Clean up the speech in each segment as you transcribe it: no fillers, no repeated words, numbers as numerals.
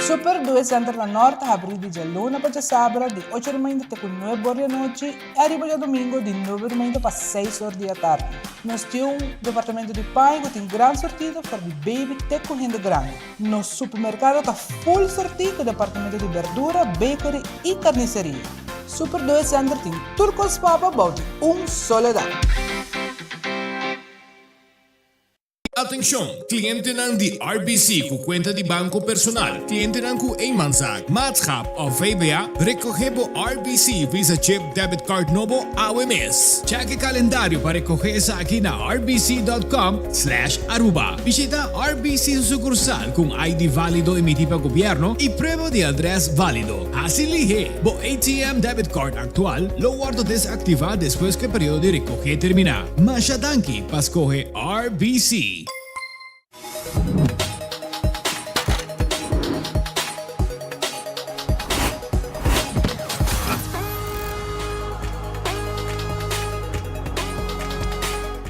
Super Due Center na Nort ta habrí di djaluna pa djasabra di ocho di mainta te ku nuebe or di anochi i ariba djadumingu di nuebe di mainta pa seis or di atardi. Nos tin un departamento di paña ku tin gran sortido for di baby te ku hende grandi. Nos supermerkado ta full sortí ku departamento di berdura, bakery i karniseria. Super Due Center tin tur kos pa bo bou di un solo dak. Atencion! Clientenan di RBC cu cuenta di banco personal, clientenan cu eenmanszaak, maatschap of VBA, recoge bo RBC Visa Chip Debit Card nobo awe mes. Check e calendario pa recoge esaki na rbc.com slash aruba. Bishita RBC su sucursal cu un ID valido emiti pa gobierno y prueba di adres valido. Haci lihe! Bo ATM Debit Card actual lo wordo desactiva despues cu e periodo di recoge termina. Masha danki pa scoge RBC.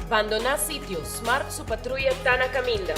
Bandoná sitio, Smart su patruya ta na kaminda.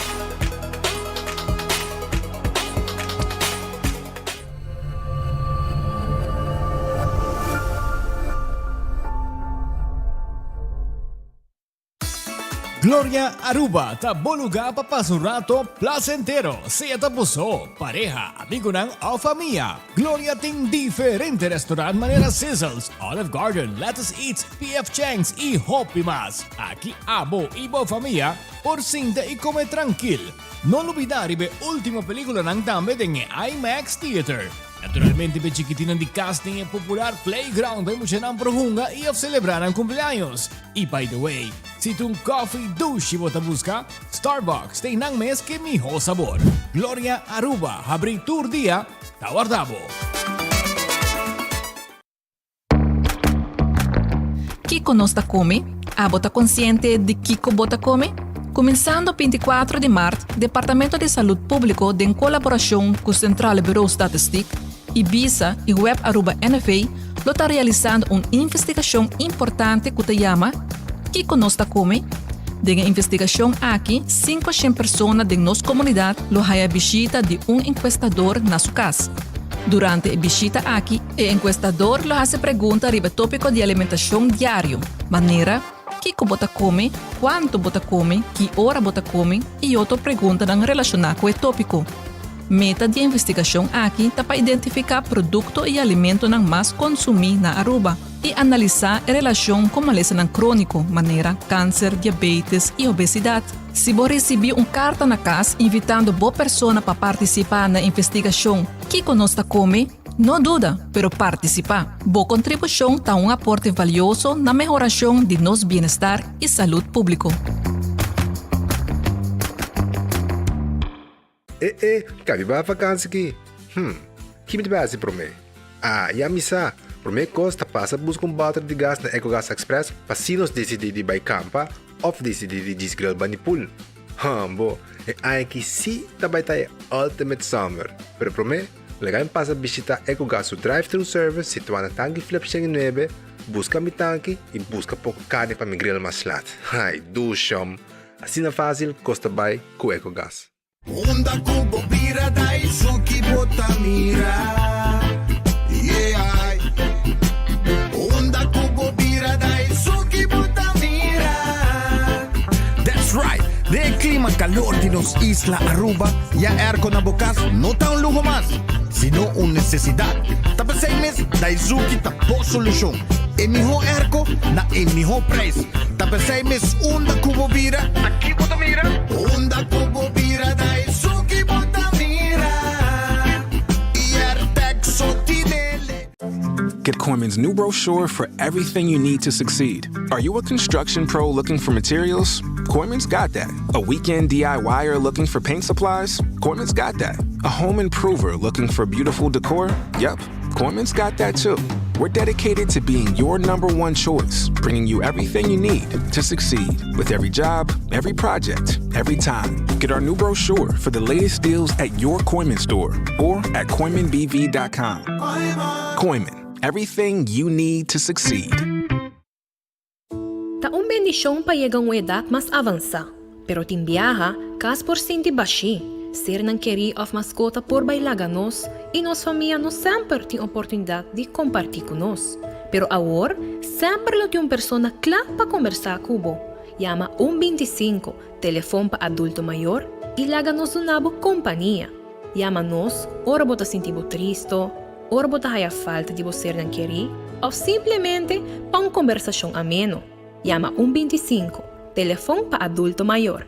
Gloria Aruba ta bo lugar pa pasa un rato placentero, sea ta bo so, pareha, amigonan of famia. Gloria tin diferente restaurant manera Sizzles, Olive Garden, Lettuce Eats, PF Chang's y hopi mas. Aki abo y bo famia por sinta y come trankil. No lubida riba e ultimo peliculanan tambe den e IMAX Theater. Naturalmente p'e chikitinnan di cas den e popular playground pa e muchanan por hunga y of celebra nan cumpleaños. Y by the way, si ta un coffee dushi bo ta busca, Starbucks ta einan mes ke miho sabor. Gloria Aruba habri tur dia ta warda bo. Kiko nos ta kome? Abo ta konsiente di kiko bo ta kome? Kuminsando 24 di mart, Departamento di Salud Públiko den kolaborashon ku Centrale Bureau Statistiek, Ibisa i Web Aruba NV lo ta realisando un investigashon importante ku ta yama Kiko nos ta kome? Den e investigashon aki, 500 persona den nos komunidat lo haya bishita di un enkuestador na su kas. Durante e bishita aki, E enkuestador lo hasi pregunta riba e tópiko di alimentashon diario, manera, kiko bo ta kome, kuantu bo ta kome, ki ora bo ta kome i otro preguntanan relashoná ku e tópiko. Meta di e investigashon aki ta pa identifiká produkto i alimentonan mas konsumí na Aruba i analisá e relashon ku malesanan króniko, manera kanser, diabetes i obesidat. Si bo risibí un karta na kas invitando bo persona pa partisipá na e investigashon Kiko nos ta kome? No duda, pero partisipá! Bo kontribushon ta un aporte valioso na mehorashon di nos bienestar i salud públiko. E e, ka mi bai vakansi ki? Hm, ki mi ta bai hasi promé? Ah, ya mi sa! Promé kos ta pasa buska un bòter di gas na Ecogas Express pa si nos disidí di bai kampa òf disidí di djis grill bani pool. Hambo, e aña aki sí ta bai ta e ultimate summer! Pero promé, Laga mi pasa bishita Ecogas su drive-thru service situá na Tanki Flip 109, buska mi tanki i buska poko karni pa mi grill mas lat. Ai, dushom! Asina fásil kos ta bai ku Ecogas. Unda ku bo bira da esun ki bo ta mira, yeah. Unda ku bo bira da esun ki bo ta mira. That's right! Den e klima kalor di nos isla Aruba, ya airco na bo kas no ta un luho mas, sino un nesesidat. Ta p'esei mes Daizuki ta bo solushon, e mihó airco na e mihó preis. Ta p'esei mes unda ku bo bira, Aki bo ta mira. Unda ku bo bira, Daizuki bo ta mira. I airtec so tinele. Get Kooyman's new brochure for everything you need to succeed. Are you a construction pro looking for materials? Kooyman's got that. A weekend DIYer looking for paint supplies? Kooyman's got that. A home improver looking for beautiful decor? Yep, Kooyman's got that too. We're dedicated to being your number one choice, bringing you everything you need to succeed with every job, every project, every time. Get our new brochure for the latest deals at your Kooyman store or at KooymanBV.com. Kooyman, everything you need to succeed. Ta un bendishon pa yega un edat mas avansá, pero tin biaha kas por sinti bashí. Sernan kerí òf maskota por bai laga nos i nos famia no semper tin oportunidat di kompartí ku nos. Pero awor, semper lo tin un persona kla pa kombersá ku bo. Yama un 25, telefon pa adulto mayor, i laga nos duna bo kompania. Yama nos ora bo ta sinti bo tristo, ora bo ta haya falta di bo sernan kerí òf simplemente pa un kombersashon ameno. Yama un 25, telefon pa adulto mayor.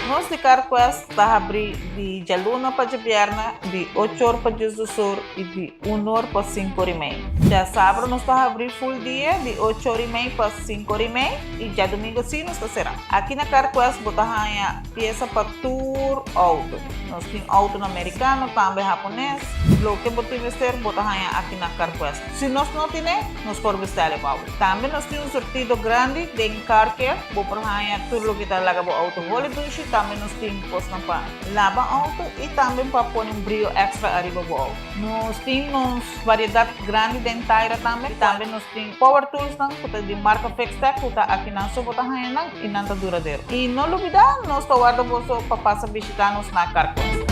Nos di CarQuest ta habrí di djaluna pa djabièrnè di ocho or pa diesdos or i di un or pa sinku or i mei. Djasabra nos ta habrí full dia di ocho or i mei pa sinku or i mei i djadumingu sí nos ta será. Aki na CarQuest bo ta haña piesa pa tur outo. Nos tin outonan merikano, tambe hapones. Loke bo tin mester bo ta haña aki na CarQuest. Si nos no tine, nos por bestèl e bou. Tambe nos tin un surtido grandi den car care. Bo por haña tur loke ta laga bo outo holi dushi. Tambe nos tin kosnan pa laba outo i tambe pa pone un brio èkstra ariba bo outo. Nos tin nos variedat grandi den taira tambe. I tambe nos tin power toolsnan ku ta di marka Fixtech ku ta akinan so bo ta haña nan i nan ta duradero. I no lubidá, nos ta warda boso pa pasa bishitá nos na Carquest.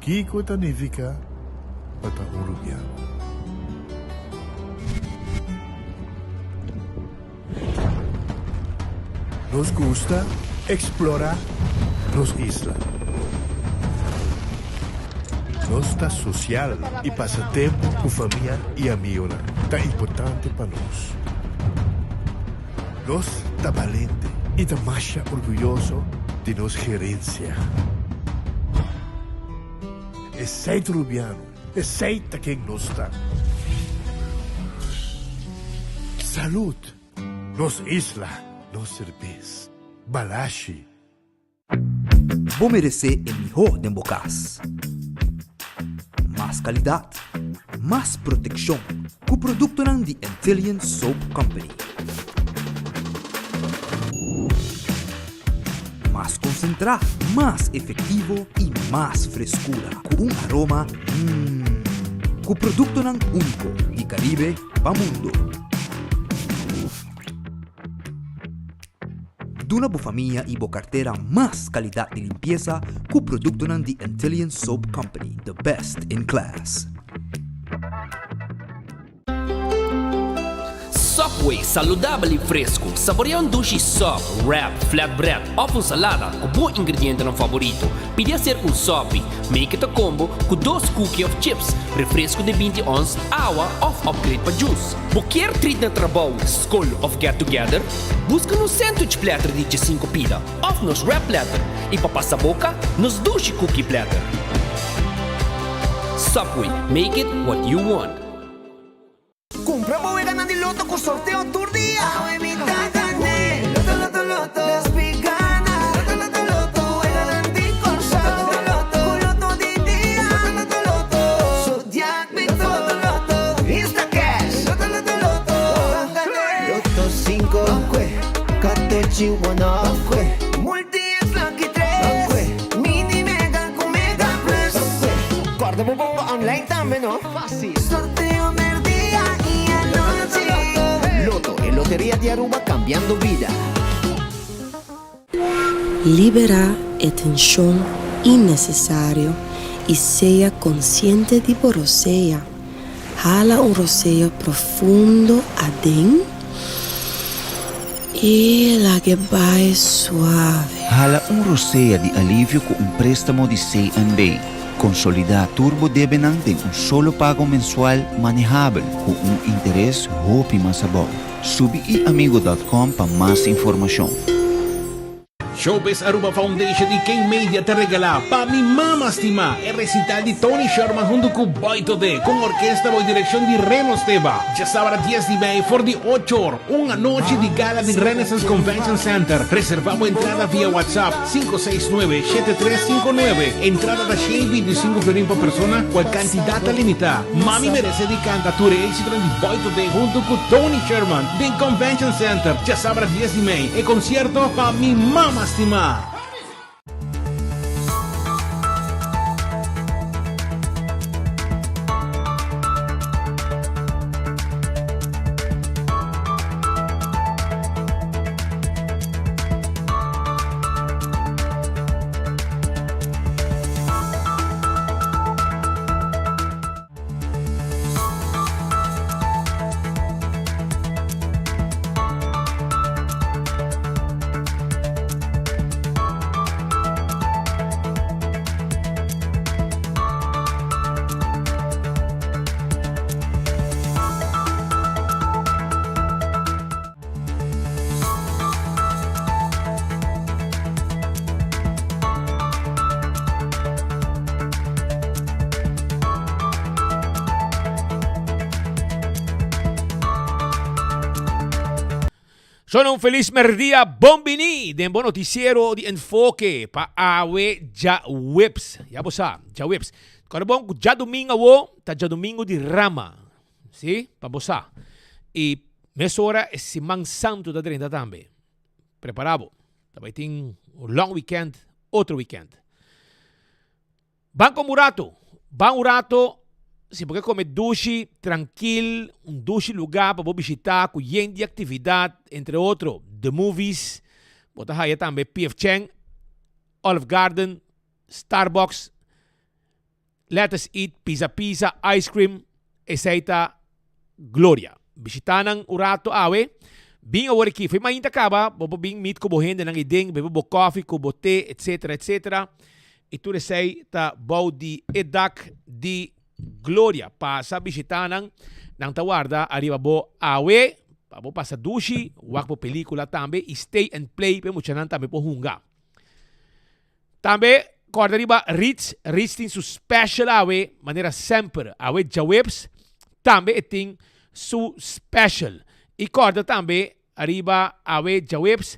Kiko ta nifiká pa ta un rubiano? Nos gusta eksplorá nos isla. Nos ta sosial i pasa tempu ku famia i amigonan ta importante pa nos. Nos ta balente i ta masha orguyoso di nos gerensia. Esei ta Rubiano, esei ta ken nos ta. Salud! Nos isla, nos serbes. Balashi. Bo meresé e mihó den bo kas. Mas kalidat, mas protekshon ku produktonan di Antillian Soap Company. Mas konsentrá, mas efektivo i mas freskura ku un aroma mmm. Ku produktonan úniko di Karibe pa mundo. Duna bo famia y bo cartera mas calidad di limpieza cu productonan di Antillian Soap Company, the best in class. Subway, saludabel y fresco. Saborea un dushi sub, wrap, flatbread of un salada cu bo ingredientenan favorito. Pidi hacer un sopi. Make it a combo cu dos cookie of chips, refresco di 20 ons, awa of upgrade pa juice. Bo kier treat na trabou, skol of get together? Buska nos sandwich platter di djesinku pida of nos wrap platter i pa pasa boka, nos dushi cookie platter. Subway, make it what you want. Kumpra bo weganan di loto ku sorteo tur dia. Awe mi ta gané. Loto, loto, loto. Despi gana. Loto, loto, loto. Weganan di Kòrsou. Loto, loto, loto. Ku loto di dia. Loto, loto, loto. Zodiac Loto, loto, loto. Instacash. Loto, loto, loto. Ban gané. Loto 5. Ban Katochi wono. Ban Multi X Lucky 3. Ban Mini Mega ku Mega Plus. Ban Kòrda bo bongo online tambe no. Fácil. Sorteo merdia y anochi. Lotto, e loteria di Aruba cambiando bida. Liberá e tenshon innesesario i sea konsiente di bo rosea. Hala un rosea profundo aden i lag'e bai suave. Hala un rosea di alivio ku un préstamo di CNB. Konsolidá tur bo debenan den un solo pago mensual manehabel ku un interes hopi mas abou. Subi iamigo dot com pa mas informashon. Showbiz Aruba Foundation y King Media ta regala Pa Mi Mama Stima, e recital di Tony Sherman hunto cu Boy Todé, cu un orkesta bou direccion di Reno Steba. Djasabra dies di mei for di ocho or, un anochi di gala di Renaissance Convention Center. Reserva bo entrada via WhatsApp 569 7359. Entrada ta 125 florin pa persona, cual cantidad ta limita. Mami merece di canta tur e exitonan di Boy Todé hunto cu Tony Sherman den Convention Center, djasabra dies di mei. E concierto Pa Mi Mama Stima. Shona un felis merdia, bon bini den bo noticiero di Enfoke pa awe djaweps. Ya bo sa, djaweps. Kòrda bon ku djadumingu awo ta djadumingu di rama. Si, pa bo sa. I mesora e siman santu ta drenta tambe. Prepara bo. Ta bai tin un long weekend, otro weekend. Ban kom un rato. Ban un rato, si bo ke kome dushi, trankil, un dushi luga pa bo bishita ku yen di aktividat, entre otro, the movies, bo ta haya tambe PF Chang, Olive Garden, Starbucks, Let us eat pizza pizza, ice cream, esey ta gloria. Bishita nan un rato awe. Bin awor aki, fo'i mainta caba, bo por bin meet cu bo hendenan ei den, bebe bo koffie cu bo te, etc. Etc. Y tur esey ta bou di e dak di Gloria. Pasa bishita nan, nan ta warda ariba bo awe, pa bo pasa dushi, wak bo pelicula tambe y stay and play pa e muchanan tambe por hunga. Tambe kòrda riba Ritz, Ritz tin su special awe manera semper, awe djaweps tambe e tin su special. I kòrda tambe ariba awe djaweps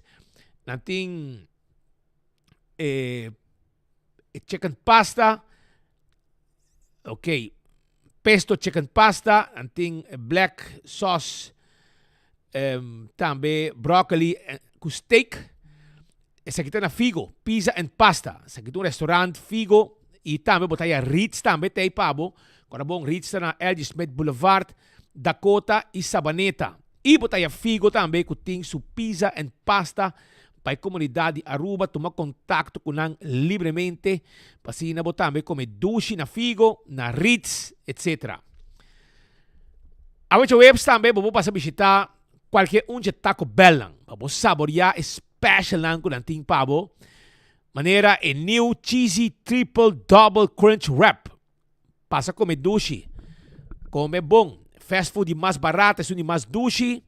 nan tin e e chicken pasta, ok, pesto chicken pasta, nan tin black sauce, tambe broccoli cu steak. Esaki ta na Figo, Pizza and Pasta. Esaki ta un restaurant Figo y tambe bo ta haya Ritz tambe ta ey pa bo. Ora bon Ritz ta na LG Smith Boulevard, Dakota y Sabaneta. Y bo ta haya Figo tambe cu tin su Pizza and Pasta pa e comunidad di Aruba tuma contacto cu nan libremente pa asina bo tambe come dushi na Figo, na Ritz, etc. Awe djaweps tambe bo por pasa bishita cualkier un dje Taco Bellnan pa bo saboria e specialnan cu nan tin pa bo, manera e new Cheesy Triple Double Crunch Wrap. Pasa come dushi, come bon, fast food di mas barata esun di mas dushi,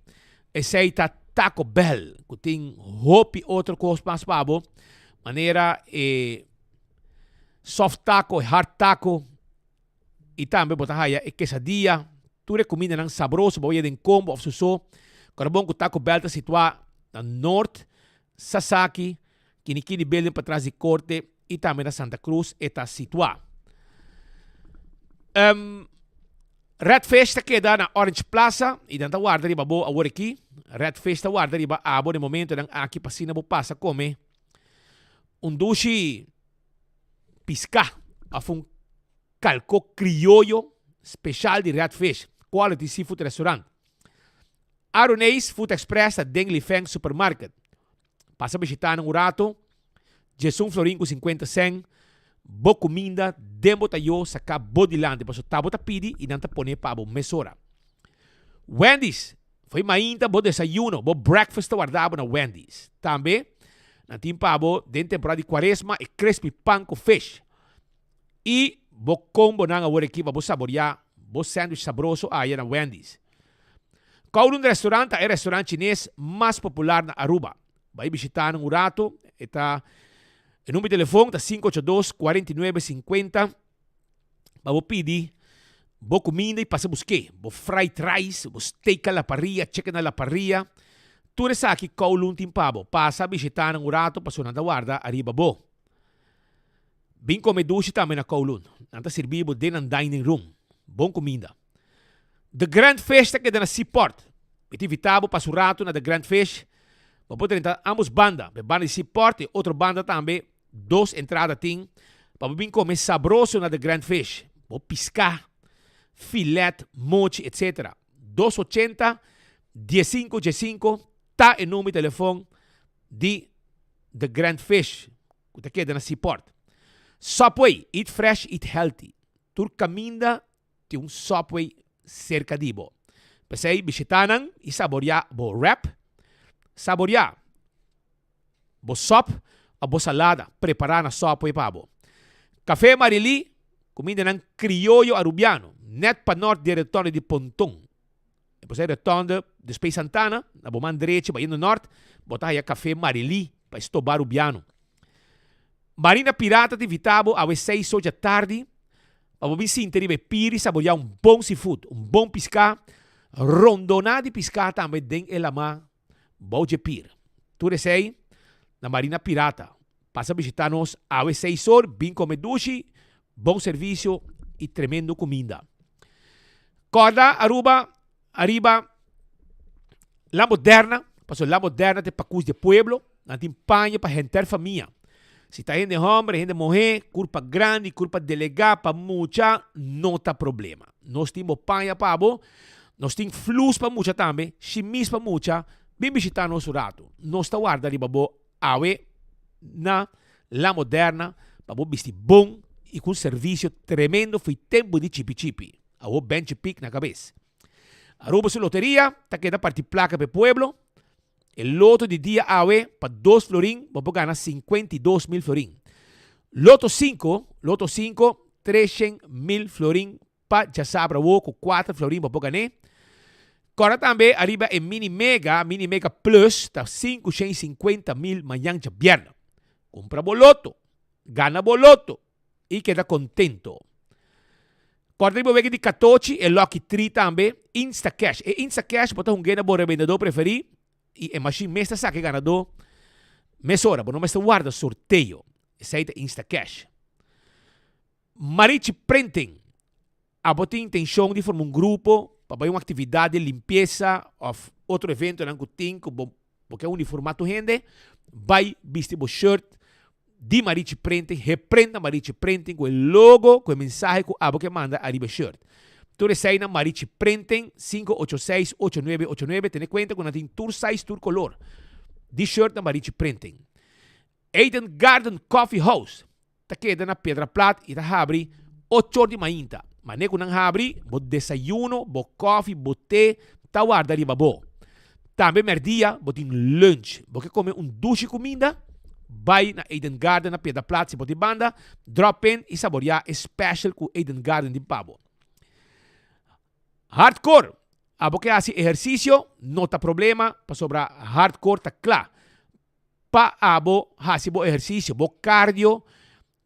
esey ta Taco Bell cu tin hopi otro cos mas pa bo, manera e soft taco, e hard taco, y tambe bo ta haya e quesadilla, tur e cumindanan sabroso bo haya den combo of suso. Kòrda bon cu Taco Bell ta situa na Noord, Sasaki, Kinikini Building patras di Corte y tambe na Santa Cruz e ta situa. Um, Red Fish ta keda na Orange Plaza y nan ta warda riba bo awor aki. Red Fish ta warda riba abo den momentonan aki pa asina bo pasa come un dushi piská òf un kalkó krioyo speshal di Red Fish Quality Seafood Restaurant. Aroneis Food Express ta den Li Feng Supermarket. Pasa bishitá nan un rato, djesun florin ku sinkuenta sèn, bo kuminda den bo tayó saká bo dilanti pasobra ta bo ta pidi i nan ta pone pa bo mesora. Wendy's Fo'i mainta bo desayuno, bo breakfast ta warda bo na Wendy's. Tambe nan tin pa bo den temporada di cuaresma e crispy pan cu fish. Y bo combonan awor aki pa bo saboria bo sandwich sabroso aya na Wendy's. Kowloon Restaurant ta e restaurant chines mas popular na Aruba. Bai bishita nan un rato. E ta e number di telefon ta 582 49 50 pa bo pidi bo kuminda i pasa busk'é. Bo fried rice, bo steak a la parrilla, chicken a la parrilla. Tur esaki Kowloon tin pa bo. Pasa bishitá nan un rato pasobra nan ta warda ariba bo. Bin kome dushi tambe na Kowloon. Nan ta sirbi bo den nan dining room. Bon kuminda. The Grand Fish ta keda na Seaport. Mi ta invitá bo pasa un rato na The Grand Fish. Bo por drenta ambos banda, e banda di Seaport i otro banda tambe. Dos entrada tin pa bo bin kome sabroso na The Grand Fish. Bo piská, filet, mochi etc. Dos ochenta, diesinko diesinko ta e number di telefon di The Grand Fish ku ta keda na Seaport. Subway, eat fresh, eat healthy. Tur kaminda tin un Subway serka di bo. P'esei bishitá nan i saboriá bo wrap, saboriá bo sòp òf bo salada prepará na Subway pa bo. Café Marilí, kumindanan krioyo arubiano, nèt pa nòrt di e rotonde di Ponton. Despues e rotonde despues Santana, na bo man drechi bayendo nòrt, bo ta haya Café Marilí pa e stoba arubiano. Marina Pirata ta invitá bo awe seis or djatardi pa bo bin sinta riba e pir i saboriá un bon seafood, un bon piská, rondoná di piská tambe den e lamá bou dje pir. Tur esei na Marina Pirata. Pasa bishitá nos awe seis or, bin kome dushi, bon servisio i tremendo kuminda. Kòrda Aruba ariba La Moderna, pasobra La Moderna ta e pakus di e pueblo, nan tin paña pa henter famia. Si ta hende hòmber, hende muhé, kurpa grandi, kurpa delegá, pa mucha, no ta problema. Nos tin bo paña pa bo, nos tin flus pa mucha tambe, shimis pa mucha, bin bishitá nos un ratu. Nos ta warda riba bo awe na La Moderna pa bo bisti bon i ku un servisio tremendo fo'i tempu di chipi chipi. Awor benchi pik na kabes. Aruba su loteria ta keda parti plaka pa e pueblo. E loto di dia awe pa dos florin bo por gana 52 mil florin. Loto 5, loto 5, 300 mil florin pa djasabra awo ku 4 florin bo por gané. Kòrda tambe ariba e mini mega, mini mega plus ta 550 mil mañan djabièrnè. Kumpra bo loto, gana bo loto i keda kontento. Kòrda riba wega di katochi e Lucky Tree tambe, Instacash. E Instacash bo ta hung'é na bo rebendedó preferí i e mashin mes ta saka e ganadó mesora. Bo no mester warda sorteo. Esei ta Instacash. Marichi Printing. Abo tin intenshon di forma un grupo pa bai un aktividat di limpiesa òf otro eventonan ku tin ku bo bo ke uniformá tur hende? Bai bisti bo shirt di Marichi Printing, heprenta Marichi Printing ku e logo ku e mensahe ku abo ke manda ariba e shirt. Tur esei na Marichi Printing, 586 8989. Tene kuenta ku nan tin tur size, tur kolor di shirt na Marichi Printing. Eden Garden Coffee House ta keda na Piedra Plat i ta habri ocho or di mainta. Mane ku nan habri, bo desayuno, bo kòfi, bo te ta warda riba bo. Tambe mèrdia bo tin lunch. Bo ke kome un dushi kuminda? Bai na Eden Garden na Piedra Plat si bo tin banda, drop in i saboriá e special ku Eden Garden tin pa bo. Hardcore! Abo ke hasi ehersisio no ta problema pasobra hardcore ta kla. Pa abo hasi bo ehersisio, bo cardio,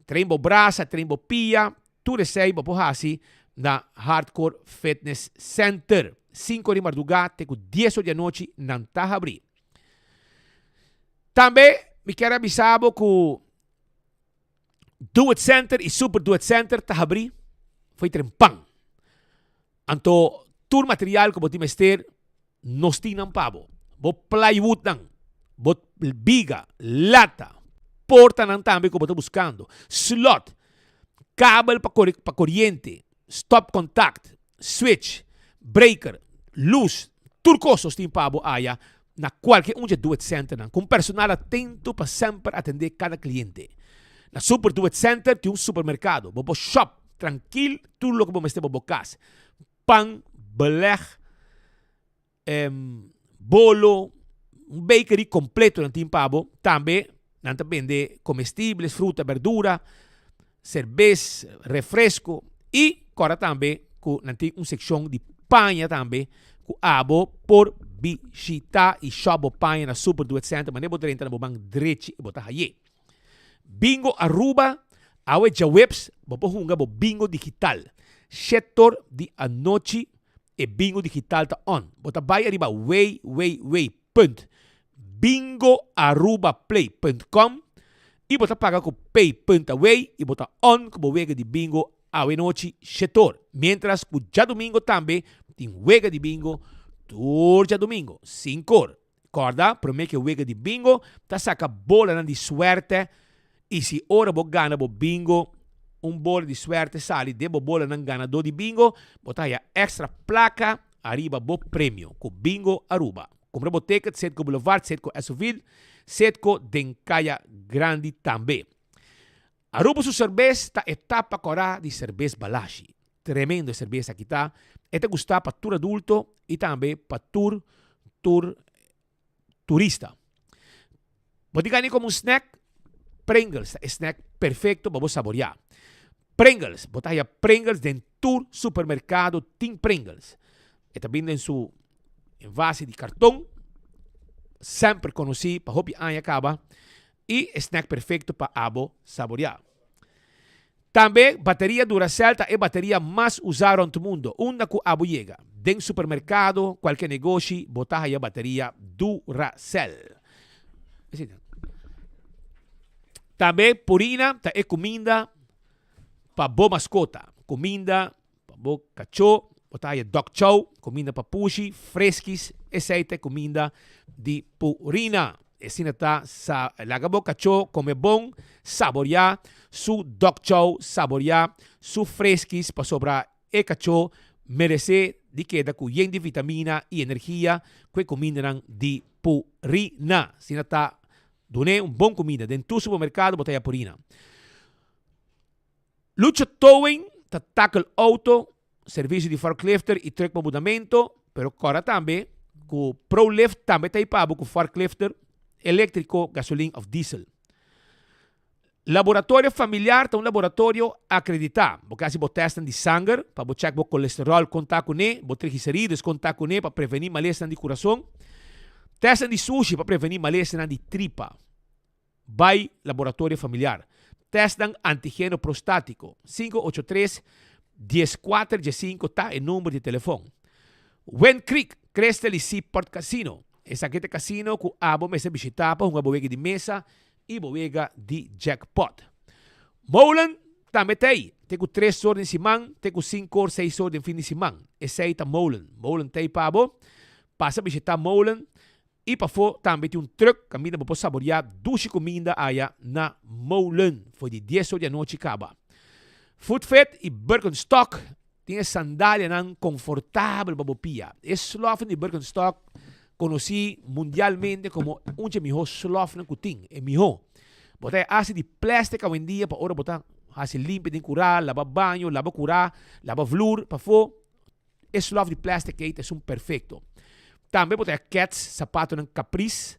train bo brasa, train bo pia, tur esei bo por hasi na Hardcore Fitness Center. Sinku or di mardugá te ku dies or di anochi nan ta habrí. Tambe mi kier a bisa bo ku Do It Center i Super Do It Center ta habrí fo'i trempan. Anto tur material ku bo tin mester Nos tin nan pa bo. Bo plywoodnan, bo biga, lata, portanan tambe ku bo ta buskando, slot, kabel pa pa koriente, stopcontact, switch, breaker, lus, tur kos nos tin pa bo aya na kualke un dje Do It Centernan ku un personal atento pa semper atendé kada kliente. Na Super Do It Center tin un supermerkado, bo por shop trankil tur loke bo mester pa bo kas. Pan, beleg, bolo, un bakery completo nan tin pa bo. Tambe nan ta bende comestibles, fruta, berdura, cerbes, refresco y cora tambe cu nan tin un seccion di paña tambe cu abo por. bishita y shop bo paña na Super Duet Center manera bo drenta na bo man drechi y bo ta haye. Bingo Aruba, awe djaweps bo por hunga bo bingo digital. Shetor di anochi e bingo digital ta on. Bo ta bai ariba www punt bingoarubaplay punt com y bo ta paga cu pay punt away y bo ta on cu bo wega di bingo awe nochi shetor. Mientras cu djadumingo tambe tin wega di bingo tur djadumingo sinkor. Kòrda, promé ku e wega di bingo ta saka bolanan di suèrtè i si ora bo gana bo bingo un bola di suèrtè sali den bo bolanan ganadó di bingo, bo ta haya èkstra plaka ariba bo premio ku Bingo Aruba. Kumpra bo ticket Citgo Boulevard, Citgo Esovil, Citgo den Kaya Grandi tambe. Aruba su serbes ta e tapa kòrá di serbes Balashi. Tremendo e serbes aki ta. E ta gustá pa tur adulto i tambe pa tur tur turista. Bo tin gana komo un snack? Pringles ta e snack perfecto pa bo saboriá. Pringles, bo ta haya Pringles den tur supermerkado tin Pringles. E ta bini den su envase di karton, semper konosí pa hopi aña kaba. I e snack perfecto pa abo saborea. Tambe bateria Duracell ta e bateria mas usa rond mundo, unda cu abo yega. Den supermercado, cualke negoshi, bo ta haya bateria Duracell. Tambe Purina ta e cuminda pa bo mascota. Cuminda Pa bo kachó, bo ta haya dog chow, kuminda pa pushi, freskis, esei ta e kuminda di Purina. Esina ta sa laga bo kachó kome bon, saboriá su dog chow, saboriá su freskis pasobra e kachó meresé di keda ku yen di vitamina i energia ku e kumindanan di Purina. Asina ta dun'é un bon kuminda. Den tur supermerkado bo ta haya Purina. Lucho Towing ta tackle auto, servicio di forklifter y truck pa mudamento, pero cora tambe cu Prolift tambe ta hipa bo cu forklifter electrico, gasolin of diesel. Laboratorio Familiar ta un laboratorio acredita. Bo ke haci bo testnan di sanger pa bo check bo colesterol con ta cune, bo triglicerides con ta cune pa preveni malesanan di curason, testnan di sushi pa preveni malesanan di tripa. Bai Laboratorio Familiar. Testnan antigeno prostátiko. 583 14 15 ta e number di telefon. Wind Creek, Crystal i Seaport Casino. Esaki ta e casino ku abo mester bishitá pa hunga bo wega di mesa i bo wega di jackpot. Molen tambe ta ei, te ku tres or den siman, te ku sinku or, seis or den fin di siman. Esei ta Molen. Molen ta ei pa bo. Pasa bishitá Molen I pafó tambe tin un truck kaminda bo por saboreá dushi kuminda aya na Molen for di dies or di anochi kaba. Footfit i Birkenstock tin e sandalianan konfortabel pa bo pia. E slòfnan di Birkenstock konosí mundialmente komo un dje mihó slòfnan ku tin, e mihó. Bo ta e hasi di plèstik awendia pa ora bo ta hasi limpia den kurá, laba baño, laba kurá, laba vlur pafó. E slof di plastic ei ta esun perfecto. Tambe bo ta haya Keds sapatonan Caprice.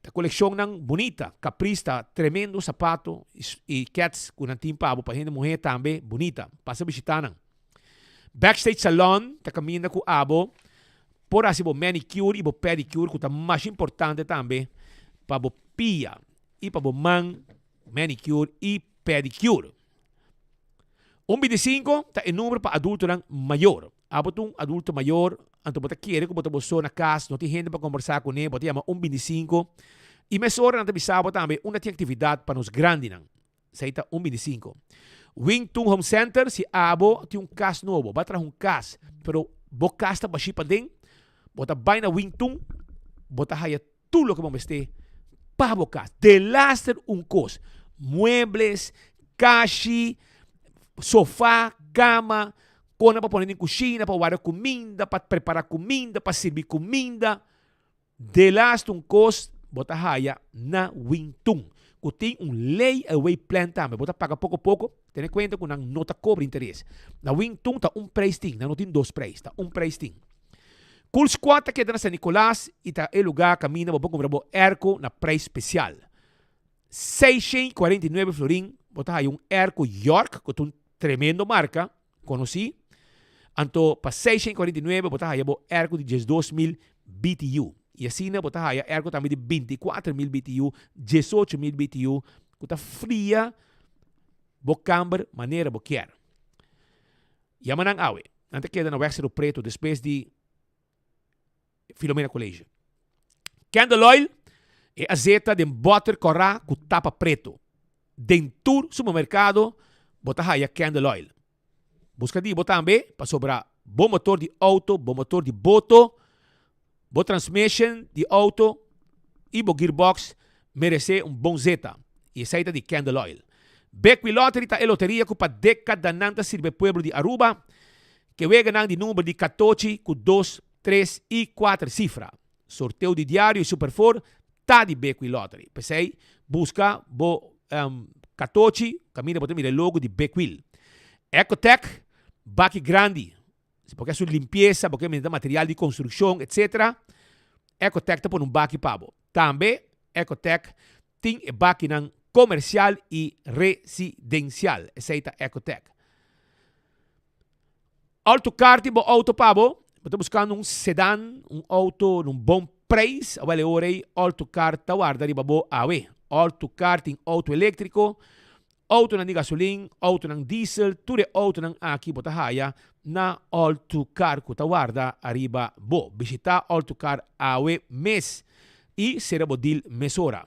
Ta coleccionnan bunita. Caprice ta tremendo sapato y Keds cu nan tin pa bo pa hende muhe tambe bunita. Pasa bishita nan. Backstage Salon ta caminda cu abo por haci bo manicure y bo pedicure cu ta masha importante tambe pa bo pia y pa bo man manicure y pedicure. Un bintisinko ta e numero pa adultonan mayor. Abo ta un adulto mayor, anto bo ta kere ku bo ta bo so na kas, no tin hende pa kombersá kuné, bo ta yama un bintisinko. I mesora nan ta bisa bo tambe unda tin aktividat pa nos grandinan. Esei ta un bintisinko. Wing Tun Home Center, si abo tin un kas nobo, bo a traha un kas, pero bo kas ta bashí paden, bo ta bai na Wing Tun, bo ta haya Tur loke bo mester pa bo kas. Delaster un kos. Muebles, kashi, sofa, kama, kona pa pone den kushina, pa warda kuminda, pa prepara kuminda, pa sirbi kuminda. Delaster un kos bo ta haya na Wintun. Ku tin un lay away plan tambe. Bo ta paga poko poko. Tene kuenta ku nan no ta kobra interes. Na Wintun ta un prijs tin. Nan no tin dos prijs. Ta un prijs tin. Cool Squad ta keda na San Nicolas y ta e lugar caminda bo por cumpra bo airco na prijs special. 649 florin bo ta haya un airco York cu ta un tremendo marca conoci. Anto pa 649 bo ta haya bo airco di 12025. BTU. Y asina bo ta haya airco tambe di 24.000 BTU, 18.000 BTU, cu ta fria bo kamber manera bo kier. Yama nan awe. Nan ta keda na Weg Cerro Preto despues di Filomena College. Candle oil, e azeta den boter kòrá ku tapa preto. Den tur supermerkado bo ta haya candle oil. Buska di bo tambe pasobra bo motor di outo, bo motor di boto, bo transmission di outo i bo gearbox meresé un bon zeta i esei ta di candle oil. Bekwee Lottery ta e loteria ku pa dekadanan ta sirbi e pueblo di Aruba. Ke weganan di number di katochi ku dos, tres i kuater sifra. Sorteo di diario i Super Four ta di Bekwee Lottery. P'esei buska bo katochi kaminda bo ta mira e logo di Bekwee. Ecotec, baki grandi. Si bo ke hasi un limpiesa, bo ke mira material di konstrukshon etc. Ecotec ta pone un baki pa bo. Tambe Ecotec tin e bakinan komersial i residensial. Esei ta Ecotec. Auto car tin bo auto pa bo. Bo ta buscando un sedan, un auto na un bon prijs. Awel e ora ei Auto Car ta warda riba bo awe. Auto Car tin auto electrico, autonan di gasolin, autonan diesel, tur e autonan aki bo ta haya na Auto Car cu ta warda ariba bo. Bishita Auto Car awe mes y cera bo deal mesora.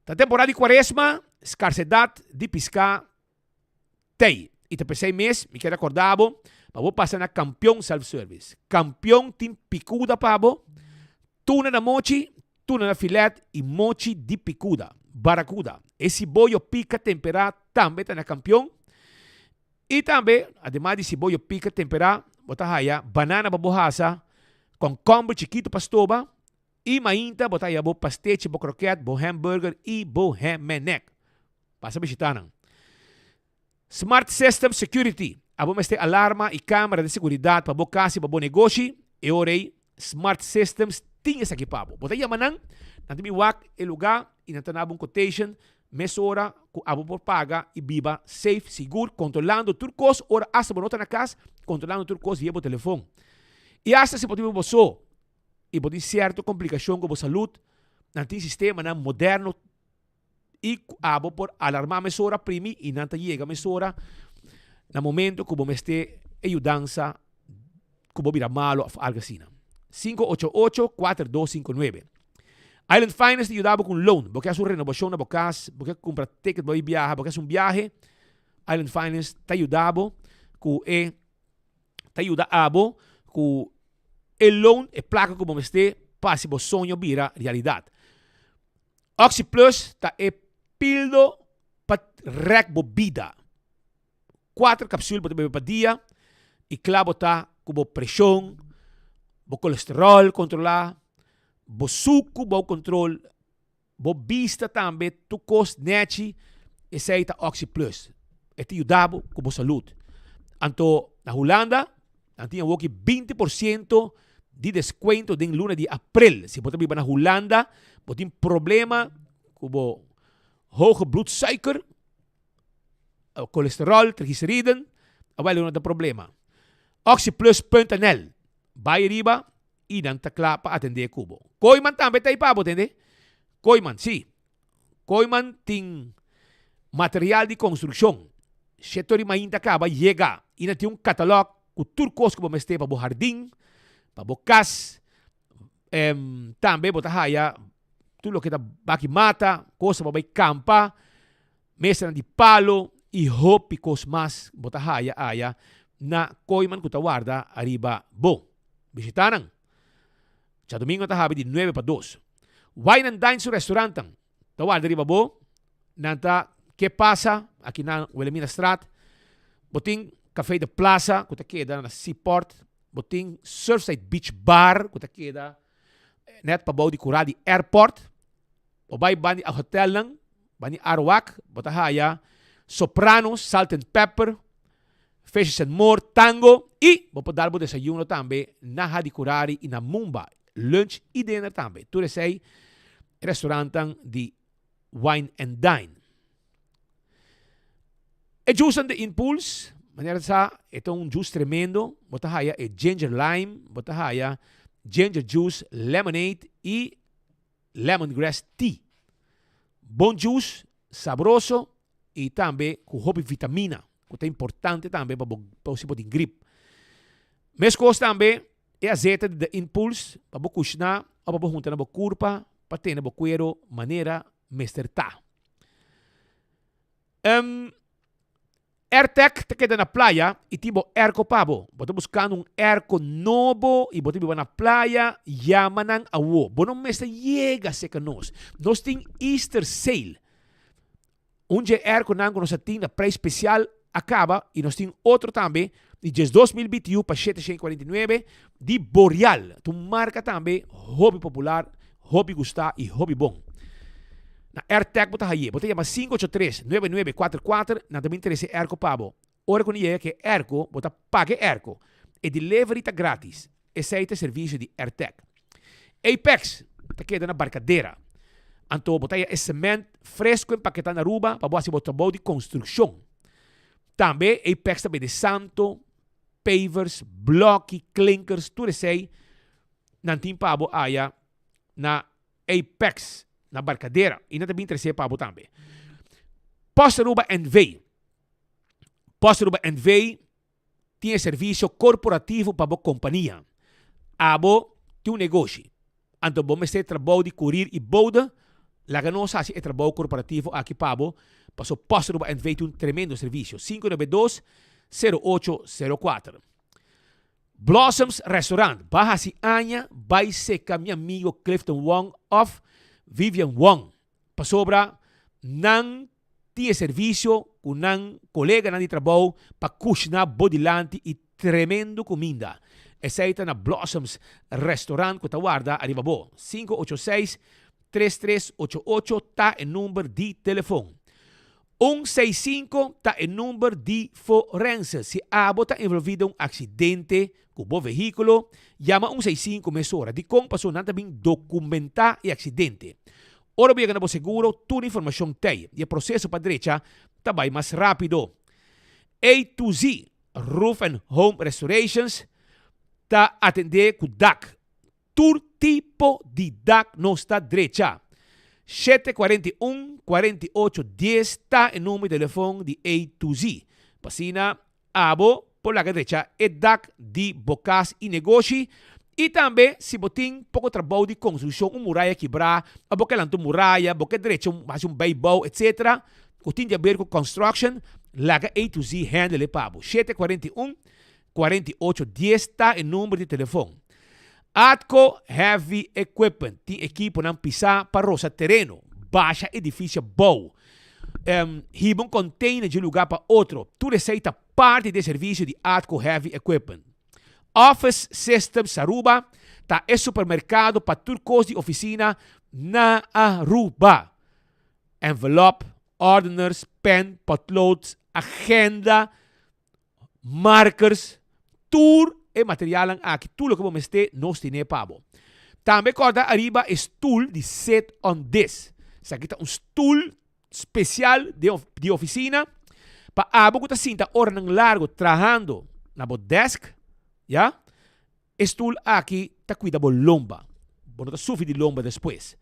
Ta temporada di cuaresma, scarsedad di pisca Tei, i ta p'esei mes mi kier akorda bo pa bo pasa na Kampion Self Service. Kampion tin pikuda pa bo, tuna na mochi, tuna na filet i mochi di pikuda, barakuda. E siboyo pika temperá tambe ta na Kampion. I tambe, ademas di siboyo pika temperá, bo ta haya banana pa bo hasa, kònkòmber chikitu pa stoba, i mainta bo ta haya bo pastechi, bo kroket, bo hamburger i bo hèmènèk. Pasa bishita nan. Smart System Security, Abo mester alarma i camera di seguridad pa bo cas i pa bo negoshi? E ora ei Smart Systems tin esaki pa bo. Bo ta yama nan, nan ta bin wak e luga i nan ta na bo un quotation mesora cu abo por paga i biba safe, sigur, controlando tur cos ora hasta bo no ta na cas, controlando tur cos via bo telefon. I hasta si bo ta biba bo so i bo tin cierto complicacion cu bo salud, nan tin sistemanan moderno i ku abo por alarmá mesora primi i nan ta yega mesora na momento ku bo mester e yudansa ku bo bira malo òf algu asina. 588 4259 Island Finance ta yuda bo ku un loan. Bo ke hasi un renobashon na bo kas, bo ke kumpra ticket bo bai biaha, bo ke hasi un biahe, Island Finance ta yuda bo ku e ta yuda abo ku e loan, e plaka ku bo mester pa hasi bo soño bira realidat. Oxi Plus ta e pildo pa rek bo bida. Cuater capsul bo ta bebe pa dia y cla bo ta cu bo presion, bo colesterol controla, bo sucu bou control, bo bista tambe tur cos nechi, esey ta Oxi Plus. E ta yuda bo cu bo salud. Anto na Hulanda Nan tin awoki 20 por ciento di descuento den luna di april. Si bo ta biba na Hulanda, bo tin problema cu bo hoge bloedsuiker, colesterol, trigliceriden, awel lo no ta problema. Oxyplus.nl Bai riba y nan ta cla pa atende cu bo. Kooiman tambe ta ei pa bo, tende? Kooiman, si. Kooiman tin material di konstrukshon. Sheto di mainta kaba yega i nan tin un katalòg ku tur kos ku bo mester pa bo hardin, pa bo kas. Tambe bo ta haya tur loke ta baki mata, kos pa bai kampa, mesanan di palo i hopi kos mas bo ta haya aya na Kooiman ku ta warda ariba bo. Bishita nan. Djadumingo ta habi di nuebe pa dos. Wine and Dine su restaurantan ta warda riba bo. Nan ta Ke Pasa aki na Wilhelminastraat. Bo tin Café de Plaza ku ta keda na Seaport. Bo tin Surfside Beach Bar ku ta keda net pabou di kura di airport. Bo bai bandi a hotelnan, bandi Aruak, bo ta haya Sopranos, Salt and Pepper, Fishes and More, Tango y bo por dal bo desayuno tambe na Hadicurari y na Mumba, lunch y dinner tambe. Tur esey restaurantan di Wine and Dine. E juicenan di Impulse, manera sa, e ta un juice tremendo. Bo ta haya e ginger lime, bo ta haya. ginger juice, lemonade y lemongrass tea. Bon juice, sabroso y tambe cu hopi vitamina, cu ta importante tambe pa bo pa si bo tin grip. Mescos tambe e azeta di The Impulse pa bo cushna o pa bo hunta na bo curpa pa tene bo cuero manera mester ta. Um, Airtec ta keda na playa y tin bo airco pa bo. Bo ta buscando un airco nobo y bo ta biba na playa, yama nan awo. Bo no mester yega cerca nos. Nos tin Easter sale. Un dje airconan cu nos a tin na prijs special a caba y nos tin otro tambe di 12,000 BTU pa 749 di Boreal. Ta un marca tambe hopi popular, hopi gusta y hopi bon. Na Airtec bo ta haye. Bo ta yama 583 9944, nan ta bin trece airco pa bo. Ora cu nan yega cu e airco, bo ta paga e airco. E delivery ta gratis. Esey ta e servicio di Airtec. Apex ta keda na Barcadera. Anto bo ta haya e cement fresco empaketa na Aruba pa bo haci bo trabou di construccion. Tambe Apex ta bende santo, pavers, bloki, klinkers, tur esey nan tin pa bo haya na Apex na Barcadera y nan ta bin trece pa bo tambe. Post Aruba NV. Post Aruba NV tin e servicio corporativo pa bo compania. Abo tin un negoshi, anto bo mester trabou di courier y bode, laga nos haci e trabou corporativo aki pa bo, paso Post Aruba NV tin un tremendo servicio. 592 0804. Blossoms Restaurant, ba haci aña bay seca mi amigo Clifton Wong of Vivian Wong, pasobra nan tin e servicio cu nan coleganan di trabou pa cushna bo dilanti y tremendo cuminda. Esey ta na Blossoms Restaurant cu ta warda ariba bo. 586 3388 ta e number di telefon. Un seis sinku ta e number di forense. Si abo ta envolvi den un aksidente ku bo vehíkulo, yama un seis sinku mesora. Dikon? Pasobra nan ta bin dokumentá e aksidente. Ora bo yega na bo seguro, tur informashon t'ei i e proseso pa drecha ta bai mas rápido. A to Z Roof and Home Restorations ta atendé ku dak. Tur tipo di dak nos ta drecha. 741 48 dies ta e number di telefon di A to Z. Pa asina abo por laga drecha e dak di bo kas i negoshi i tambe si bo tin poko trabou di konstrukshon, un muraya kibrá òf bo ke lanta un muraya, bo ke drecha un hasi un bijbouw etc. Ku tin di aber ku construction, laga A to Z handle e pa bo. 741 48 dies ta e number di telefon. Atco Heavy Equipment tin ekiponan pisá pa rosa tereno, basha edifisio bou, hiba un container dje lugá pa otro. Tur esei ta parti di e servisio di Atco Heavy Equipment. Office Systems Aruba ta e supermerkado pa tur kos di ofisina na Aruba. Envelop, ordeners, pen, potlood, agenda, markers, tur e materialnan aki, tur loke bo mester, nos tine pa bo. Tambe kòrda ariba e stul di sit on this. Esaki ta un stul spesial di ofisina pa abo ku ta sinta oranan largu trahando na bo desk, ya. E stul aki ta kuida bo lomba. Bo no ta sufri di lomba despues.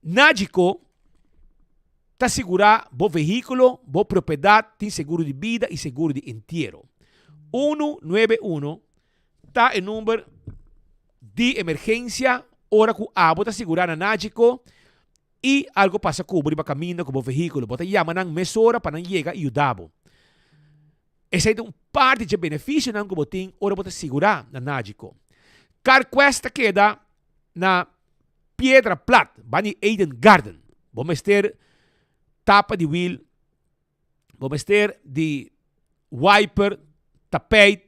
Nagico ta sigurá bo vehíkulo, bo propiedat tin seguro di bida i seguro di entiero. Unu nuebe unu ta e number di emergensia ora ku abo ta sigurá na Nagico i algu pasa ku bo riba kaminda ku bo vehíkulo. Bo ta yama nan mesora pa nan yega i yuda bo. Esei ta un parti dje benefisionan ku bo tin ora bo ta sigurá na Nagico. CarQuest ta keda na Piedra Plat, banda di Eden Garden. Bo mester tapa di wiel, bo mester di wiper, tapijt,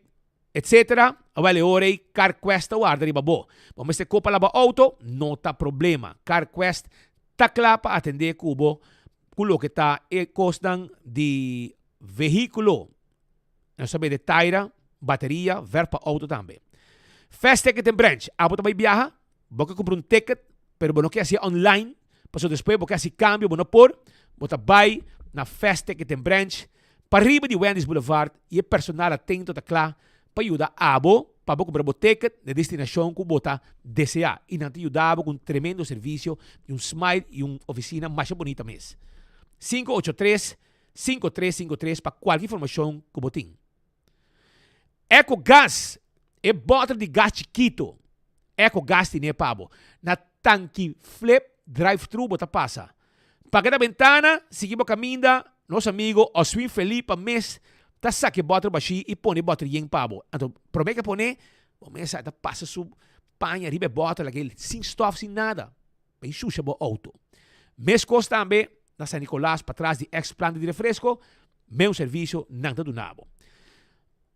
etc. Awel e ora ei CarQuest ta warda riba bo. Bo mester kopa laba outo? No ta problema. CarQuest ta kla pa atendé ku bo ku loke ta e kosnan di vehíkulo. Nos ta bende taira, bateria, verf pa outo tambe. Fast Ticket and Branch, abo ta bai biaha? Bo ke kumpra un ticket, pero bo no ke hasié online, pasobra despues bo ke hasi kambio, bo no por, bo ta bai na Fast Ticket and Branch, pariba di Wendy's Boulevard, i e personal atento ta kla pa yuda abo. pa bo kumpra bo ticket na e destinashon ku bo ta deseá i nan ta yuda bo ku un tremendo servisio i un smile i un ofisina masha bunita mes. 583 5353 pa kualke informashon ku bo tin. Ecogas, e bòter di gas chikito Ecogas tine pa bo. Na Tanki Flip Drive-Thru bo ta pasa. Paga na bentana, sigui bo kaminda, nos amigo Oswin Felipa mes ta saka e bòter bashí i pone e bòter yen pa bo. Anto promé ke pone, bo mes sa e ta pasa su paña riba e bòter lag'é sin stòf, sin nada, pa e shusha bo outo. Meskos tambe na San Nicolas patras di ex planta di refresko, meun servisio nan ta duna bo.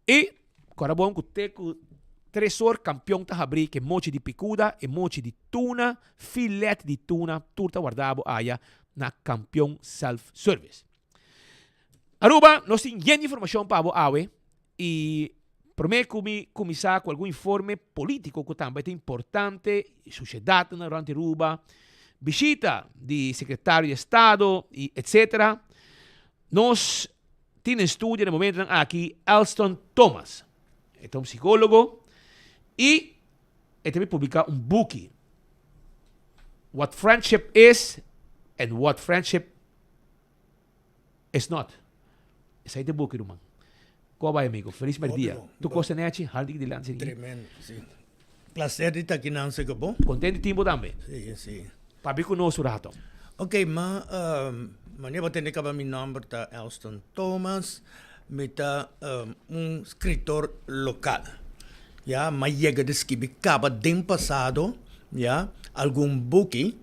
I kòrda bon ku te ku tresor kampion ta habrí ku e mochi di pikuda, e mochi di tuna, filet di tuna, tur ta warda bo aya na Kampion Self Service. Aruba, nos tin yen di informashon pa bo awe i promé ku mi kuminsá ku algun informe polítiko ku tambe ta importante, sushedatnan rònt Aruba, bishita di sekretario di estado i etsetera, nos Tin den studio na momentonan aki Elston Thomas. E ta un psicologo y e ta bin publica un buki What Friendship Is and What Friendship Is Not. Esai ta e buki ruman. Cu a bay amigo? Feliz merdia. Tur cos ta nechi? Hal di dilanti si. Tremendo, si. Placer di ta aki nan seka bo. Content di tin bo tambe. Si, si. Papia cu nos un rato. Ok, ma manera bo tende caba mi nomber ta Elston Thomas, mi ta un scritor local, ya, m'a yega di skibi caba den pasado, ya, algun buki,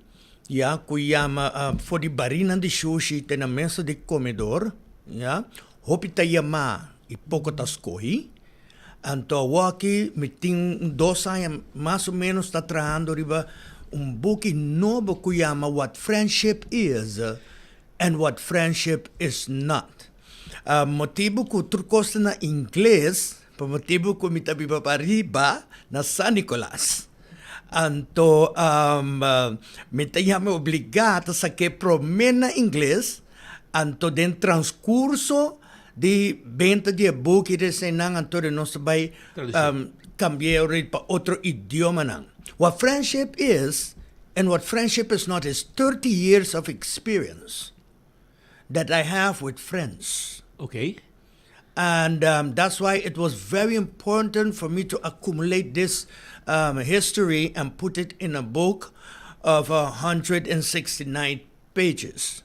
ya, cu yama For di barinan di shushi te na mesa di comedor, ya, hopi ta yama y poco ta scohi. Anto awoki mi tin un dos aña mas o menos ta trahando riba un buki nobo ku yama What Friendship Is and What Friendship Is Not. Motibu ku tur kos ta na ingles, pa motibu ku mi ta biba pariba na San Nicolas. Anto mi ta yama obligá ta sak'é promé na ingles, anto den transkurso Di benta di e buki di eseinan anto di nos ta bai cambi'e ora pa otro idiomanan. What friendship is and what friendship is not is 30 years of experience that I have with friends. Okay. And that's why it was very important for me to accumulate this history and put it in a book of 169 pages.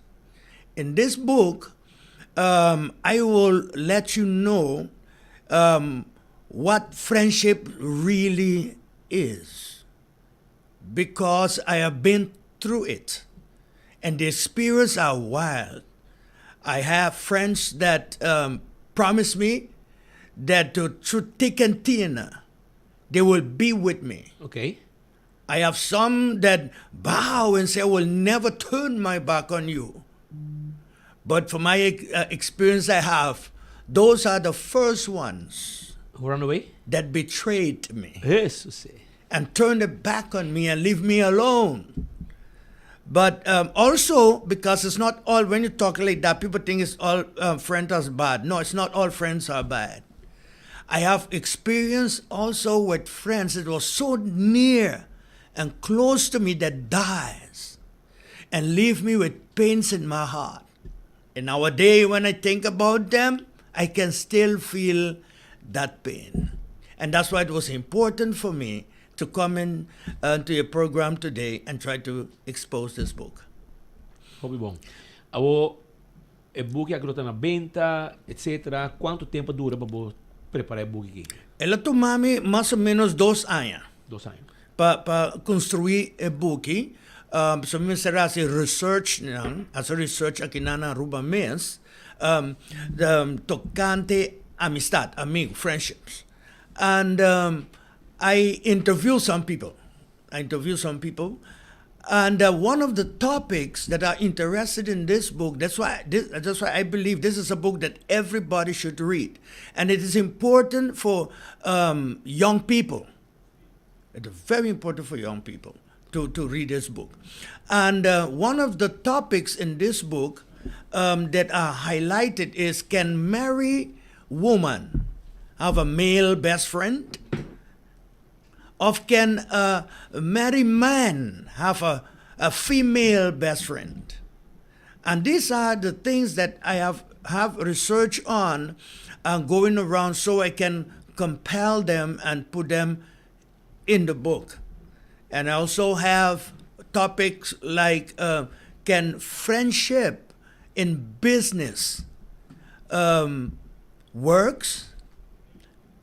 In this book um, I will let you know um, what friendship really is because I have been through it and the spirits are wild. I have friends that um, promise me that to, through thick and thin, they will be with me. Okay. I have some that bow and say, I will never turn my back on you. But for my uh, experience I have, those are the first ones who run away that betrayed me. Jesus. And turned their back on me and leave me alone. But um, also, because it's not all, when you talk like that, people think it's all um, friends are bad. No, it's not all friends are bad. I have experience also with friends that was so near and close to me that dies and leave me with pains in my heart. In our day, when I think about them, I can still feel that pain. And that's why it was important for me to come in uh, to your program today and try to expose this book. Hopi bon. Awo e buki aki lo ta na benta, etc. Cuanto tempo a dura pa bo prepara e buki aki? El a tuma mi mas o menos dos aña. Dos aña. Pa pa construi e buki. Um, so mi mester haci research nan, haci research aki nan na Aruba mes, um, um, tocante amistad, amigo, friendships. And um, I interview some people. I interview some people. And uh, one of the topics that are interested in this book, that's why, this, that's why I believe this is a book that everybody should read. And it is important for um, young people. It is very important for young people to, to read this book. And uh, one of the topics in this book um, that are highlighted is can marry woman have a male best friend? Of can a married man have a, a female best friend? And these are the things that I have, have research on and going around so I can compel them and put them in the book. And I also have topics like uh, can friendship in business um, works?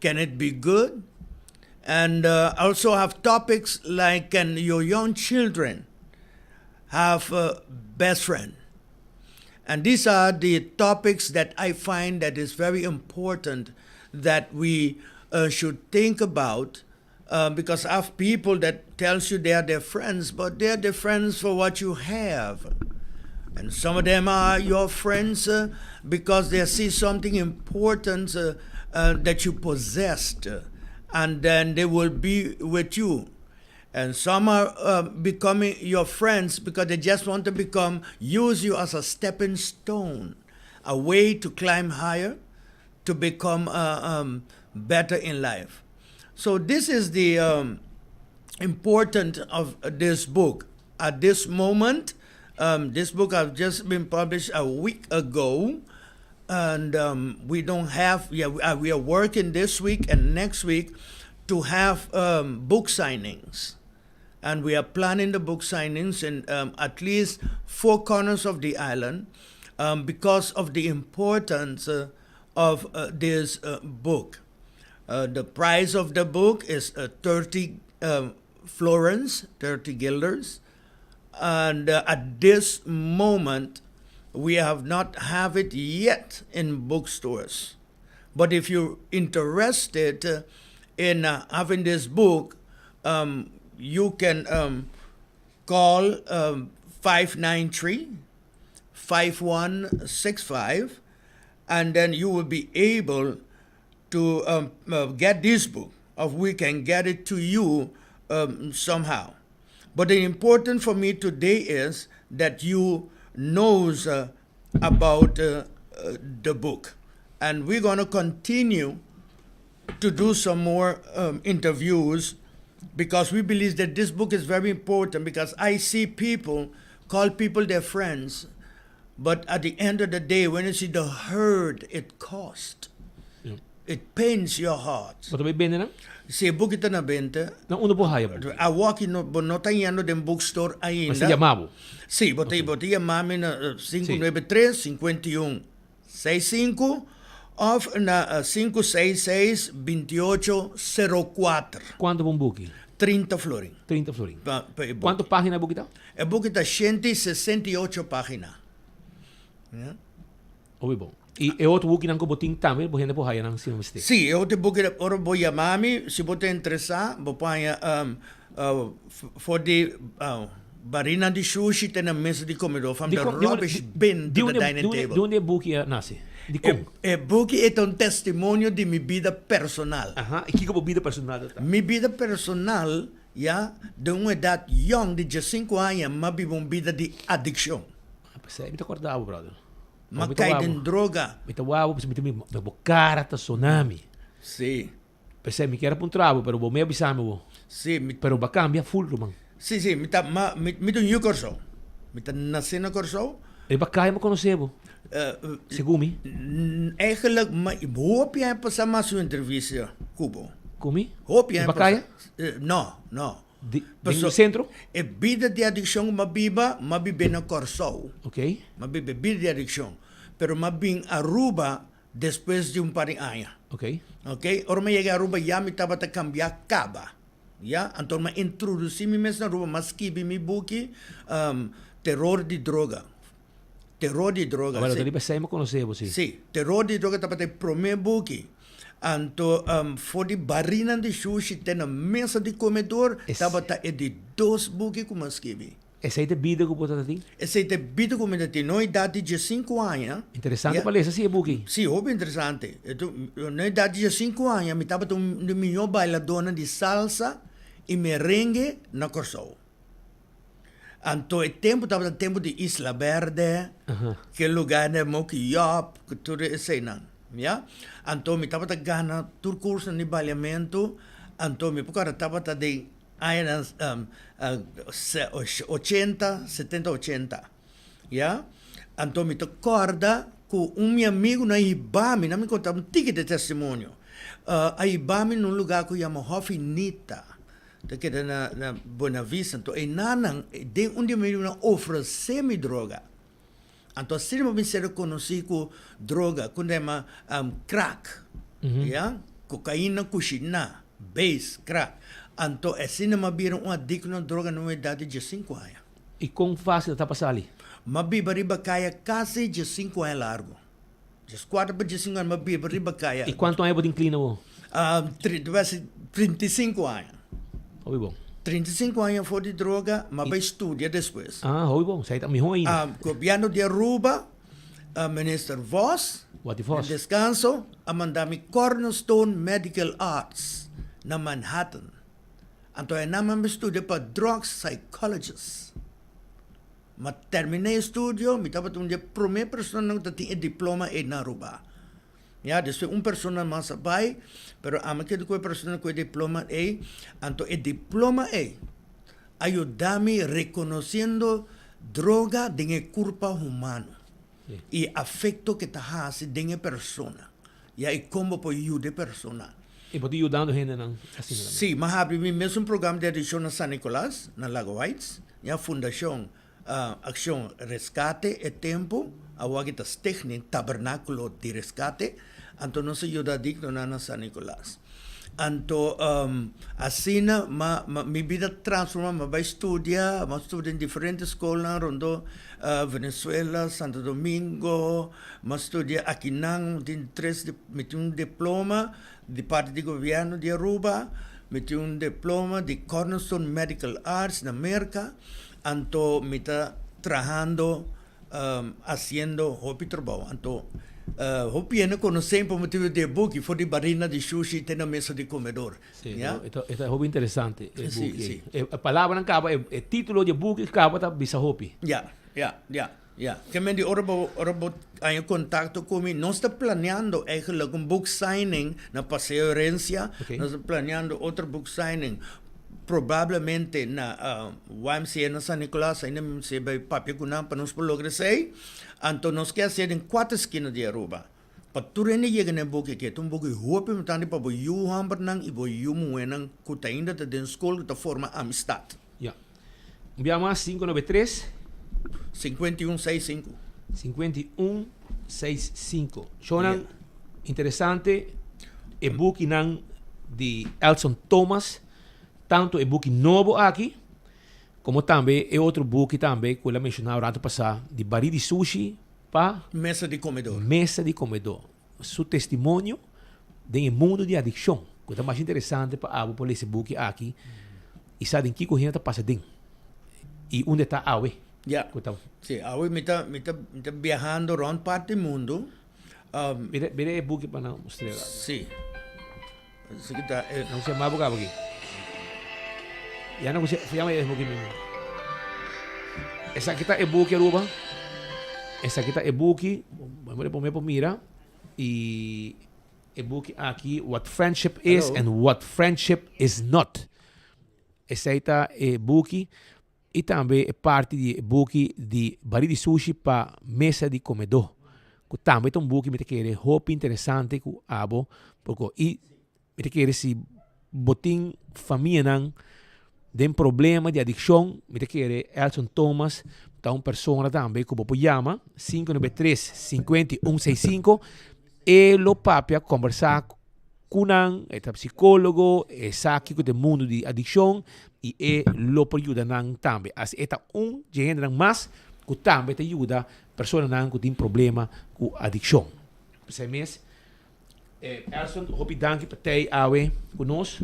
Can it be good? And uh, also have topics like can your young children have a best friend? And these are the topics that I find that is very important that we uh, should think about uh, because I have people that tells you they are their friends, but they are their friends for what you have. And some of them are your friends uh, because they see something important uh, uh, that you possessed, and then they will be with you. And some are uh, becoming your friends because they just want to become, use you as a stepping stone, a way to climb higher, to become uh, um, better in life. So this is the um, important of this book. At this moment, um, this book has just been published a week ago, and um, we don't have. Yeah, we are, we are working this week and next week to have um, book signings, and we are planning the book signings in um, at least four corners of the island, um, because of the importance uh, of uh, this uh, book. Uh, the price of the book is uh, 30 um, florins, 30 guilders. And uh, at this moment, we have not have it yet in bookstores. But if you're interested uh, in uh, having this book, um, you can um, call um, 593 5165 and then you will be able to um, uh, get this book, or we can get it to you um, somehow. But the important for me today is that you knows uh, about uh, uh, the book, and we're going to continue to do some more um, interviews because we believe that this book is very important because I see people call people their friends, but at the end of the day, when you see the hurt it cost, it pains your heart. Bo ta bay bende nan? Si e buki ta na benta. Na unda bo haya buki? Awoki no, bo no ta yendo den bookstore ainda. Ma si yama bo? Si, bo ta, bo ta yama mi na 593 51 65 of na 566 28 04. Cuanto pa un buki? 30 florin. 30 florin. Pa, pa e buki. Cuanto pagina e buki ta? E buki ta 168 pagina. Ja. Hopi bon. I e otro bukinan ku bo tin tambe bo hende por haya nan si no mester. Sí, e otro buki ora bo yama mi, si bo ta interesá, bo por haña for di barinan di shushi te na mesa di komedor, from the rubbish bin to the dining table. Di unda e buki a nase? Dikon? E buki e ta un testimonio di mi bida personal. Aha, i kiko bo bida personal ta ta? Mi bida personal, ya, den un edat yòn di diesinku aña, mi a biba un bida di adikshon. P'esei mi ta kòrda bo, brother. Ma kai den droga. Mi ta wou pasobra mi ta bo kara ta sona mi. Sí. P'esei mi kier a puntra bo, pero bo mi a bisa mi bo. Sí, mi. Pero bo a kambia ful, ruman. Sí, sí, mi ta, ma, mi, mi ta un yu Kòrsou. Mi ta nasé na Kòrsou. Riba kaya mi konosé bo, segun mi. Eigenlijk, ma, hopi aña pasá mi a hasi un entrevista ku bo. Ku mi? Hopi aña Riba pasá. kaya? No, no. Di, den un sentro? E bida di adikshon ku mi a biba, mi a bib'é na Kòrsou. Ok. Mi a biba e bida di adikshon. Pero mi a bin Aruba despues di un par di aña. Ok. Ok, ora mi a yega Aruba ya mi tabata kambiá kaba. Ya, anto mi a introdusí mi mes na Aruba, mi a skibi mi buki Teror di Droga. Teror di Droga. Awor, ta riba esei mi a konosé bo, si. Sí, Teror di Droga tabata e promé buki. Anto for di barinan di shushi te na mesa di komedor tabata e di dos buki ku mi a skibi. Esei ta e bida ku bo ta tin? Esei ta e bida ku mi ta tin. No edat di diesinku aña. Interesante pa lesa si e buki. Sí, hopi interesante. No edat di diesinku aña mi tabata un di mihó bailadónan di salsa i merengue na Kòrsou. Anto e tempu tabata tempu di Isla Berde, ke lugar de Moki Yop, ku tur eseinan, ya. Anto mi tabata gana tur kursonan di baliamentu. Anto mi por kòrda tabata den añanan ochenta, setenta, ochenta, ya. Anto mi ta kòrda ku un mi amigunan a hiba mi, nan mi konta un tiki di testimonio, a hiba mi na un lugá ku yama Hòfi Nita, ta keda na na Buena Vista. Anto enanan den un di e amigunan ofresé mi droga. Anto asina bo bin ser konosí ku droga ku nan yama crack, ya, kokaina kushiná, base, crack. Anto asina mi a bira un adikto na droga na un edat di diesinku aña. I kon fásil ta pa sali? Mi a biba riba kaya kasi diesinku aña largu. Dieskuater pa diesinku aña mi a biba riba kaya. I kuantu aña bo tin klin awor? 35 aña. Hopi bon. 35 aña for di droga, mi a bai studia despues. Ah, hopi bon. Esei ta mihó ainda. Gobierno di Aruba, Minister Vos, Watty Vos. En descanso, a manda mi Cornerstone Medical Arts na Manhattan. Anto einan mi a bai studia pa drugs psychologist. Mi a termina e estudio, mi tabata un di e prome personanan ku ta tin e diploma ei na Aruba. Ya, despues un persona mas a bai, pero ami keda ku e persona ku e diploma ei. Anto e diploma ei a yuda mi rekonosiendo droga den e kurpa humano i e afekto ke ta hasi den e persona. Ya, i kon bo por yuda e persona. I bo ta yudando hendenan asina tambe? Si, mi a habri mi mesun programa di adikshon na San Nicolas, na Lago Heights. Ya, Fundashon Accion Rescate e tempu awor ta Stichting Tabernaculo di Rescate, anto nos a yuda adictonan na San Nicolas. Anto asina ma mi bida transforma, mi a bai studia, mi a studia den diferente scolnan rondó Venezuela, Santo Domingo, mi a studia akinan, mi tin tres, mi tin un diploma di parti di gobierno di Aruba, mi tin un diploma di Cornerstone Medical Arts na Merca. Anto mi ta trahando, haciendo hopi trabou. Anto hopi hende conocen pa motibo di e buki, for di barina di shushi te na mesa di comedor. Si, e ta e ta hopi interesante e buki ei. E palabranan caba, e titulo di e buki caba ta bisa hopi. Ya, ya, ya, ya. Ke men di ora bo ora bo haña contacto cu mi, nos ta planeando eigenlijk un book signing na Paseo Herencia, nos ta planeando otro book signing. Probablemente na YMCA na San Nicolas, ainda mi mester bai papia ku nan pa nos por logra esei. Anto nos ke hasié den kuater skina di Aruba. Pa tur hende yega na e buki aki. E ta un buki hopi importante pa bo yu hòmbernan i bo yu muhénan ku ta ainda ta den skol ku ta forma amistat. Ya. Un bia mas, 593. 5165. 5165. Shownan interesante e bukinan di Elson Thomas. Tanto e buki nobo aki, como tambe e otro buki tambe cu el a menciona un rato pasa, di Barí di Sushi pa. Mesa di Comedor. Mesa di Comedor. Su testimonio den e mundo di adiccion, cu ta mas interesante pa abo por lesa e buki aki y sa den kico hende ta pasa den y unda e ta awe. Ya. Cu ta. Si, awe mi ta, mi ta, mi ta biahando rond parti mundo. Mira, mira e buki pa nan mustr'e. Si. Esaki ta e. Nan kusi yama bo kaba aki. Ya nan kusi yama e buki mismo. Esaki ta e buki Aruba. Esaki ta e buki. Bo por pone por mira. Y e buki aki What Friendship Is and What Friendship Is Not. Esei ta e buki. I tambe e parti di e buki di Bari di Sushi pa Mesa di Komedó, ku tambe ta un buki mi ta kere hopi interesante ku abo por ko. I mi ta kere si bo tin famianan den problema di adikshon, mi ta kere Elson Thomas ta un persona tambe ku bo por yama 593 5165, e lo papia kombersá Ku nan, e ta psicólogo, e sa kiko ta e mundu di adikshon i e lo por yuda nan tambe. Asi e ta un dje hendenan mas ku tambe ta yuda personanan ku tin problema ku adikshon. P'esei mes, Elson, hopi danki pa tei awe ku nos.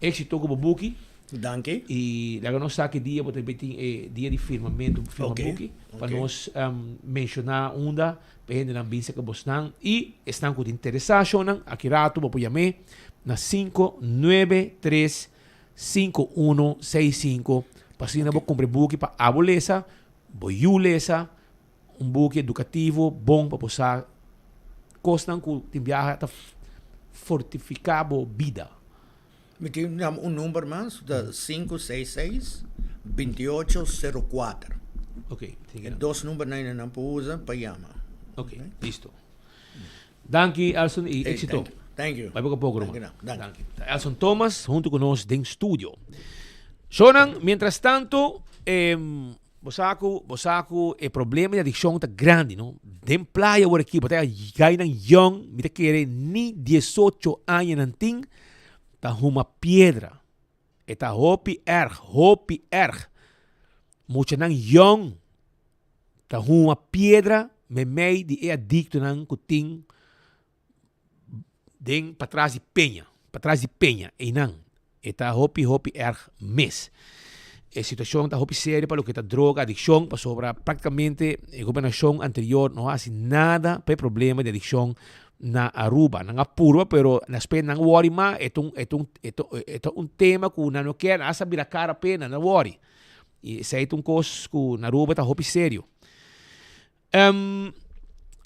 Éksito ku bo buki. Danki. I laga nos sa ki dia bo ta bin tin e dia di firmamentu, firma buki, pa nos menshoná unda. Pa e hendenan bin serka bosnan i esnan ku ta interesá shownan, aki ratu bo por yam'é na 593 5165 pa asina bo kumpra e buki pa abo lesa, bo yu lesa, un buki edukativo bon pa bo sa kosnan ku tin biaha ta fortifiká bo bida. Mi tin yama un number mas, ta 566 2804. Ok, E dos numbernan ei nan por usa pa yama. Ok, listo. Danki Elson y Hey, éxito. thank you. Thank you. Bai poco a poco, ruman. Danki, danki. Danki. Ta Elson Thomas hunto cu nos den studio. Shonan, mientras tanto, em, bo sa cu, bo sa cu e problema di adiccion ta grandi, no? Den playa awor aki, bo ta gainan young, mi ta kere ni 18 aña nan tin, ta huma piedra. E ta hopi erg, hopi erg. Muchanan young ta huma piedra memei di e adictonan cu tin den patras di peña, patras di peña, eynan. E ta hopi hopi erg mes. E situacion ta hopi serio pa loke ta droga, adiccion, pasobra practicamente e gobernacion anterior no a haci nada pa e problema di adiccion na Aruba. Nan a purba pero despues nan worry mas, e ta un e ta un e ta e ta un tema cu nan no kier, nan hasta bira cara p'e, nan ta worry. Y esey ta un cos cu na Aruba ta hopi serio.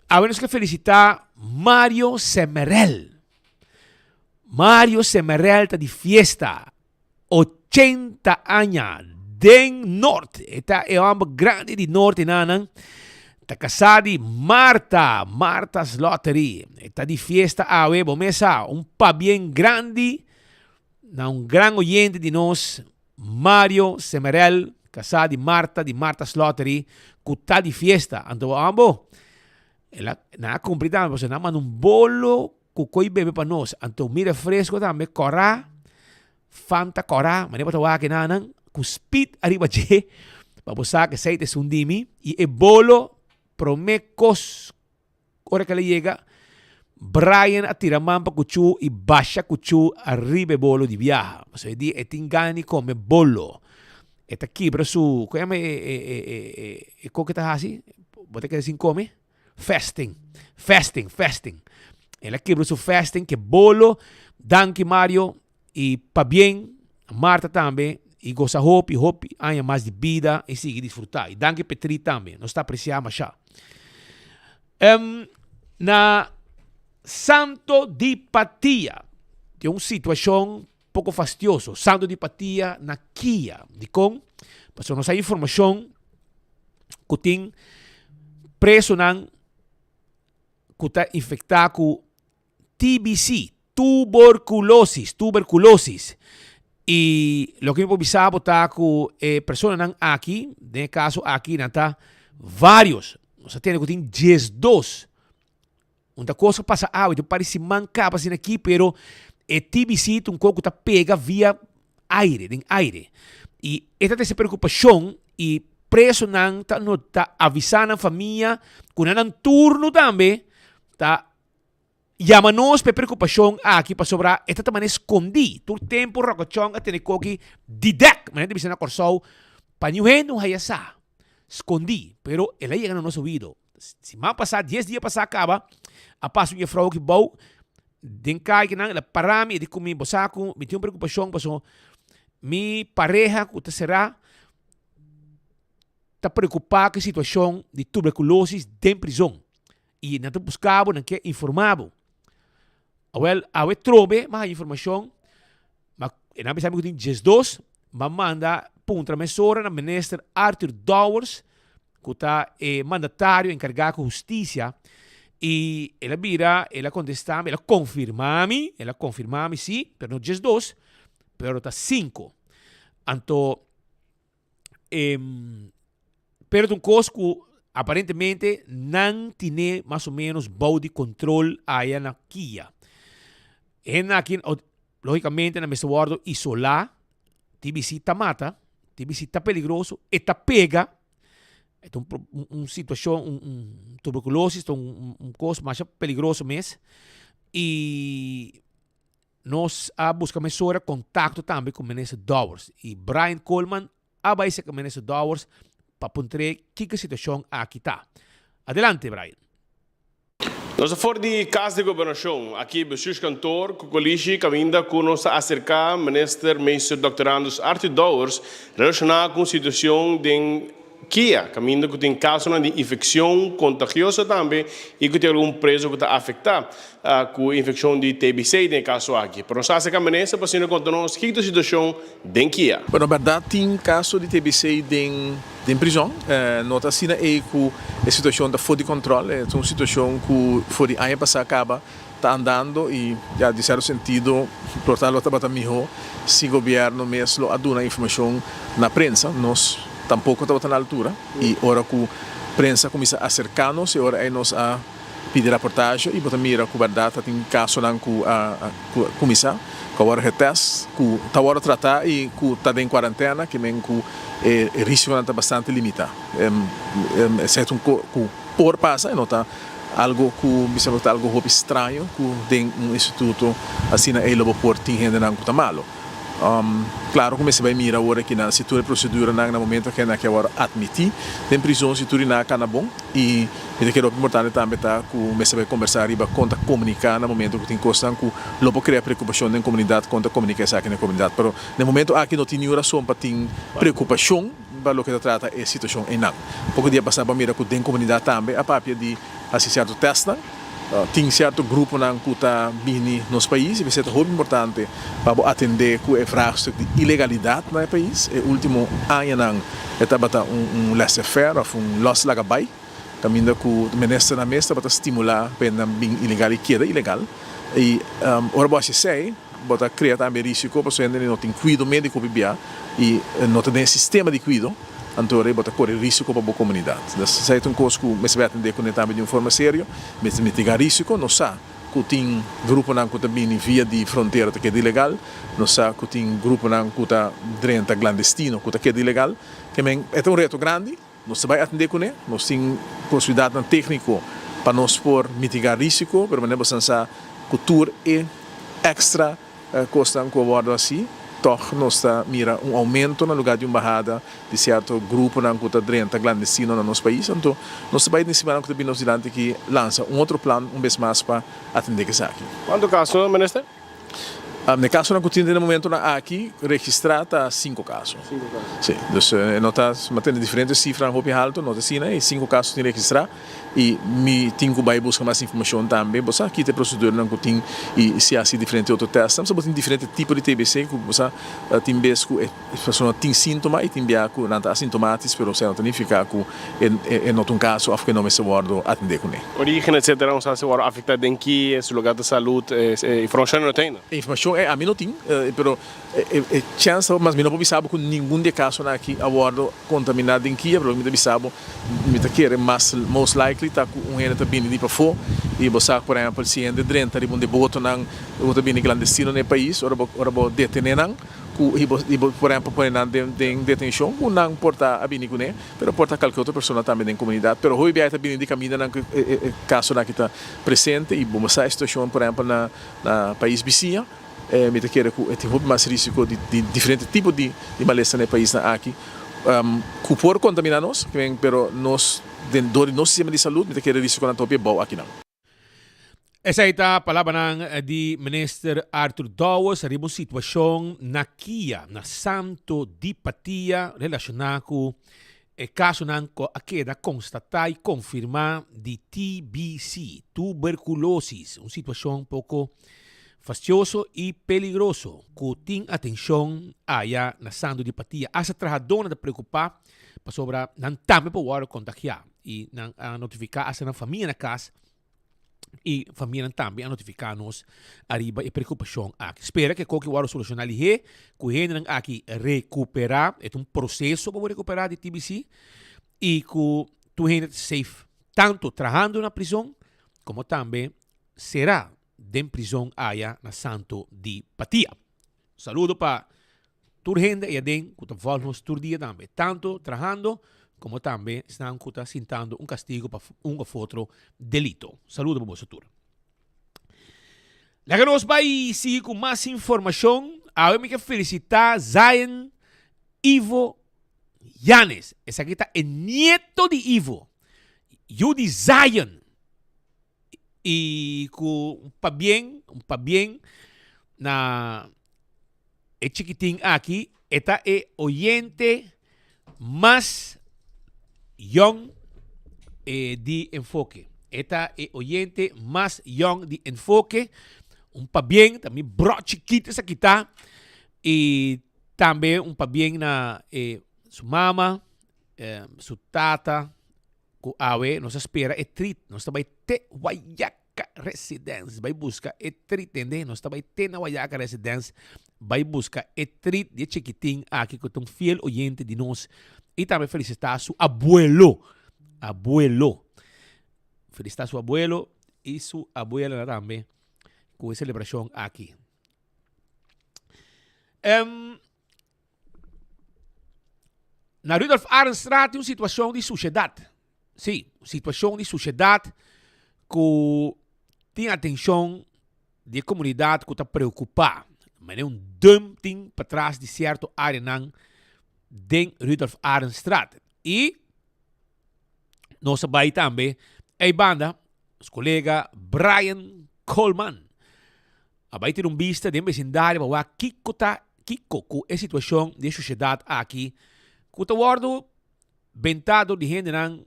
Awe nos ke felicita Mario Semerel. Mario Semerel ta di fiesta. 80 aña den Noord. E ta e homber grandi di Noord enanan. Ta casá di Marta, Marta's Lottery. E ta di fiesta awe, bo mesa, un pabien grandi na un gran oyente di nos, Mario Semerel, casá di Marta, di Marta's Lottery, cu ta di fiesta. Anto ambo, el a, nan a cumpli tambe, pasobra nan a manda un bolo cu coy bebe pa nos. Anto mi refresco tambe cora, Fanta cora, manera bo ta wak enanan, cu speed ariba dje, pa bo sa cu esey ta esun di mi. Y e bolo, prome cos Ora ku el a yega, Brian a tira man pa kuchú i basha kuchú ariba e bolo di biaha. Pasobra e di e tin gana di kome bolo. E ta kibra su, kon yama e e e e e kos ku e ta hasi? Bo ta keda sin kome? Fasting, fasting, fasting. El a kibra su fasting ku e bolo. Danki Mario i pabien Marta tambe i gosa hopi hopi aña mas di bida i sigui disfruta. I danki Petri tambe, nos ta aprecia masha. Um, na Santo di Patia tin un situacion poco fastioso. Santo di Patia na Kia. Dikon? Pasobra nos hay informacion cu tin presonan cu ta infecta cu TBC, tuberculosis, tuberculosis. Y loke mi por bisa bo ta cu e personanan aki, den e caso aki nan ta varios. Nos a tende cu tin 12. Un ta cos a pasa awe, tin un par di siman caba asina aki, pero e TBC ta un cos cu ta pega via aire, den aire. Y e ta trece preocupacion y presonan ta no ta avisa nan famia cu nan nan turno tambe ta Yama nos pa e preokupashon aki pasobra e ta ta manera skondí. Tur tempu Rokochon a tene koki di dèk, manera ta bisa na Kòrsou, pa niun hende no haya sa. Skondí, pero el a yega na nos oido. Siman pasá, dies dia pasá kaba, a pasa un jefrou aki bou den kai kinan, el a para mi, e di ku mi, Bo sa ku mi tin un preokupashon pasobra mi pareha ku ta será ta preokupá ku e situashon di tuberkulosis den prizon. I nan ta buska bo, nan ke informa bo. Awel, awe trobe m'a haña informashon, ma e nan bisa mi ku tin 12, m'a manda puntra mesora na Minister Arthur Dowers, ku ta e mandatario enkargá ku hustisia, i el a bira, el a kontestá mi, el a konfirmá mi, el a konfirmá mi si, pero no 12, pero ta sinku. Anto, Pero ta un kos ku aparentemente nan tine mas o menos bou di kontrol aya na Kia. Hende aki logicamente nan mester wordo isola, TBC ta mata, TBC ta peligroso, e ta pega, e ta un situacion, un tuberculosis ta un kos masha peligroso mes y Nos a buska mesora kontakto tambe ku Minister Dowers i Brian Koolman a bai serka Minister Dowers pa puntr'é kiko e situashon aki ta. Adelante Brian. Nos ta for di Kas di Gobernashon, aki Bestuurskantoor ku Kolishi kaminda ku nos ta aserká Minister Meester Dòkter Andus Arthur Dowers relashoná ku un situashon den. Kia, kaminda ku tin kasonan di infekshon kontagioso tambe i ku tin algun preso ku ta afektá ku infekshon di TBC den e kaso aki. Pero nos hasi Kamenesa pa asina konta nos kiko ta e situashon den Kia. Bueno, bèrdat tin kaso di TBC den den prizòn. No ta asina ei ku e situashon ta for di kòntròl. E ta un situashon ku for di aña pasá kaba ta andando y ya di cierto sentido por ta lo tabata miho si gobierno mes lo a duna informacion na prensa, nos tampoco tabata na altura y ora cu prensa cuminsa acerca nos e ora ey nos a pidi raportaje y bo ta mira cu berdad ta tin casonan cu a cuminsa cu a worde getest cu ta worde trata y cu ta den cuarentena ke men cu e risiconan ta bastante limita esey ta un co cu por pasa e no ta Algo ku mi sa ta algo hopi straño ku den un instituto asina ei lo bo por tin hendenan ku ta malo. Klaro ku mester bai mira awor aki nan si tur e proseduranan na momento ku nan ke wòrdu atmití den prizon si tur di nan a kana bon i mi ta kere hopi importante tambe ta ku mester bai kombersá riba kon ta komuniká na momento ku tin kosnan ku lo por krea preokupashon den komunidat kon ta komuniká esaki den komunidat pero na e momento aki no tin niun rason pa tin preokupashon. Pa loke ta trata e situashon einan. Poko dia pasá bo a mira ku den komunidat tambe a papia di hasi sierto tèstnan. Tin sierto gruponan ku ta bini nos pais i p'esei ta hopi importante pa bo atendé ku e vraagstuk di ilegalidat na e pais. E último añanan e tabata un laissez-faire òf un lòs laga bai, kaminda ku ministernan mes tabata stimulá pa hendenan bin ilegal i keda ilegal. I ora bo hasi esei, Bo ta krea tambe risiko pasobra hende no tin kuido mediko pibia i no ta den e sistema di kuido, anto bo ta kore risiko pa bo komunidat. Dus esei ta un kos ku mester bai atendé kuné tambe di un forma serio, mester mitiga risiko. Nos sa ku tin gruponan ku ta bini via di frontera ta keda ilegal, nos sa ku tin gruponan ku ta drenta glandestino ku ta keda ilegal. Ke men e ta un reto grandi. Nos ta bai atendé kuné, nos tin posibilidatnan tékniko pa nos por mitigá rísiko, pero manera bo san sa ku tur e èkstra kosnan ku a wòrdu hasí, tòg nos ta mira un oumento na lugá di un bahada di sierto gruponan ku ta drenta klandestino na nos pais. Anto nos ta bai den simannan ku ta bini nos dilanti aki lansa un otro plan un bes mas pa atendé ku esaki. Kuantu kaso, Minister? E kasonan ku tin den e momentonan aki registrá ta sinku kaso. Sí, dus e no ta mantene diferente sifranan hopi haltu, no ta asina, e sinku kaso tin registrá i mi tin ku bai buska mas informashon tambe. Bo sa kita e proseduranan ku tin i si hasi diferente otro tèstnan, pasobra bo tin diferente tipo di TBC ku bo sa tin bes ku e persona tin síntoma i tin bia ku nan ta asintomatis, pero esei no ta nifiká ku e no ta un kaso òf ku e no mester wòrdu atendé kuné. Orígen etcetera un sa si wòrdu afektá den ki su lugá ta salud e informashon no tin. E informashon ei ami no tin, pero e chèns ta mas mi no por bisa bo ku ningun di e kasonan aki a wòrdu kontaminá den kia, pero loke mi ta bisa bo mi ta kere mas most likely ta ku un hende ta bini di pafó i bo sa por ehèmpel si hende drenta riba un di e botonan ku ta bini klandestino na e pais ora bo ora bo detené nan ku i bo i bo por ehèmpel pone nan den den detenshon ku nan por ta a bini kuné. Pero por ta kalke otro persona tambe den komunidat. Pero hopi biaha ta bini di kamindanan ku e kasonan aki ta presente i bo sa e situashon por ehèmpel na na pais bisiña. Mi ta kere ku e tin hopi mas risiko di di diferente tipo di di malesa na e paisnan aki ku por kontamina nos, pero nos den dor di nos sistema di salud mi ta kere risikonan ta hopi abou akinan. Esei ta palabranan di Minister Arthur Dowers riba un situacion na Kia, na Santo di Patia, relaciona cu e casonan cu a keda constata y confirma di TBC, tuberculosis, un situacion poco fastioso y peligroso cu tin atencion aya na Santo di Patia. Hasta trahadornan ta preocupa pasobra nan tambe por wordo contagia. Y nan a notifica hasta nan famia na cas y famianan tambe a notifica nos ariba e preocupacion aki. Spera que koki wòrdu soluciona lihé, ku hendenan aki recupera, e ta un proceso pa bo recupera di TBC, y ku tur hende ta safe, tanto trahando na prison como tambe sera den prison aya na Santo di Patia. Saludo pa tur hende ei aden ku ta vòlg nos tur dia tambe, tantu trahando komo tambe esnan ku ta sintando un kastigo pa un òf otro delito. Saludo pa boso tur. Laga nos bai sigui ku mas informashon. Awe mi ke felisitá Zion Ivo Yanes. Esaki ta e nieto di Ivo, yu di Zion. Y cu un pabien, un pabien na e chikitin aki, e ta e oyente mas yong eh, di Enfoke. E ta e oyente mas yong di Enfoke. Un pabien, ta mi bro chikito esaki ta. Y tambe un pabien na eh, su mama, eh, su tata, cu awe nos a spera e treat. Nos ta bay te Wayaca Residence, bay busca e treat, tende? Nos ta bay te na Wayaca Residence, bay busca e treat di e chikitin aki cu ta un fiel oyente di nos. Y tambe felicita su abuelo, abuelo. Felicita su abuelo y su abuela tambe cu e celebracion aki. Um, na Rudolf Arendstraat tin un situacion di suciedad. Sí, un situacion di suciedad cu tin atencion di e comunidad cu ta preocupa. Mane un dump tin patras di cierto areanan den Rudolf Arendstraat. Y nos a bai tambe ei banda, nos colega Brian Coleman a bai tira un bista den besindario pa wak kiko ta kiko ku e situashon di e shosiedat aki ku ta wòrdu bentá dor di hendenan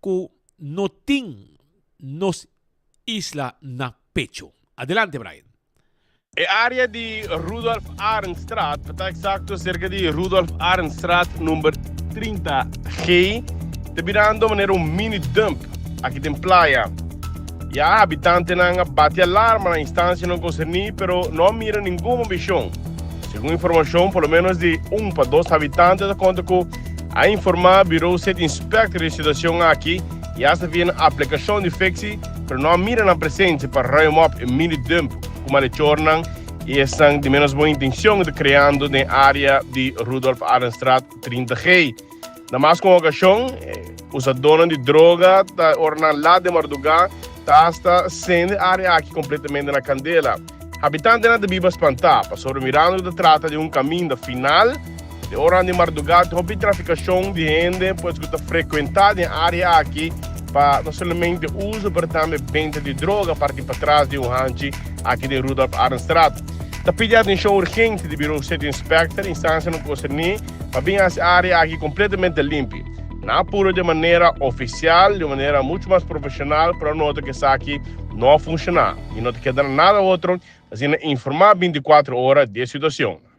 ku no tin nos isla na pecho. Adelante Brian. E área di Rudolf Arendstraat, pa ta eksakto serka di Rudolf Arendstraat number 30 G, ta birando manera un mini dump aki den playa. Ya habitantenan a bati alarma na instansianan konserní pero no a mira ningun movishon. Segun informashon por lo menos di un pa dos habitante ta konta ku a informá Bureau City Inspector di e situashon aki i asta via nan aplikashon di Fixi pero no a mira nan presensia pa ruim op e mini dump ku malechornan i esnan di menos bon intencion ta creando den area di Rudolf Arendstraat 30 G. Na mas ku un ocasion, usadónan di droga ta ora nan lat den mardugá ta hasta sende area aki completamente na candela. Habitantenan ta biba spantá, pasobra mirando ku ta trata di un kaminda final, Den oranan di mardugá tin hopi trafikashon di hende pues ku ta frekuentá den área aki pa no solamente uso pero tambe benta di droga parti patras di un hanchi aki den Rudolf Arendstraat. Ta pidi atenshon urgente di Bureau City Inspector, instansianan konserní pa bin hasi área aki kompletamente limpi. Nan a puru den manera ofisial, di un manera muchu mas profeshonal pero a nota ku esaki no a funshoná i no ta keda nada otro asina informá bintikuater ora di e situashon.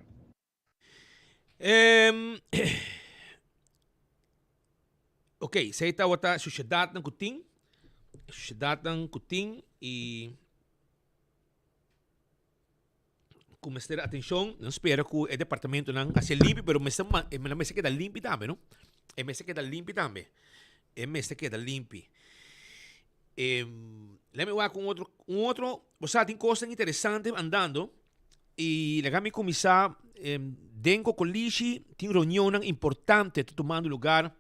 Ehm, ok, sei tabata sociedadnan ku tin, sociedadnan ku tin i ku mester atenshon, nan spera ku e departamentonan a ser limpi, pero mester ma, e mester keda limpi tambe, no? E mester keda limpi tambe. E mester keda limpi. Ehm, let me wak un otro, un otro, bo sa tin kosnan interesante andando. I laga mi kuminsá den Kokolishi tin reunionnan importante ta tumando lugar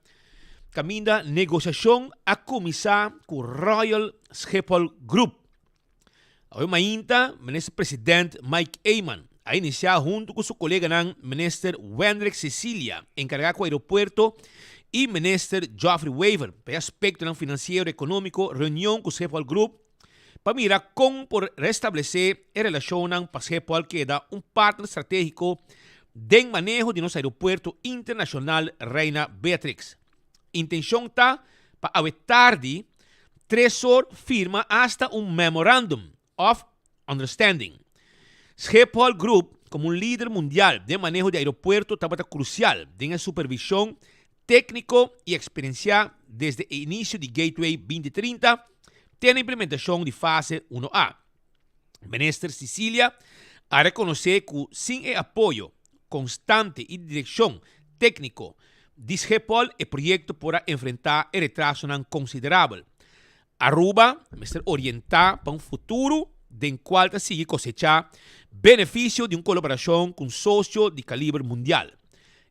kaminda negosiashon a kuminsá ku Royal Schiphol Group. Awe mainta Minister President Mike Eman a inisiá huntu ku su koleganan Minister Wendrick Cecilia enkargá ku aeropuerto i Minister Geoffrey Wever pa e aspektonan finansiero ekonómiko reunion ku Schiphol Group pa mira kon por restablesé e relashonnan pa Schiphol keda un partner stratégiko den maneho di nos aeropuerto internashonal Reina Beatrix. Intenshon ta pa awe tardi tres or firma asta un Memorandum of Understanding. Schiphol Group komo un lider mundial den maneho di aeropuerto tabata krusial den e supervishon tékniko i eksperensiá desde e inisio di Gateway 2030 te na implementashon di fase uno A. Minister Cicilia a rekonosé ku sin e apoyo konstante i direkshon tékniko di Schiphol e proyekto por a enfrentá e retrasonan konsiderabel. Aruba mester orientá pa un futuro den kual ta sigui kosechá benefisio di un kolaborashon ku un sosio di kaliber mundial.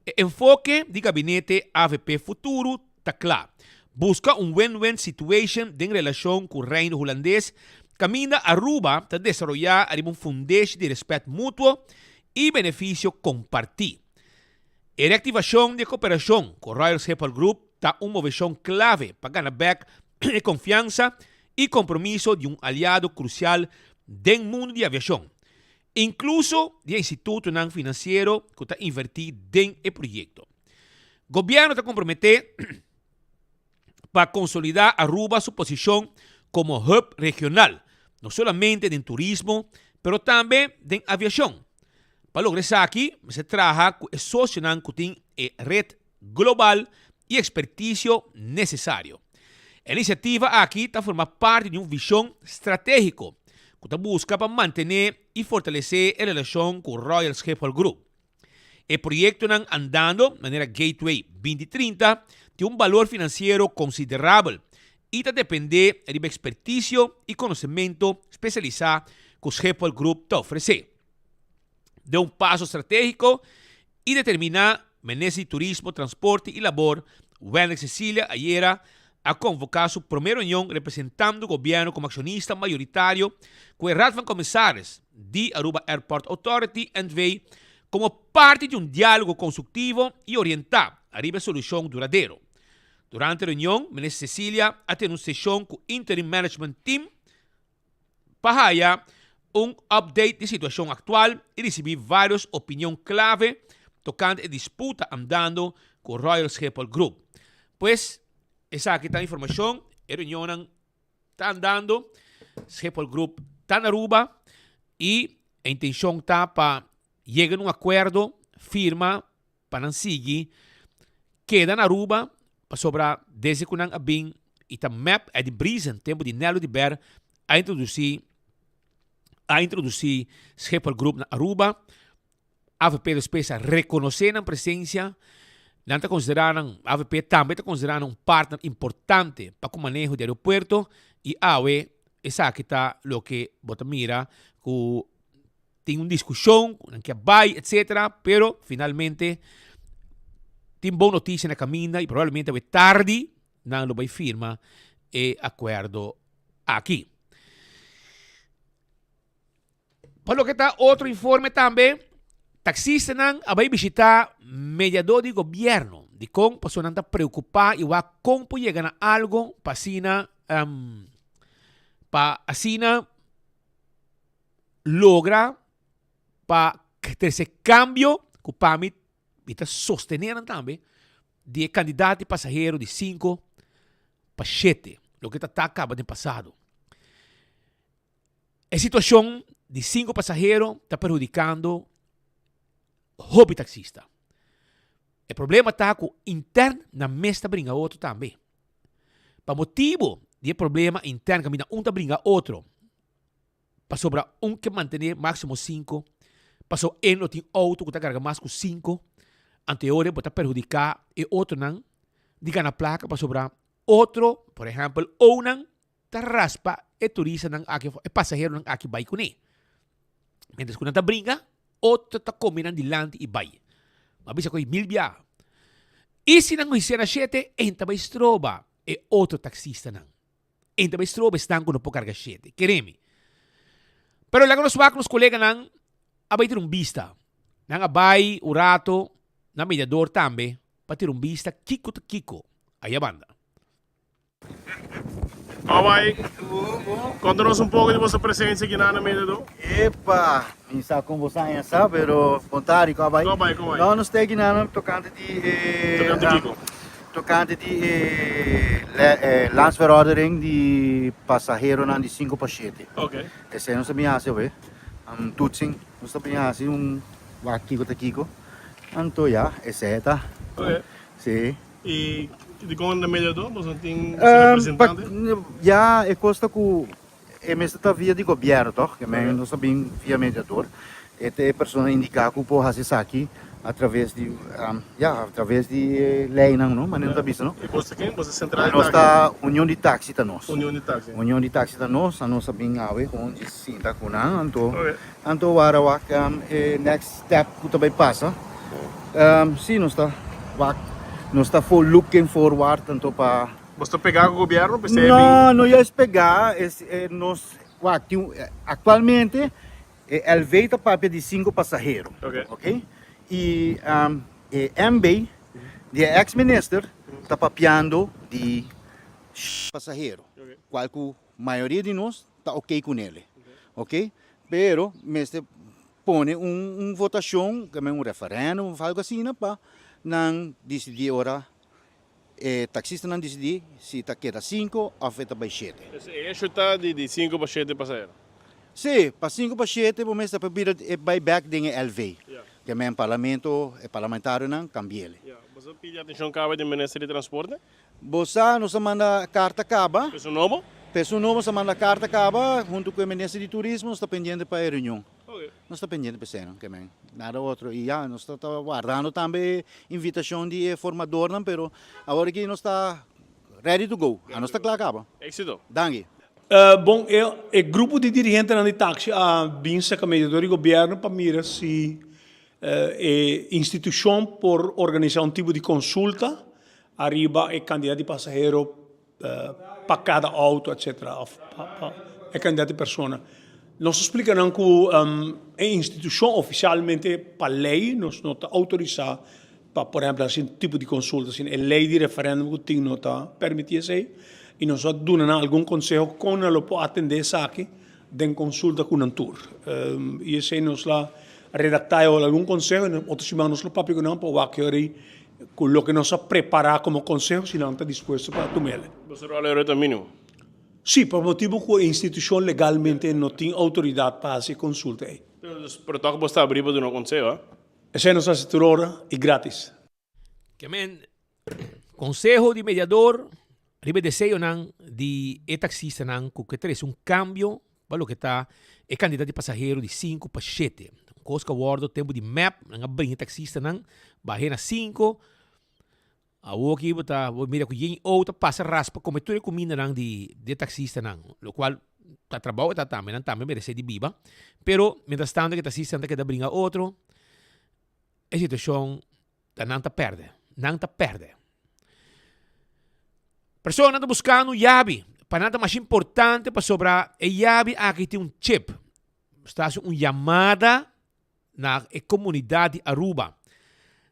E enfoke di gabinete avp Futuro ta kla, buska un win-win situation den relashon ku Reino Hulandes kaminda Aruba ta desaroyá ariba un fundeshi di rèspèt mutuo i benefisio kompartí. E reaktivashon di e koperashon ku Royal Schiphol Group ta un moveshon klave pa gana bèk e konfiansa i kompromiso di un aliado krusial den mundu di aviashon, inkluso di e institutonan finansiero ku ta invertí den e proyekto. Gobièrnu ta komprometé. pa konsolidá Aruba su posishon komo hub regional, no solamente den turismo, pero tambe den aviashon. Pa logra esaki, mester traha ku e sosionan ku tin e ret global i ekspertisio nesesario. E inisiativa aki ta forma parti di un vishon stratégiko ku ta buska pa mantené i fortalesé e relashon ku Royal Schiphol Group. E proyektonan andando, manera Gateway 2030, tin un balor finansiero konsiderabel i ta dependé riba ekspertisio i konosementu spesialisá ku Schiphol Group ta ofresé. Den un paso stratégiko i determiná, Minister di Turismo, Transporte i Labor, Wendrick Cecilia ayera a konvoká su promé reunion representando gobièrnu komo akshonista mayoritario ku e Raad van Commissaris di Aruba Airport Authority NV komo parti di un diálogo konstruktivo i orientá ariba e solushon duradero. Durante e reunion, Minister Cecilia a tene un seshon ku Interim Management Team pa haya un update di situashon aktual i risibí vários opinion klave tokante e disputa andando ku Royal Schiphol Group. Pues, esaki ta informashon, e reunionnan ta andando, Schiphol Group ta na Aruba i e intenshon ta pa yega na un akuerdo, firma pa nan sigui keda na Aruba pasobra desde cu nan a bin y ta mep Eddie Briesen tempo di Nello de Ber a introduci a introduci Schiphol Group na Aruba. Avp despues a reconoce nan presencia nan ta considera nan avp tambe ta considera nan un partner importante pa cu maneho di aeropuerto y awe esaki ta loke bo ta mira cu tin un diskushon ku nan ke bai etcetera pero finalmente tin bon notisia na kaminda i probablemente awe tardi nan lo bai firma e akuerdo aki. Pa loke ta otro informe tambe, taksistanan a bai bishita mediador di gobierno. Dikon? Pasobra nan ta preokupa i wak kon por yega na algo pa asina pa asina logra pa trese cambio cu pa mi mi ta sostene nan tambe di e cantidad di pasahero di cinco pa shete loke ta ta caba den pasado. E situacion di cinco pasahero ta perhudicando hopi taxista. E problema ta cu intern nan mes ta bringa otro tambe. Pa motibo di e problema intern caminda un ta bringa otro Pasobra un ke mantené máksimo sinku, paso e no tin outo ku ta karga mas ku sinku, anto e ora bo ta perhudiká e otronan di gana plaka pasobra otro, por ehèmpel, ounan ta raspa e turistanan aki òf e pasaheronan aki bai kuné. Miéntras ku nan ta bringa, otro ta kome nan dilanti i bai. Bo a bisa ku ei mil biaha. I si nan hisié na shete, e ta bai stroba e otro taksistanan. E ta bai stroba esnan ku no por karga shete. Kere mi. Pero laga nos wak nos koleganan a bai tira un bista. Nan a bai un rato na mediador tambe pa tira un bista kiko ta kiko aya banda. Awai, konta nos un poko di boso presensia aki na na mediador. Epa, mi sa kon bo sa haña sa, pero bon tardi, kon a bai? Kon a bai, kon a bai? No, nos ta aki na tokante di e. Tokante kiko? Tokante di e landsverordening di pasaheronan di sinku pa shete. Esei nos ta bin hasi awe. Un toetsing nos ta bin hasi un wak kiko ta kiko. Anto ya, esei ta. Si. I dikon na mediador boso no tin representante? Ya e kos ta ku E mester ta via di gobierno toch? Ke men nos ta bin via mediador. E ta e persona indica cu por haci esaki a traves di, ya, a traves di e leynan, no? Manera nos ta bisa, no? Y bos ta ken? Bos ta central di taxi? Nos ta Union di Taxi ta nos. Union di Taxi. Union di Taxi ta nos. Nos a bin awe con djis sinta cu nan. Anto, anto wara wak e next step cu ta bay pasa. Si, nos ta wak, nos ta for looking forward anto pa. Bos ta pegá ku gobièrnu p'esei a bin? No, no juist pegá, es nos wak tin aktualmente e LV ta papia di sinku pasahero, ok, i e MB di e eks minister ta papiando di shete pasahero, kual ku mayoria di nos ta ok kunele, ok, pero mester pone un votashon, un referèndum òf algu asina pa nan disidí ora. E taksistanan disidí si ta keda sinku òf e ta bai shete. Pues e hecho ta di sinku pa shete pasahero? Sí, pa sinku pa shete bo mester por bira e bai bèk den e LV. Ke men parlamento, e parlamentarionan kambi'el. Ya, boso a pidi atenshon kaba di minister di transporte? Bo sa, nos a manda karta kaba. Pesun nobo? Pesun nobo nos a manda karta kaba huntu ku e minister di turismo, nos ta pendiente pa e reunion. Nos ta pendiente pa esei, ke men nada otro. I ya, nos ta wardando tambe e invitashon di e formadornan, pero awor aki nos ta ready to go. Anos ta kla kaba. Éxito. Danki. Bon, e grupo di dirigentenan di taxi a bin serka mediador di gobièrnu pa mira si e institushon por organisá un tipo di konsulta ariba e kantidat di pasahero pa kada outo etcetera of pa e kantidat di persona. Nos a splika nan ku e institushon ofisialmente pa lei nos no ta outorisá pa por ehempel hasi un tipo di konsulta asina. E lei di referèndum ku tin no ta permití esei i nos a duna nan algun konseho kon nan lo por atendé esaki den konsulta ku nan tur. I esei nos la redaktá e algun konseho i otro siman nos lo papia ku nan pa wak e ora ei Ku loke nos a prepará komo konseho si nan ta dispuesto pa tum'el. Boso ròl ora ta mínimo? Sí, pa motibu ku e institushon legalmente no tin outoridat pa hasi e konsulta ei. Pero tòg bo sta abrí pa duna konseho, a? Esei nos hasi tur ora i grátis. Ke men, konseho di mediador riba e deseonan di e taksistanan ku ke trese un kambio pa loke ta e kantidat di pasahero di sinku pa shete. Un kos ku a wòrdu tempu di mep, nan a bringa e taksistanan bah'é na sinku. Awor aki bo ta bo mira ku yen ou ta pasa raspa kome tur e kumindanan di di e taksistanan, lokual ta trabou e ta tambe, nan tambe meresé di biba. Pero mientras tanto ku e taksistanan ta keda bringa otro, e situashon Ta nan ta pèrdè. Nan ta pèrdè. Personanan ta buskando un yabi. Pa nan ta masha importante pasobra e yabi aki tin un chip. Ta hasi un yamada na e komunidat di Aruba.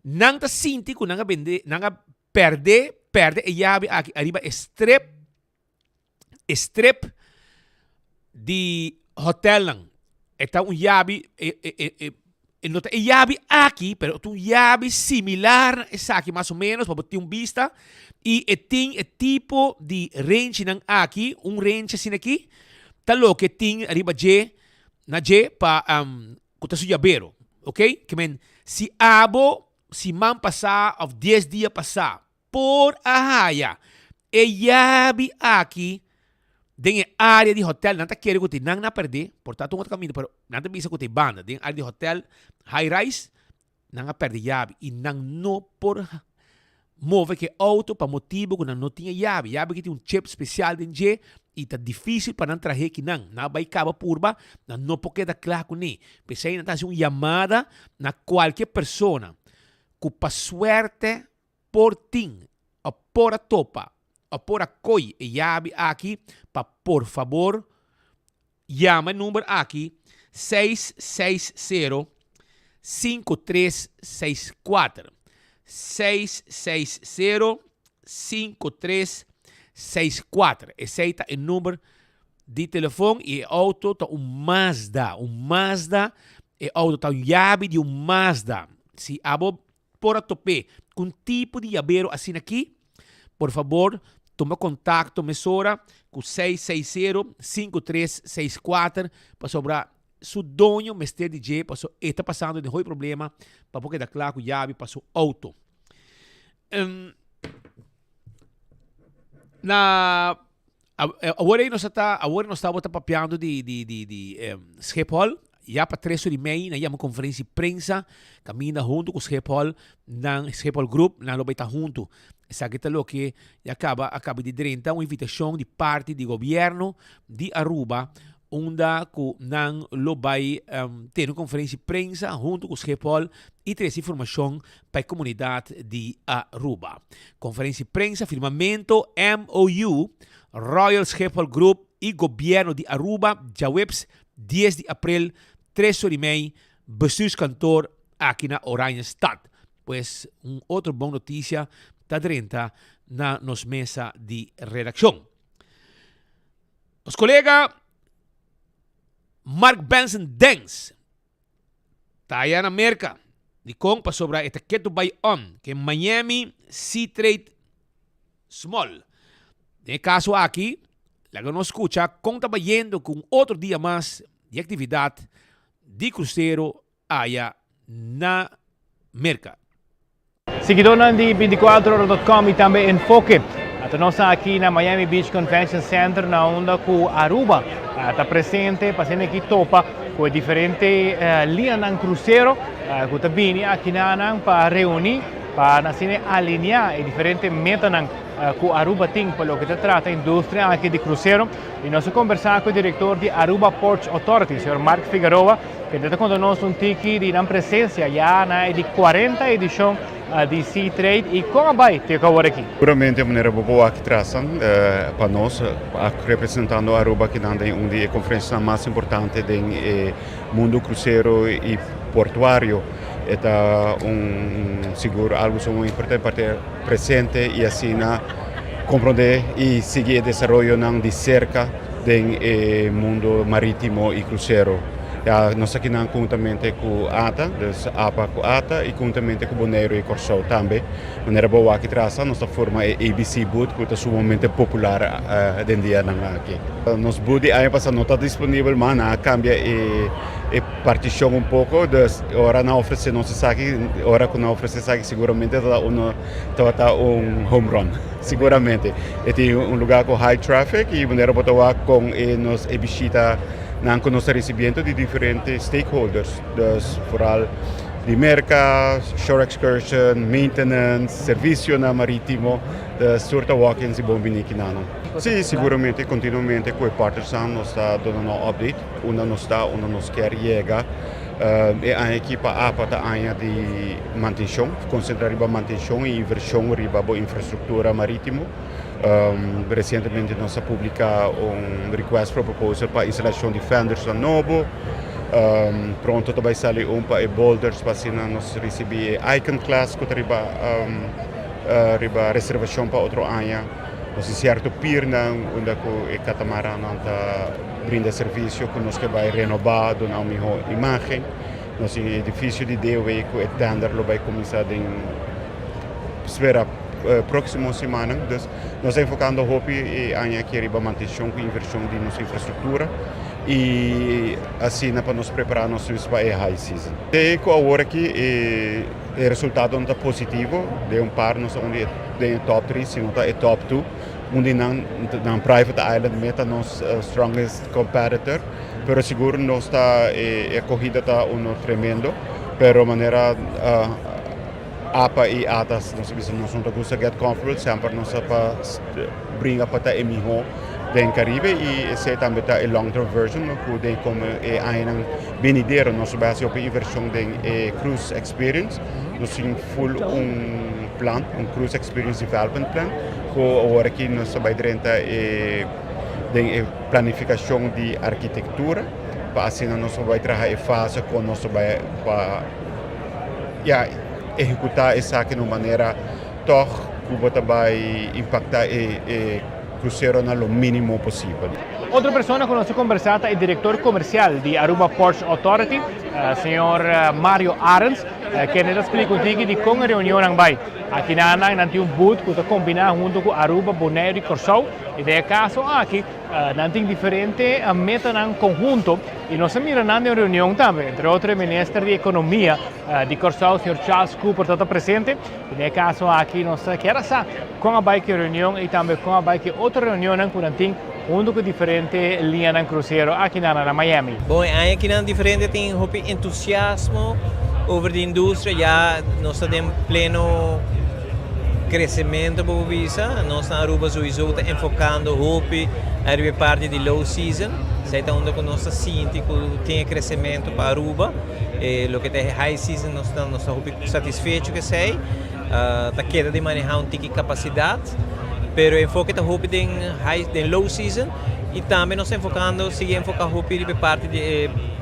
Nan ta sinti ku nan a bende, nan a pèrdè, pèrdè e yabi aki ariba e strip e strip di hotelnan. E ta un yabi, e, e, e, e, e no ta e yabi aki, pero ta un yabi similar na esaki mas o menos, pa bo tin un bista. I e tin e tipo di renchinan aki, un renchi asina aki, ta loke tin riba dje, na dje pa um, ku ta su yabero. Ok? Ke men, si abo siman pasá of dies dia pasá por a haya e yabi aki den e area di hotel, nan ta kere ku tin nan na perde, por ta un otro kaminda, pero nan ta bisa ku ta e banda, den area di hotel high rise, nan a perde yabi i nan no por move ku e auto pa motibu ku nan no tin e yabi. Yabi aki tin un chip spesial den dje i ta difisil pa nan trahe kinan. Nan a bai kaba purba, nan no por keda kla kuné. P'esei nan ta hasi un yamada na kualke persona ku pa suerte por tin o por a topa o por a koy e yabi aki pa por fabor yama e number aki 660 5364 660 5364 esey ta e number di telefon y e auto ta un Mazda un Mazda e auto ta un yabi di un Mazda si abo por a top'é ku un tipo di yabero asina aki, por fabor tuma kontakto mesora ku 660 5364 pasobra su doño mester di dje paso e ta pasando den hopi problema pa por keda kla ku yabi pa su outo. Na Awor ei nos a ta, awor nos tabata papiando di, di, di, di Schiphol. Ya pa tres ora i mei nan yama konferensia di prensa kaminda huntu ku Schiphol, nan Schiphol Group, nan lo bai ta huntu. Esaki ta loke ya kaba a kaba di drenta un invitashon di parti di gobièrnu di Aruba unda ku nan lo bai tene un konferensia di prensa huntu ku Schiphol i trese informashon pa e komunidat di Aruba. Konferensia di prensa, firmamento MOU, Royal Schiphol Group i Gobièrnu di Aruba djaweps dies di aprel tres ora i mei Bestuurskantoor aki na Oranjestad. Pues un otro bon notisia ta drenta na nos mesa di redakshon. Nos kolega Mark Benson Dens Ta aya na Merka. Dikon? Pasobra e ta ketu bai on ke Miami Sea Trade. Small. Den e kaso aki, laga nos skucha kon ta bayendo ku un otro dia mas di aktividat di krusero aya na Merka. Siguidónan di binticuatrohora.com y tambe Enfoke ta nos aki na Miami Beach Convention Center na unda cu Aruba ta presente pa asina aki topa cu e diferente lianan crucero cu ta bini aki nanan pa reuni pa asina alinea e diferente metanan cu Aruba tin pa loke ta trata industria aki di crucero y nos a conversa cu e director di Aruba Ports Authority, señor Mark Figueroa. Kende ta konta nos un tiki di nan presensia ya na e di 40 edishon di Sea Trade i kon a bai te ku awor aki. Puramente manera bo por wak trasan pa nos representando Aruba kinan den un di e conferencianan mas importante den e mundo crucero y portuario. E ta un sigur algo sumamente importante pa ta presente y asina comprende y sigui e desaroyonan di cerca den e mundo maritimo y crucero. Ya nos aki nan conhuntamente cu ata, dus apa cu ata y conhuntamente cu Boneiru y Corsou tambe. Manera bo wak atrasa nos ta forma e ABC booth cu ta sumamente popular den dianan aki. Nos booth di aña pasa no ta disponibel mas, nan a cambia e e particion un poco, dus ora nan ofrece nos esaki, ora cu nan ofrece esaki seguramente ta uno tabata un home run, seguramente. E tin un lugar cu high traffic y manera bo ta wak con e nos e bishita nan cu nos ta ricibiendo di diferente stakeholders, dus vooral di Merca, shore excursion, maintenance, servicionan maritimo, dus tur ta walk-ins y bon bini kinanan. Si, seguramente, continuamente cu e partnersnan nos ta duna nan update unda nos ta, unda nos kier yega. E aña aki pa apa ta aña di mantencion, concentra riba mantencion y inversion riba bo infrastructura maritimo. Recientemente nos a publica un request for proposal pa instalacion di fenders na nobo. Pronto ta bay sali un pa e boulders pa asina nos ricibi e icon class cu ta riba riba reservacion pa otro aña. Nos tin cierto piernan unda cu e catamarannan ta brinda servicio cu nos ke bay renoba duna un miho imagen. Nos tin e edificio di DOW cu e tender lo bay cuminsa den spera próximo simannan. Dus nos ta enfocando hopi e aña aki riba mantencion cu inversion di nos infrastructura y asina pa nos prepara nos mes pa e high season. Te cu awor aki e resultadonan ta positivo, den un par nos ta un di den e top tres, si no ta e top two. Un di nan, nan private island mes ta nos strongest competitor, pero sigur nos ta e acogida ta uno tremendo, pero manera Apa y Atas nos a bisa nos no ta gusta get comfortable, semper nos ta pa bringa pa ta e miho den Caribe y esey tambe ta e long term version no cu den como e añanan benidero nos lo bay haci hopi inversion den e cruise experience, nos tin full un plan, un cruise experience development plan cu awor aki nos ta bay drenta e den e planificacion di arquitectura pa asina nos lo bay traha e fase con nos lo bay pa ya ehekutá esaki na un manera tòg ku bo ta bai impaktá e e kruseronan lo mínimo posibel. Otro persona ku nos a kombersá ta e direktor komersial di Aruba Ports Authority, señor Mario Arends, kende ta splika un tiki di kon e reunionnan bai. Aki nan nan tin un booth ku ta kombiná huntu ku Aruba, Boneiru i Kòrsou i den e kaso aki Nan tin diferente metanan conhunto y nos a mira nan den reunion tambe. Entre otro e minister di Economia di Corsou, señor Charles Cooper ta presente. Y den e caso aki nos kier a sa con a bay cu e reunion y tambe con a bay cu e otro reunionnan cu nan tin hunto cu diferente liñanan crucero aki nan na Miami. Bon, e aña akinan diferente tin hopi entusiasmo over di industria, ya nos ta den pleno Crecemento bo por bisa, nos na Aruba sowieso ta enfocando hopi ariba e parti di low season, esey ta unda cu nos ta sinti cu tin e crecemento pa Aruba, e loke ta e high season nos ta nos ta hopi satisfecho cu esey, ta keda di maneha un tiki capacidad, pero e enfoke ta hopi den high den low season y tambe nos ta enfocando sigui enfoca hopi riba e parti di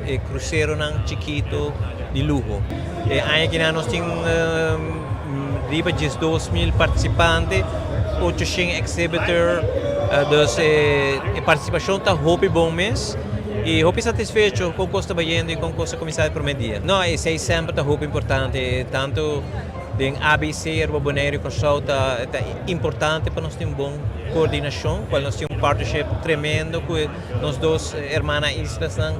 e cruceronan chikito di luho. E aña akinan nos tin Riba 12.000 participante, 800 exhibitor, dus e participacion ta hopi bon mes y hopi satisfecho con cos ta bayendo y con cos a cuminsa e prome dia. No, esey semper ta hopi importante, tanto Den ABC, Aruba, Boneiru y Kòrsou ta ta importante pa nos tin un bon koordinashon, kual nos tin un partnership tremendo ku nos dos hermana islasnan.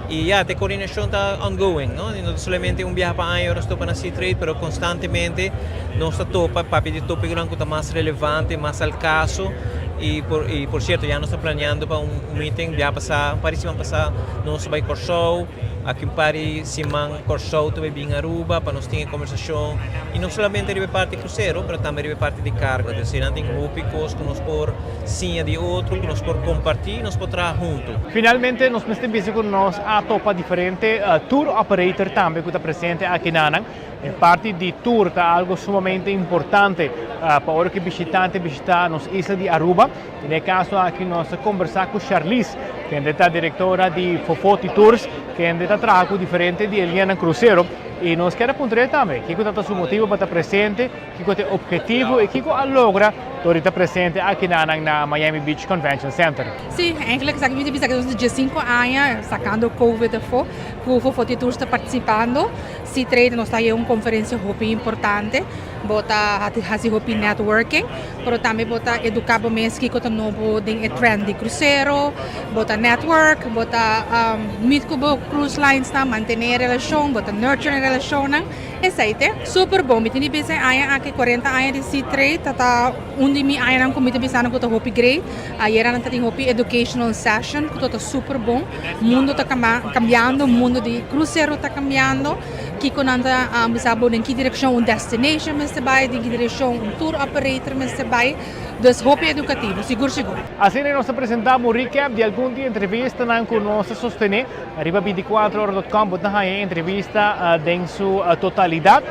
Y ya, te koordinashon ta ongoing, no? No ta solamente un biaha pa aña ora nos topa na Seatrade, pero konstantemente nos ta topa papia di topikonan ku ta mas relevante, mas al kaso. Y por y por sierto ya nos ta planeando pa un meeting biaha pasá, un par di siman pasá nos a bai Kòrsou. Aki un par di siman Kòrsou ta bai bin Aruba pa nos tin e kombersashon i no solamente riba e parti krusero pero tambe riba e parti di kargo. Entonces nan tin hopi kos ku nos por siña di otro, ku nos por kompartí i nos por traha huntu. Finalmente nos mester bisa ku nos a topa diferente tour operator tambe ku ta presente aki nanan. E parti di tour ta algo sumamente importante pa ora ku bishitante bishita nos isla di Aruba. Den e kaso aki nos a kombersá ku Charlize, kende ta direktora di Fofoti Tours, kende ta traha ku diferente di e liñanan krusero. I nos kier a puntra e tambe kiko ta ta su motibu pa ta presente, kiko ta e ophetivo i kiko a logra dor di ta presente akinanan na Miami Beach Convention Center. Sí, eigenlijk esaki mi ta bisa ku nos diesinko aña sakando Covid afó ku Fofoti Tours ta partisipando. Seatrade nos ta haña un konferensia hopi importante. Bo ta hasi hopi networking, pero tambe bo ta eduká bo mes kiko ta nobo den e trend di krusero, bo ta network, bo ta meet ku bo cruise linesnan, mantené e relashon, bo ta nurture e relashonnan. Esei te super bon. Mi tin di bisa e aña aki, kuarenta aña di Seatrade ta ta un di mi añanan ku mi ta bisa nan ku ta hopi great. Ayera nan ta tin hopi educational session ku ta super bon. Mundo ta kambiando, mundo di krusero ta kambiando. Kiko nan ta bisa bo den ki direkshon un destination mester bai, den ki direkshon un tour operator mester bai. Dus hopi edukativo, sigur sigur. Asina nos ta presenta bo recap di algun di entrevistanan ku nos a sostené. Riba binticuatroora dot com bo ta haña e entrevista den su totalidat,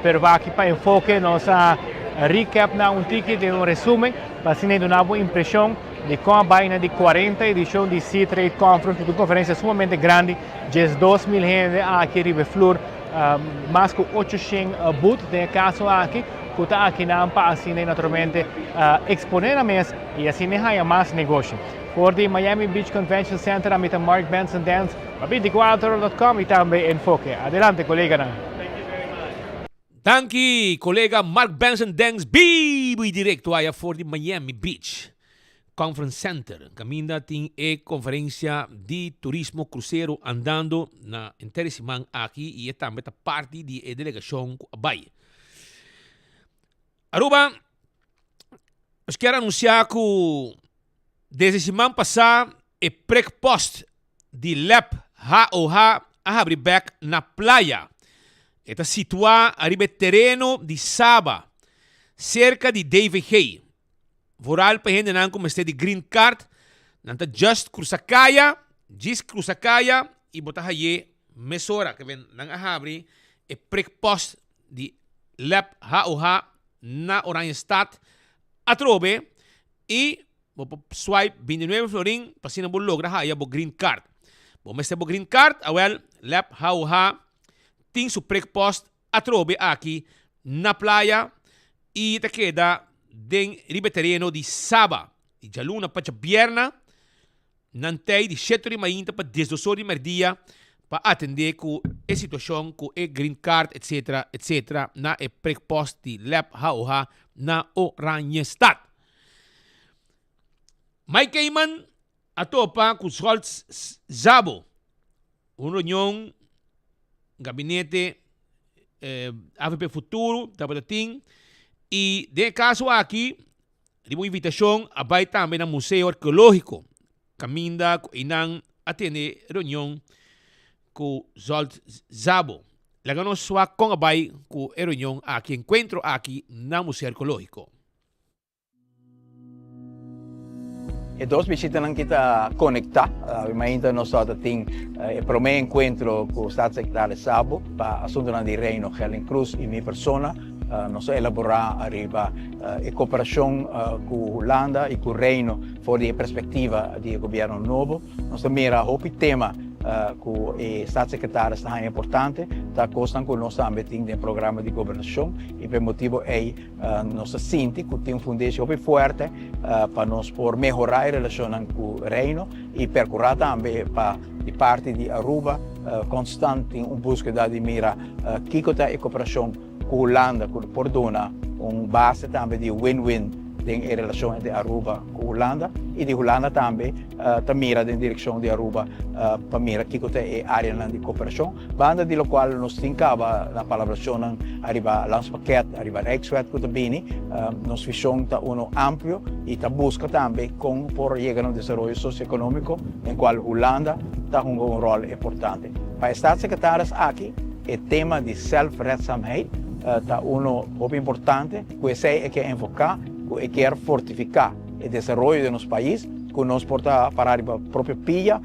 pero aki pa enfoke nos a recap na un tiki den un resumen pa asina duna bo impreshon di kon a bai na di kuarenta edishon di Seatrade Conference ku ta un konferensia sumamente grandi. 12,000 hende aki riba e flur, mas ku 800 booth den e kaso aki, ku ta akinan pa asina naturalmente eksponé nan mes i asina haña mas negoshi. For di Miami Beach Convention Center ami ta Mark Benson Dance pa 24 dot com i tambe Enfoke. Adelante koleganan. Danki kolega Mark Benson Dance bibu i direkto aya for di Miami Beach. Conference Center, kaminda tin e konferensia di turismo krusero andando na henter e siman aki i e tambe ta parti di e delegashon ku a bai. Aruba, nos kier anunsiá ku desde siman pasá e prikpost di lep HOH a habri bek na Playa. E ta situá ariba e tereno di Saba, serka di DVG. Vooral pa hendenan ku mester di green card, nan ta just krusa kaya, djis krusa kaya i bo ta haye mesora. Ke men nan a habri e prikpost di lep HOH na Oranjestad atrobe i bo por swipe bintinuebe florin pa asina bo logra haya bo green card. Bo mester bo green card, awel lep HOH tin su prikpost Atrobe aki na playa y ta keda den riba e tereno di Saba. Di djaluna pa djabierna nan tei di shete ora di mainta pa diesdos ora di merdia pa atende ku e situacion ku e green card etc etc na e prikpost di Lep HOH na Oranjestad. Mike Eman a topa ku Zsolt Szabo. Un reunion gabinete avp Futuro tabata tin y den e caso aki riba un invitacion a bay tambe na Museo Arqueologico caminda cu eynan a tene reunion cu Zsolt Szabo. Laga nos wak con a bay cu e reunion aki, encuentro aki na Museo Arqueologico. E dos bishitanan ki ta konektá. Mainta nos tabata tin e promé enkuentro ku Staatssecretaris Sabo pa asuntunan di Reino, Gerlin Cruz i mi persona. Nos a elaborá ariba e koperashon ku Hulanda i ku Reino for di e perspektiva di e gobièrnu nobo. Nos ta mira hopi tema ku e Staatssecretaris ta haña importante, ta kosnan ku nos tambe tin den programa di gobernashon i pa e motibu ei, Nos ta sinti ku tin un fundeshi hopi fuerte pa nos por mehorá e relashonnan ku Reino i perkurá tambe pa di parti di Aruba konstant tin un búskeda di mira kiko ta e koperashon. ku Hulanda ku por duna un base tambe di win-win den e relashon entre Aruba ku Hulanda i di Hulanda tambe ta mira den direkshon di Aruba pa mira kiko ta e areanan di koperashon. Banda di lokual nos tin kaba na palabrashonnan ariba Landspakket, ariba Rijkswet ku ta bini, nos vishon ta uno amplio i ta buska tambe kon por yega na un desaroyo sosioekonomiko den kual Hulanda ta hunga un ròl importante. Pa e Staatssecretaris aki e tema di zelfredzaamheid ta uno hopi importante. Ku esei e ke enfoká ku e kier fortifiká e desaroyo di nos pais, ku nos por ta pará riba propio pia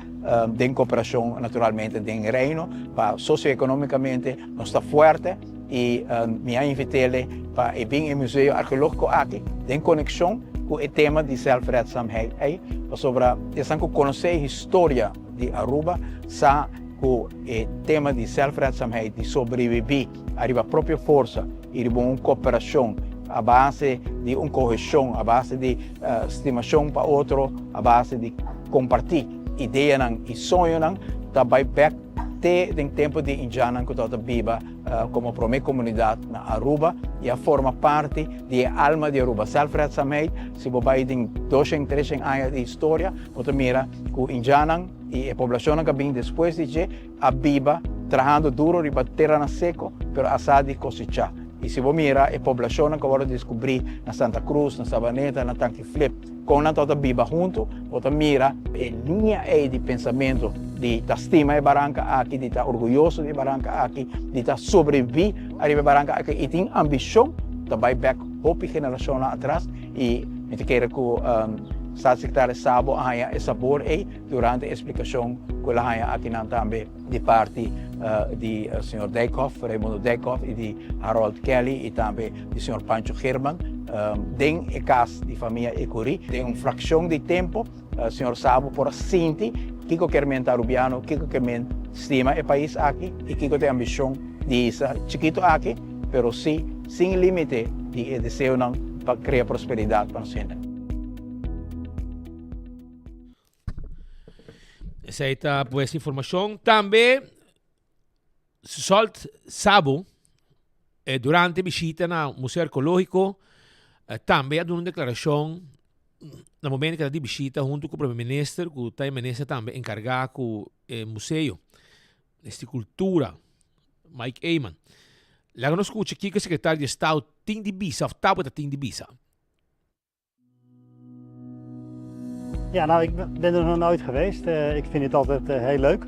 den koperashon naturalmente den Reino pa sosioekonomikamente nos ta fuerte i mi a invit'ele pa e bin e museo arkeológiko aki den konekshon ku e tema di zelfredzaamheid ei pasobra esnan ku konosé historia di Aruba sa ku e tema di zelfredzaamheid di sobrebibí ariba propio forsa i riba un koperashon a base di un koheshon, a base di stimashon pa otro, a base di kompartí ideanan i soñonan, ta bai bèk te den tempu di indjannan ku tabata biba komo promé komunidat na Aruba i a forma parti di e alma di Aruba. Zelfredzaamheid, si bo bai den doshen, treshen aña di historia, bo ta mira ku indjannan i e poblashonnan ku a bin despues di dje A biba trahando duro riba teranan seco, pero a sa di cosecha. Y si bo mira e poblacionnan cu a wordo descubri na Santa Cruz, na Sabaneta, na Tanki Flip, con nan tabata biba hunto, bo ta mira e liña ey di pensamento di ta stima e baranca aki, di ta orguyoso di e baranca aki, di ta sobrevivi ariba e baranca aki y tin ambicion ta bay bek hopi generacionnan atras. Y mi ta kere cu Staatssecretaris Sabo a haya e sabor ey. Durante e splikashon ku el a haña akinan tambe di parti di señor Dijkhoff, Raimundo Dijkhoff i di Harold Kelly i tambe di señor Pancho Geerman den e kas di famia Ecury. Den un frakshon di tempu señor Sabo por a sinti kiko kier men ta Arubiano, kiko kier men stima e pais aki i kiko ta e ambishon di isla chikitu aki, pero si sin limite di e deseonan pa krea prosperidat pa nos hende. Esei ta pues informacion. Tambe Solt Sabo eh, durante bishita na Museo Arqueológico eh, tambe a duna un declaracion na momento que ta di bishita hunto cu Prome Minister, cu ta e minister tambe encarga cu e museo, Minister di Cultura, Mike Eman. Laga nos scucha kico e secretario di Estado tin di bisa of tabata tin di bisa. Ja, nou, ik ben er nog nooit geweest. Eh, ik vind het altijd eh, heel leuk.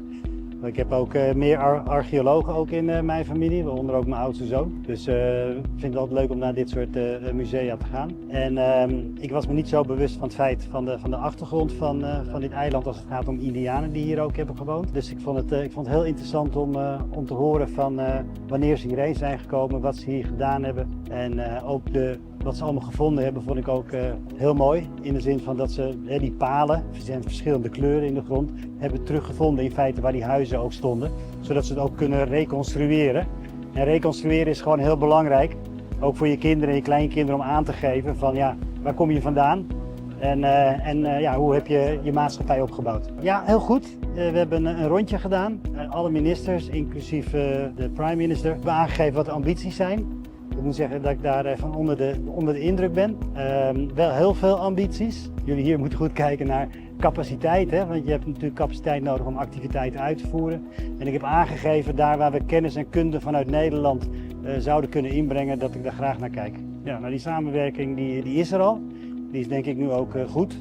Ik heb ook eh, meer archeologen ook in mijn familie, waaronder ook mijn oudste zoon. Dus ik vind het altijd leuk om naar dit soort musea te gaan. En ehm, ik was me niet zo bewust van het feit van de, van de achtergrond van, van dit eiland als het gaat om Indianen die hier ook hebben gewoond. Dus ik vond het, ik vond het heel interessant om, om te horen van wanneer ze hierheen zijn gekomen, wat ze hier gedaan hebben. En ook de wat ze allemaal gevonden hebben, vond ik ook eh, heel mooi. In de zin van dat ze hè, die palen, er zijn verschillende kleuren in de grond, hebben teruggevonden in feite waar die huizen ook stonden. Zodat ze het ook kunnen reconstrueren. En reconstrueren is gewoon heel belangrijk. Ook voor je kinderen en je kleinkinderen om aan te geven van ja, waar kom je vandaan? En, eh, en eh, ja, hoe heb je je maatschappij opgebouwd? Ja, heel goed. we hebben een, een rondje gedaan. alle ministers, inclusief de prime minister, hebben aangegeven wat de ambities zijn. Ik moet zeggen dat ik daar eh, van onder de, onder de indruk ben. Ehm, wel heel veel ambities. Jullie hier moeten goed kijken naar capaciteit, hè? want je hebt natuurlijk capaciteit nodig om activiteiten uit te voeren. En ik heb aangegeven daar waar we kennis en kunde vanuit Nederland eh, zouden kunnen inbrengen, dat ik daar graag naar kijk. Ja, nou die samenwerking die, die is er al. Die is denk ik nu ook eh, goed.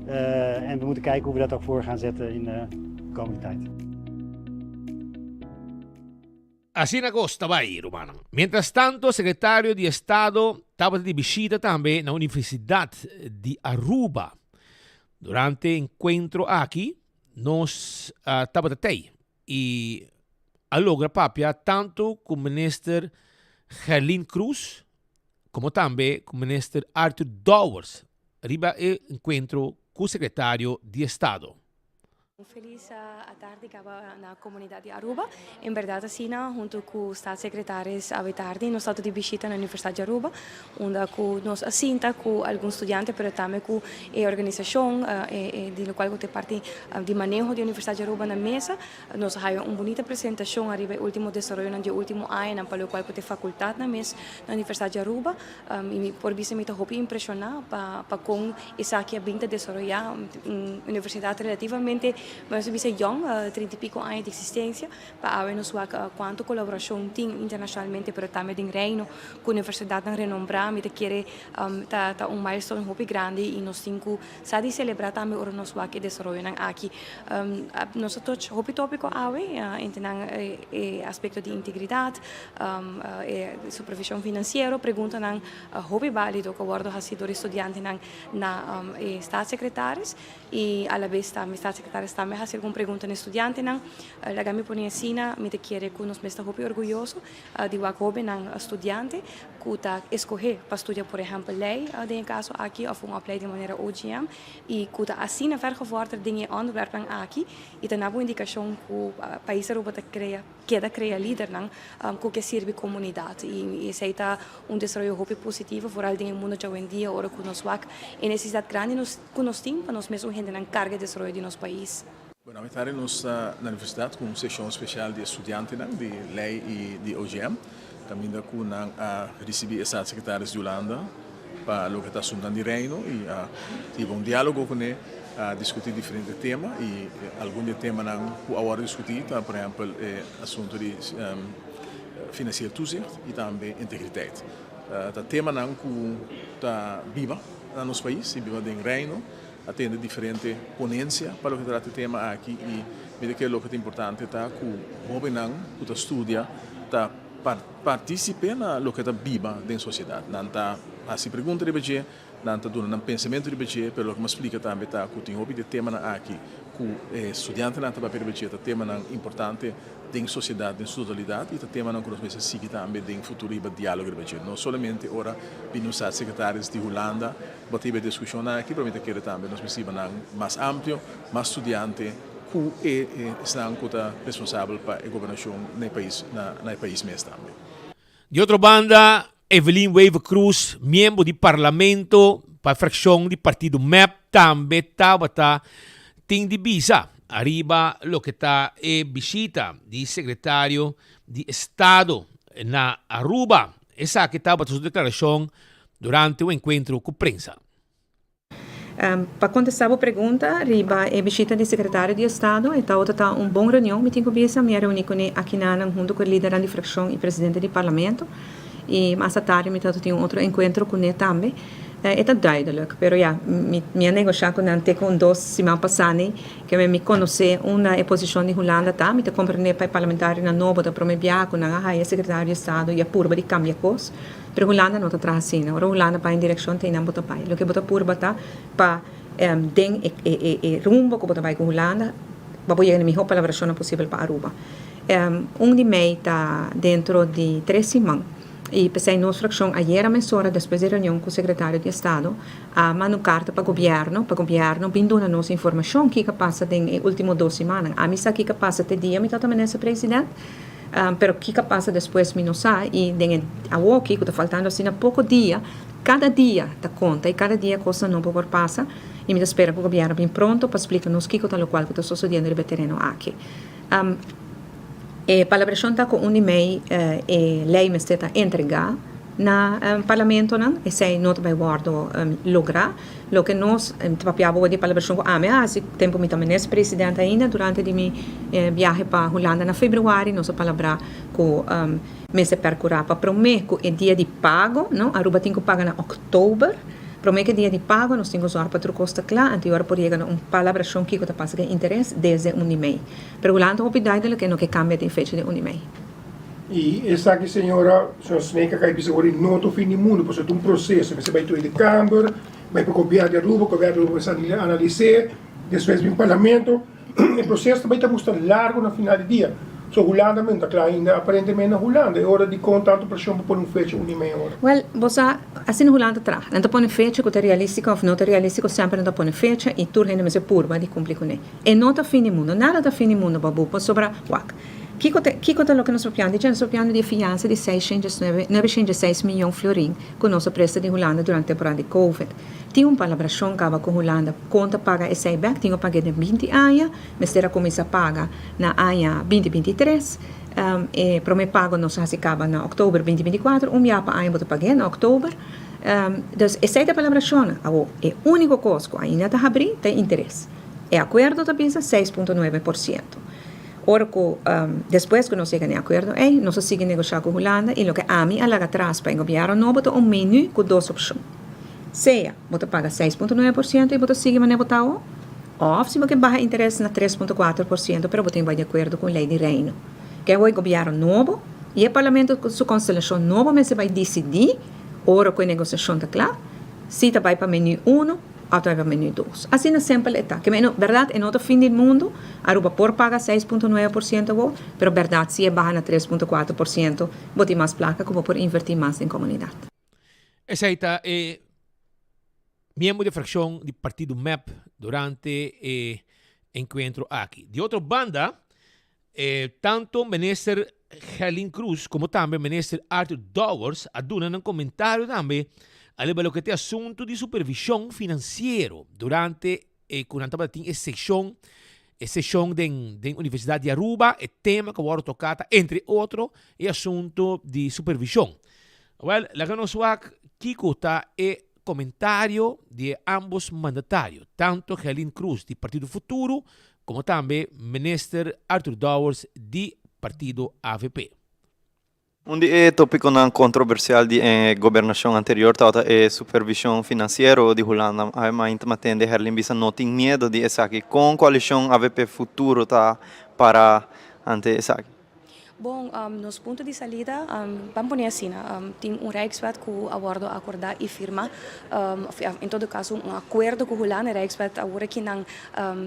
en we moeten kijken hoe we dat ook voor gaan zetten in de komende tijd. Asina kos ta bai, rumannan. Mientras tanto, Sekretario di Estado tabata di bishita tambe na Universidat di Aruba. Durante e enkuentro aki, nos tabata tei i a logra papia tantu ku Minister Gerlin Croes komo tambe ku Minister Arthur Dowers riba e enkuentro ku Sekretario di Estado. Un felis atardi caba na comunidad di Aruba. En berdad asina, hunto cu Staatssecretaris awe tardi nos tato di bishita na Universidad di Aruba, unda cu nos a sinta cu algun studiante pero tambe cu e organisacion di locual cu ta e parti di maneho di Universidad di Aruba na mesa. Nos a haya un bunita presentacion ariba e ultimo desaroyonan di e ultimo añanan pa locual cu ta e facultadnan mes na Universidad di Aruba. Y mi por bisa mi ta hopi impresiona pa pa con esaki a bin ta desaroya. Un universidad relativamente, nos a bisa yong, trinta y pico aña di existencia, pa awe nos wak cuanto colaboracion tin internacionalmente pero tambe den Reino cu universidadnan renombra. Mi ta kere ta ta un milestone hopi grandi y nos tin cu sa di celebra tambe ora nos wak e desaroyonan aki. Nos a touch hopi topico awe, entre nan e aspecto di integridad, E supervision financiero, preguntanan hopi balido ku a wordo hasi dor e studiantenan na e staatssecretaris i alabes tambe staatssecretaris tambe a hasi algun pregunta na e studiantenan. Laga mi pone asina, mi ta kere ku nos mes ta hopi orguyoso di wak hobennan studiante ku ta eskohe pa studia por ehèmpel lei den e kaso aki òf un opleiding manera OGM i ku ta asina vergevorderd den e onderwerpnan aki i ta na bo indikashon ku pais Aruba ta krea. Keda krea lidernan ku ke sirbi komunidat i esei ta un desaroyo hopi positivo foral den e mundo djawendia ora ku nos wak e nesesidat grandi nos ku nos tin pa nos mesun hendenan karga e desaroyo di nos pais. Bueno, awe tardi nos ta na universidat ku un seshon spesial di e studiantenan di lei i di OGM, kaminda ku nan a risibí e staatssecretaris di Hulanda pa loke ta asuntunan di Reino i a hiba un diálogo kuné. A diskutí diferente tema i algun di e temanan ku a wòrdu diskutí ta por ehèmpel e asuntu di financieel toezicht i tambe integriteit. Ta temanan ku ta biba na nos pais i biba den Reino. A tende diferente ponensia pa loke ta trata e tema aki i mi ta kere loke ta importante ta ku hóbennan ku ta studia ta partisipe na loke ta biba den sosiedat. Nan ta hasi pregunta riba dje. Nan ta duna nan pensamentu riba dje, pero loke mi a splika tambe ta ku tin hopi di e temanan aki ku e studiantenan ta papia riba dje ta temanan importante den sosiedat den su totalidat i ta temanan ku nos mester sigui tambe den futuro hiba dialogo riba dje. No solamente ora bini un staatssecretaris di Hulanda bo ta hiba e diskushonnan aki, pero mi ta kere tambe nos mester hiba nan mas amplio, mas studiante ku e esnan ku ta responsabel pa e gobernashon na e pais na e pais mes tambe. Di otro banda, Evelyn Wever-Croes, miembro di Parlamento pa e fraccion di partido mep, tambe tabata tin di bisa ariba loke ta e bishita di Secretario di Estado na Aruba. Esaki tabata su declaracion durante un encuentro cu prensa. Pa kontestá bo pregunta riba e bishita di Sekretario di Estado, e tabata ta un bon reunion, mi tin ku bisa. Mi a reuní kuné akinanan huntu ku e lidernan di frakshon i presidente di parlamento. I mas atardi mi tabata tin un otro enkuentro kuné tambe. E ta duidelik, pero ya, mi mi a negoshá ku nan te ku un dos siman pasá ni ke mi konosé unda e posishon di Hulanda ta. Mi ta komprendé pa e parlamentarionan nobo ta promé biaha ku nan a haya Sekretario di Estado i a purba di kambia kos. Pero Hulanda no ta traha asina. Ora Hulanda bai en direkshon ta einan bo ta bai. Loke bo ta purba ta pa den e rumbo ku bo ta bai ku Hulanda pa bo yega na e mihó palabrashonnan posibel pa Aruba. Un di mei ta dentro di tres siman i p'esei nos frakshon ayera mesora despues di reunion ku sekretario di estado a manda un karta pa gobièrnu pa gobièrnu bin duna nos informashon kiko a pasa den e último dos simannan. Ami sa kiko a pasa te dia mi tabata minister president. Pero kiko a pasa despues mi no sa y den e awoki cu ta faltando asina poco dia, cada dia ta conta y cada dia cosnan nobo por pasa y mi ta spera cu gobierno bin pronto pa splica nos kiko ta locual cu ta sosodiendo riba e tereno aki. E palabracion ta cu un di mei e ley mester ta entrega na parlamentonan, esey no ta bay wordo logra. Loke nos ta papia bo di palabrashon ku ami a hasi tempu mi ta minister president ainda durante di mi biahe pa Hulanda na februari nos a palabrá ku mester perkurá pa promé ku e dia di pago no Aruba tin ku paga na òktober promé ku e dia di pago nos tin ku sòru pa tur kos ta kla anto i ora por yega na un palabrashon kiko ta pasa ku e interes desde un di mei pero Hulanda hopi duidelijk e no ke kambia di e fecha di un di mei. I esaki señora, señor Snake a kai bisa wor no ta fin di mundu pasobra ta un proseso, mester bai Tweede Kamer, bai pa Gobierno di Aruba, Gobierno di Aruba mester analis'é, despues bin Parlamento, e proseso ta bai ta mustra largu na final di dia. So Hulanda men ta kla ainda aparentemente na Hulanda e ora dikon tantu preshon pa pone un fecha un i mei ora. Wel, bo sa, asina Hulanda ta traha. Nan ta pone fecha ku ta realístiko òf no ta realístiko, semper nan ta pone fecha i tur hende mester purba di kumpli kuné. E no ta fin di mundu, nada ta fin di mundu pa bo pasobra, wak, kiko ta, kiko ta loke nos papiando di dje? Nos papiando di e fiansa di seishentjesnuebe, nuebeshentjeseis miyon florin ku nos a presta di Hulanda durante temporada di Covid. Tin un palabrashon kaba ku Hulanda kon ta paga esei bèk, tin ku pag'é den binti aña. Mester a kuminsá paga na aña binti 23. E promé pago nos a hasi kaba na òktober binti 24. Un bia pa aña bo ta pag'é na òktober. Dus esei ta e palabrashonnan. Awor, e úniko kos ku ainda ta habrí ta e interes. E akuerdo ta bisa 6.9%. Ora ku despues ku nos yega na e akuerdo ei, nos a sigui negoshá ku Hulanda i loke ami a laga tras pa e gobièrnu nobo ta un menú ku dos opshon. Sea bo ta paga 6.9% i bo ta sigui manera bo ta awor, Òf si bo ke baha interes na 3.4% pero bo tin bai di akuerdo ku lei di Reino. Ke awor e gobièrnu nobo i e parlamento ku su konstelashon nobo mester bai disidí ora ku e negosiashon ta kla si ta bai pa menu uno òf ta bai pa menu dos. Asina simpel e ta. Ke meno bèrdat e no ta fin di mundu, Aruba por paga 6.9% awor, pero bèrdat si e baha na 3.4% bo tin mas plaka ku bo por invertí mas den komunidat. Esei ta e miembro di fraccion di partido mep durante e encuentro aki. Di otro banda, e tanto minister Gerlin Croes como tambe minister Arthur Dowers a duna nan comentario tambe ariba loke ta e asunto di supervision financiero durante e cu nan tabata tin e seccion e sesion den den Universidad di Aruba. E tema cu a wordo toca ta entre otro e asunto di supervision. Wel, laga nos wak kico ta e comentario di e ambos mandatario, tanto Gerlin Croes di Partido Futuro como tambe Minister Arthur Dowers di Partido avp. Un di e tópikonan kontroversial di e gobernashon anterior tabata e supervishon finansiero di Hulanda. Awe mainta mi a tende Herlin bisa no tin miedo di esaki. Kon koalishon avp Futuro ta para ante esaki? Bon, nos punto di salida, ban pone asina, tin un Rijkswet ku a wòrdu akordá i firmá, òf en todo kaso un akuerdo ku Hulanda, e Rijkswet awor aki nan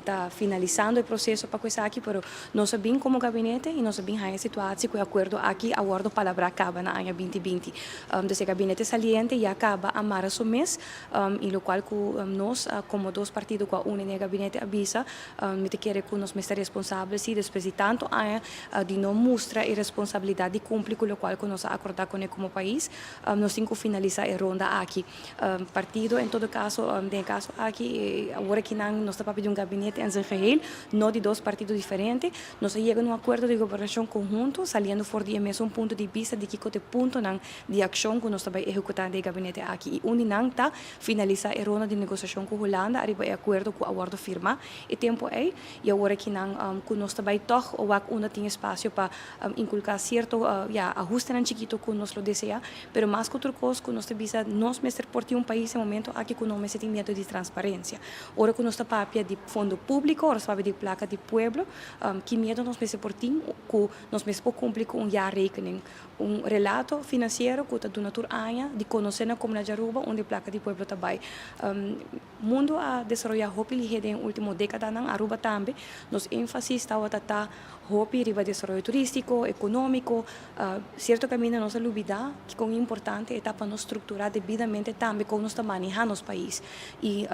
ta finalisando e proseso pa ku esaki, pero Nos a bin komo gabinete i nos a bin haña e situatie ku e akuerdo aki a wòrdu palabrá kaba na aña binti binti. Dus e gabinete saliente ya kaba a mara su mes i lokual ku nos komo dos partido ku a uni den e gabinete a bisa, mi ta kere ku nos mester responsabel si despues di tantu aña di no mustra e responsabilidat di kumpli ku lokual ku nos a akordá kuné komo pais, nos tin ku finalisá e ronda aki. Partido en todo caso, den e caso aki, awor aki nan nos ta papia di un gabinete en zijn geheel, no di dos partido diferente. Nos a yega na un acuerdo di gobernacion conhunto, saliendo for di e mesun punto di bista di kico ta e puntonan di accion cu nos ta bay ehecuta den e gabinete aki. Y un di nan ta finalisa e ronda di negociacion cu Hulanda ariba e acuerdo cu a wordo firma e tempo ey. Y awor aki nan cu nos ta bay tog wak unda tin espacio pa inculca cierto, ya, ahustenan chikito cu nos lo desea. Pero mas ku tur kos ku nos ta bisa nos mester por tin un pais e momento aki ku no mester tin miedo di transparensia. Ora ku nos ta papia di fondo públiko, ora nos ta papia di plaka di pueblo, ki miedo nos mester por tin ku nos mester por kumpli ku un jaarrekening, un relato finansiero ku ta duna tur aña di konosé na komunidat di Aruba unda e plaka di pueblo ta bai. Mundu a desaroyá hopi lihé den e último dékadanan, Aruba tambe. Nos énfasis tabata ta hopi riba desaroyo turístiko, ekonómiko. Sierto kaminda nos a lubidá kikon importante e ta pa nos strukturá debidamente tambe kon nos ta manehá nos pais. I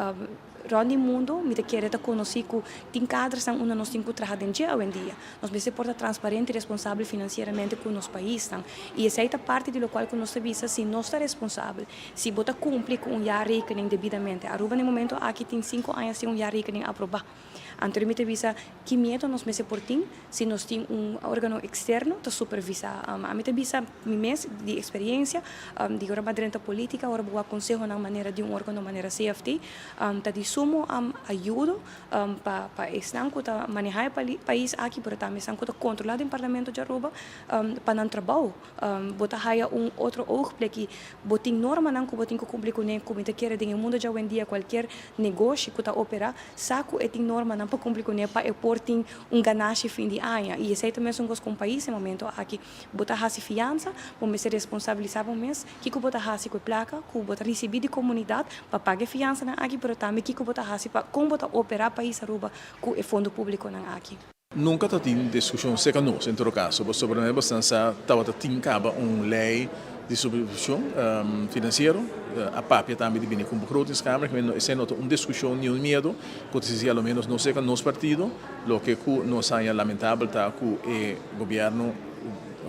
rònt di mundu mi ta kere ta konosí ku tin kadrasnan unda nos tin ku traha den dje awendia. Nos mester por ta transparente i responsabel finansieramente ku nos paisnan. I esei ta parti di lokual ku nos ta bisa si nos ta responsabel. Si bo ta cumpli cu un jaarrekening debidamente. Aruba na e momento aki tin cinco aña sin un jaarrekening aproba. Anto mi ta bisa ki miedo nos mester por tin si nos tin un organo externo ta supervisa. Ami ta bisa mi mes di experiencia di ora bo a drenta politica, ora bo wak consehonan manera di un organo manera CFT ta di sumo ayudo pa pa esnan cu ta maneha e pais aki pero tambe esnan cu ta controla den parlamento di Aruba pa nan trabao. Bo ta haya un otro oogplek i bo tin normanan ku bo tin ku kumpli kuné ku mi ta kere den e mundo djawendia kualkier negoshi ku ta operá sa ku e tin normanan pa kumpli kuné pa e por tin un ganashi fin di aña i esei ta mesun kos ku un pais e momento aki bo ta hasi fiansa bo mester responsabilisá bo mes kiko bo ta hasi ku e plaka ku bo ta risibí di komunidat pa paga e fiansanan aki pero tambe kiko bo ta hasi pa kon bo ta operá pais Aruba ku e fondo públikonan aki. Nunka ta tin diskushon serka nos en todo kaso, pasobra nos bastan sa tabata tin kaba un lei di supervishon finansiero, a papia tambe di bini ku un begrotingskamer, esei no ta un diskushon ni un miedu ku ta existi a lo menos no serka nos partido. Loke ku nos haña lamentabel ta ku e gobièrnu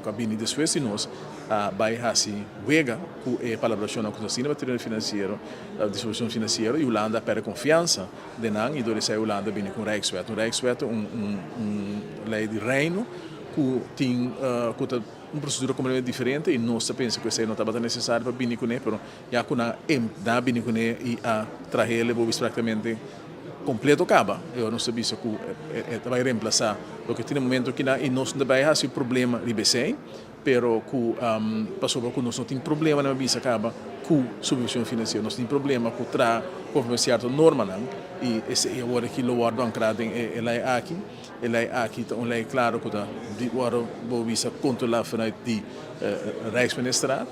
ku a bini despues di nos a bai hasi wega ku e palabrashonnan ku ta asina pa tereno finansiero, di supervishon finansiero i Hulanda a pèrdè konfiansa den nan i dor esei Hulanda a bini ku un Rijkswet. Un Rijkswet ta un un lei di reino ku tin ku ta un prosedura kompletamente diferente i nos ta pensa ku esei no tabata nesesario pa bini kuné pero Ya ku nan a bini kuné i a trahel e bobis praktikamente kompleto kaba, e ora nos ta bisa ku e ta bai remplasá loke tin na momento akinan i nos no ta bai hasi problema riba esei, pero ku pasobra ku nos no tin problema nan a bisa kaba ku supervishon finansiero, nos tin problema ku traha konforme sierto normanan i esei awor aki lo wòrdu ankrá den e lei aki. E lei aki ta un lei klaro ku ta wòrdu bo bisa kontrolá vanuit di Rijksministerraad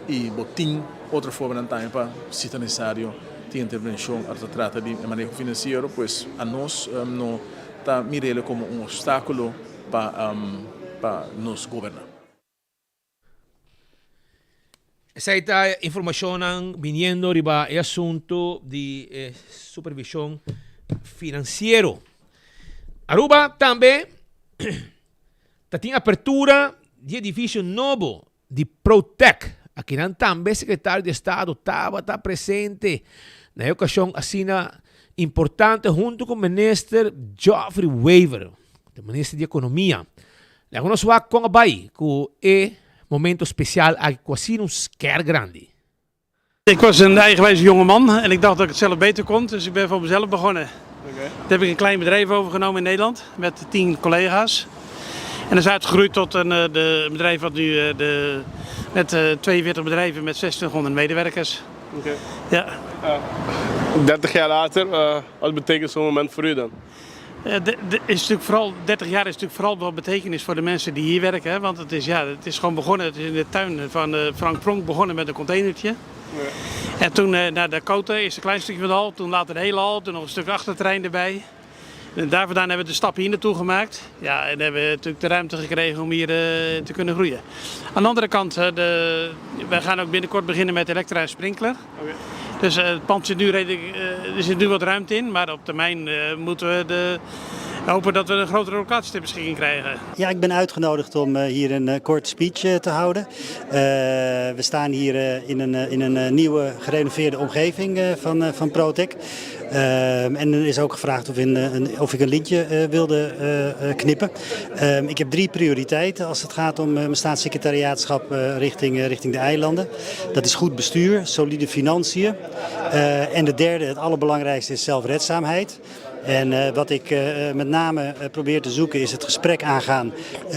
i bo tin otro formanan tambe pa si ta nesesario tin intervenshon ora ta trata di e maneho finansiero, pues anos no ta mir'el komo un opstákulo pa pa nos goberná. Esei ta informashonnan biniendo riba e asuntu di e supervishon finansiero. Aruba tambe ta tin apertura di edifisio nobo di Protec. Akinan tambe Sekretario di Estado tabata presente na e okashon asina importante huntu ku Minister Geoffrey Wever, de Minister di Ekonomia. Laga nos wak kon a bai ku e momento spesial aki ku asina un sker grandi. Ik was een eigenwijze jongeman en ik dacht dat ik het zelf beter kon, dus ik ben voor mezelf begonnen. Toen heb ik een klein bedrijf overgenomen in Nederland met 10 collega's. En dat is uitgegroeid tot een de, bedrijf wat nu de, met 42 bedrijven met 2600 medewerkers. Okay. Ja. 30 jaar later, wat betekent zo'n moment voor u dan? De, de, is natuurlijk vooral, 30 jaar is natuurlijk vooral wel betekenis voor de mensen die hier werken. Hè? Want het is, ja, het is gewoon begonnen, het is in de tuin van Frank Pronk begonnen met een containertje. Ja. En toen naar de Dakota, eerst een klein stukje van de hal, toen later de hele hal, toen nog een stuk achterterrein erbij. En daar vandaan hebben we de stap hier naartoe gemaakt. Ja, en hebben we natuurlijk de ruimte gekregen om hier te kunnen groeien. Aan de andere kant, de, wij gaan ook binnenkort beginnen met elektra en sprinkler. Okay. Dus het pand zit nu redelijk, er zit nu wat ruimte in, maar op termijn moeten we de, hopen dat we een grotere locatie ter beschikking krijgen. Ja, ik ben uitgenodigd om hier een kort speech te houden. We staan hier in een, in een nieuwe gerenoveerde omgeving van Protec. En er is ook gevraagd of, in, een, of ik een lintje wilde knippen. Ik heb drie prioriteiten als het gaat om mijn staatssecretariaatschap richting, richting de eilanden. Dat is goed bestuur, solide financiën. En de derde, het allerbelangrijkste, is zelfredzaamheid. En wat ik met name probeer te zoeken is het gesprek aangaan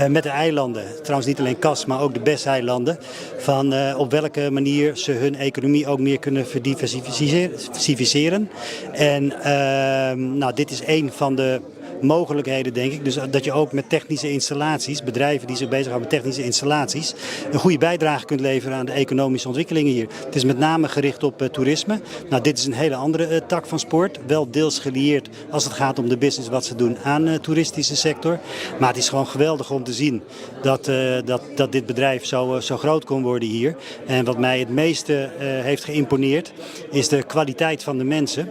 met de eilanden. Trouwens niet alleen Cas, maar ook de BES-eilanden. Van op welke manier ze hun economie ook meer kunnen verdiversificeren. En ehm, nou, dit is een van de mogelijkheden, denk ik. Dus dat je ook met technische installaties, bedrijven die zich bezighouden met technische installaties, een goede bijdrage kunt leveren aan de economische ontwikkelingen hier. Het is met name gericht op toerisme. Nou, dit is een hele andere tak van sport. Wel deels gelieerd als het gaat om de business wat ze doen aan de toeristische sector. Maar het is gewoon geweldig om te zien dat, dat, dat dit bedrijf zo, zo groot kon worden hier. En wat mij het meeste heeft geïmponeerd is de kwaliteit van de mensen.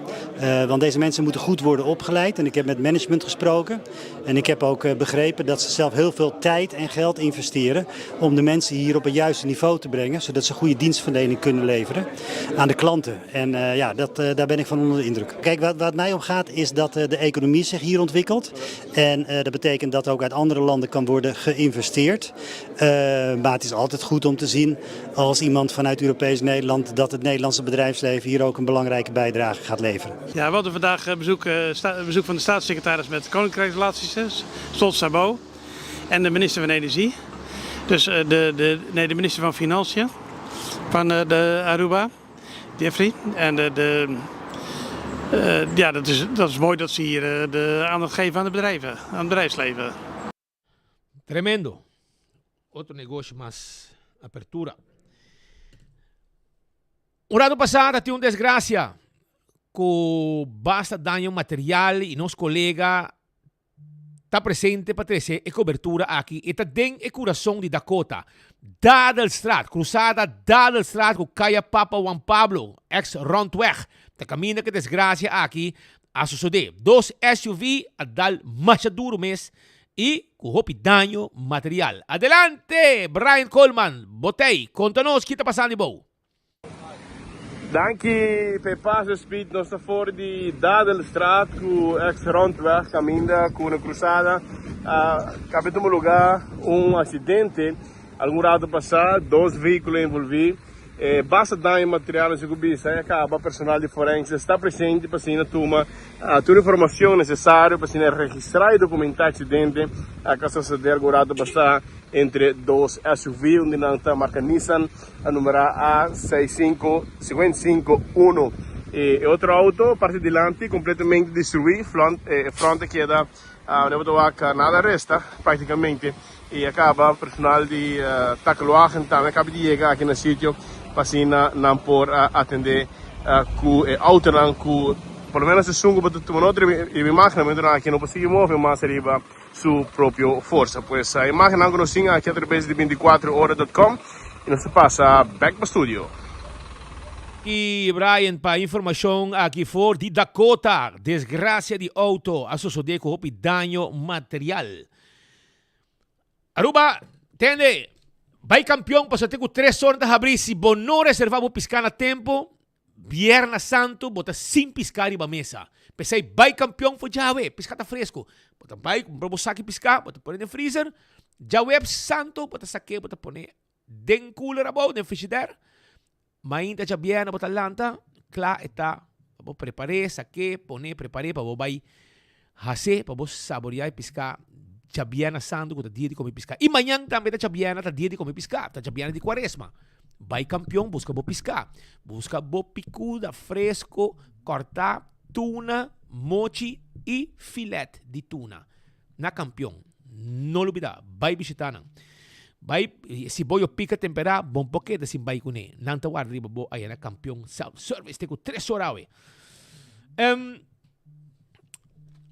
Want deze mensen moeten goed worden opgeleid. En ik heb met management gesproken. En ik heb ook begrepen dat ze zelf heel veel tijd en geld investeren om de mensen hier op het juiste niveau te brengen. Zodat ze goede dienstverlening kunnen leveren aan de klanten. En ja, dat, daar ben ik van onder de indruk. Kijk, wat, waar het mij om gaat is dat de economie zich hier ontwikkelt. En dat betekent dat ook uit andere landen kan worden geïnvesteerd. Maar het is altijd goed om te zien als iemand vanuit Europees Nederland dat het Nederlandse bedrijfsleven hier ook een belangrijke bijdrage gaat leveren. Ja, we hadden vandaag bezoek, bezoek van de staatssecretaris met Koninkrijksrelaties, Stolt Sabo, en de minister van Energie. Dus de, de, nee, de minister van Financiën van de Aruba, Jeffrey. En de, de, ja, dat is mooi dat ze hier de aandacht geven aan de bedrijven, aan het bedrijfsleven. Tremendo. Otro negoshi mas apertura. Un rato pasá ta tin un desgracia cu basta daño material y nos colega. ta presente pa trece e cobertura aki. E ta den e curason di Dakota. Dadelstraat, cruzada Dadelstraat cu Caya Papa Juan Pablo, ex Rondweg, ta caminda cu e desgracia aki a sosode. Dos SUV a dal masha duro mes y cu hopi daño material. Adelante Brian Koolman, bo t'ey, conta nos ki ta pasando di bou. Danki p'e paso Speed, nos ta for di Dadelstraat cu ex Rondweg caminda cu na cruzada a cabe tuma lugar un accidente algun rato pasa, dos vehiculo envolvi. E basta daño material nos cu bisa y a caba personal di forense sta presente pa asina tuma tur informacion necesario pa asina registra y documenta accidente a ca sosode algun rato pasa entre dos SUV un di nan ta marca Nissan a numera A seis sinku singenta i sinku uno y e otro auto parti dilanti completamente destrui e front a keda No bo ta wak nada resta practicamente y a caba personal di takelwagen tambe a caba di yega aki na sitio pa asina nan por atende cu e autonan cu por lo menos esun cu bo ta tuma nota riba imagen momentonan aki no por sigui move mas riba su propio forsa. Pues e imagennan cu nos tin aki atrabes di binticuatro ora dot com y nos ta pasa bek pa studio. Y Brian pa informacion aki for di Dakota, desgracia di auto a sosode cu hopi daño material. Aruba, tende, bay campeon pasobra te cu tres ora ta habri, si bo no reserva bo pisca na tempo, Bierna Santo bo ta sin pisca riba mesa. P'esey bay campeon for djawe, pisca ta fresco. Bo ta bay cumpra bo saki pisca, bo ta pone den freezer, djaweps Santo bo ta sake bo ta pone den cooler abou, den frigidaire. Mainta djabièrnè bo ta lanta, kla e ta pa bo prepar'é, sak'é, pon'é, prepar'é pa bo bai has'é, pa bo saboriá e piská djabièrnè santu ku ta dia di kome piská. I mañan tambe ta djabièrnè, ta dia di kome piská, ta djabièrnè di kuaresma. Bai Kampion buska bo piská, buska bo pikuda fresko, kòrtá, tuna, mochi i filèt di tuna. Na Kampion. No lubida, bai bishita nan. Bai, si bo yo pika temperá, bon por keda sin bai kuné. Nan ta warda riba bo aya na Kampion Self Service te ku tres ora awe. Um,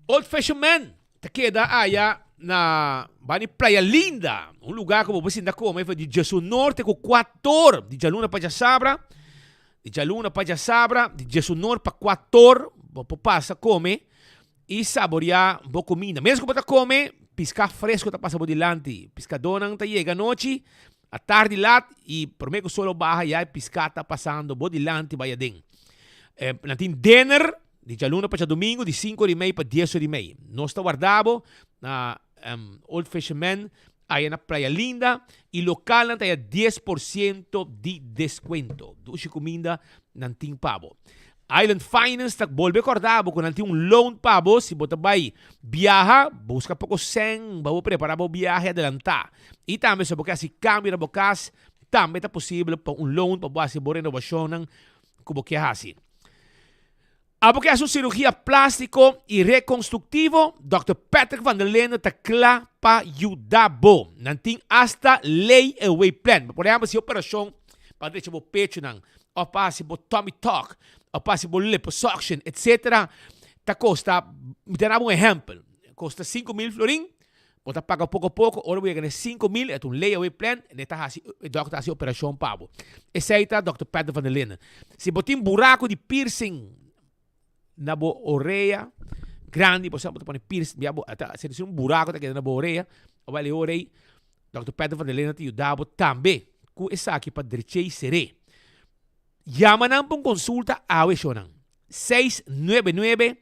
Old Fashion Man ta keda aya na bani Playa Linda, un lugar ku bo por sinta kome for di djesunor te ku kuator, di djaluna pa djasabra, di djaluna pa djasabra, di djesunor pa kuator, bo por pasa kome. I saboreá bo kuminda. Mes ku bo ta kome, piská fresko ta pasa bo dilanti. Piskadónan ta yega anochi, atardi lat, i promé ku sol a baha ya e piská ta pasando bo dilanti bai aden. Nan tin dinner di djaluna pa djadumingu di sinku ora i mei pa dies ora i mei. Nos ta warda bo na Old Fisherman aya na Playa Linda i lokalnan ta haya 10% di deskuento. Dushi kuminda nan tin pa bo. Island Finance ta bolbe korda bo ku nan tin un loan pa bo si bo ta bai biaha, buska poko sèn pa bo prepara bo biahe adelantá. I tambe si bo ke hasi kambio na bo kas, tambe ta posibel pa un loan pa bo hasi bo renovashonnan ku bo ke hasi. Abo ke hasi un sirugia plástiko i rekonstruktivo, Dòkter Patrick van der Linden ta kla pa yuda bo. Nan tin asta lay away plan. Por ehèmpel si operashon pa drecha bo pechunan òf pa hasi bo tummy tuck òf pa hasi bo liposuction etcetera ta kosta, mi ta daba un ehèmpel, kosta 5000 florin, bo ta paga poko poko, ora bo yega na e 5000 e ta un lay away plan en e ta hasi, e dòkter ta hasi operashon pa bo. Esei ta dòkter Patrick van der Linden. Si bo tin buraku di piercing na bo orea grandi, bo sa bo ta pone piercing, bia bo ta si un buraku ta keda na bo orea, awel e ora ei Dòkter Patrick van der Linden ta yuda bo tambe ku esaki pa drecha i ser'é. Yama nan pa un konsulta awe shownan, 699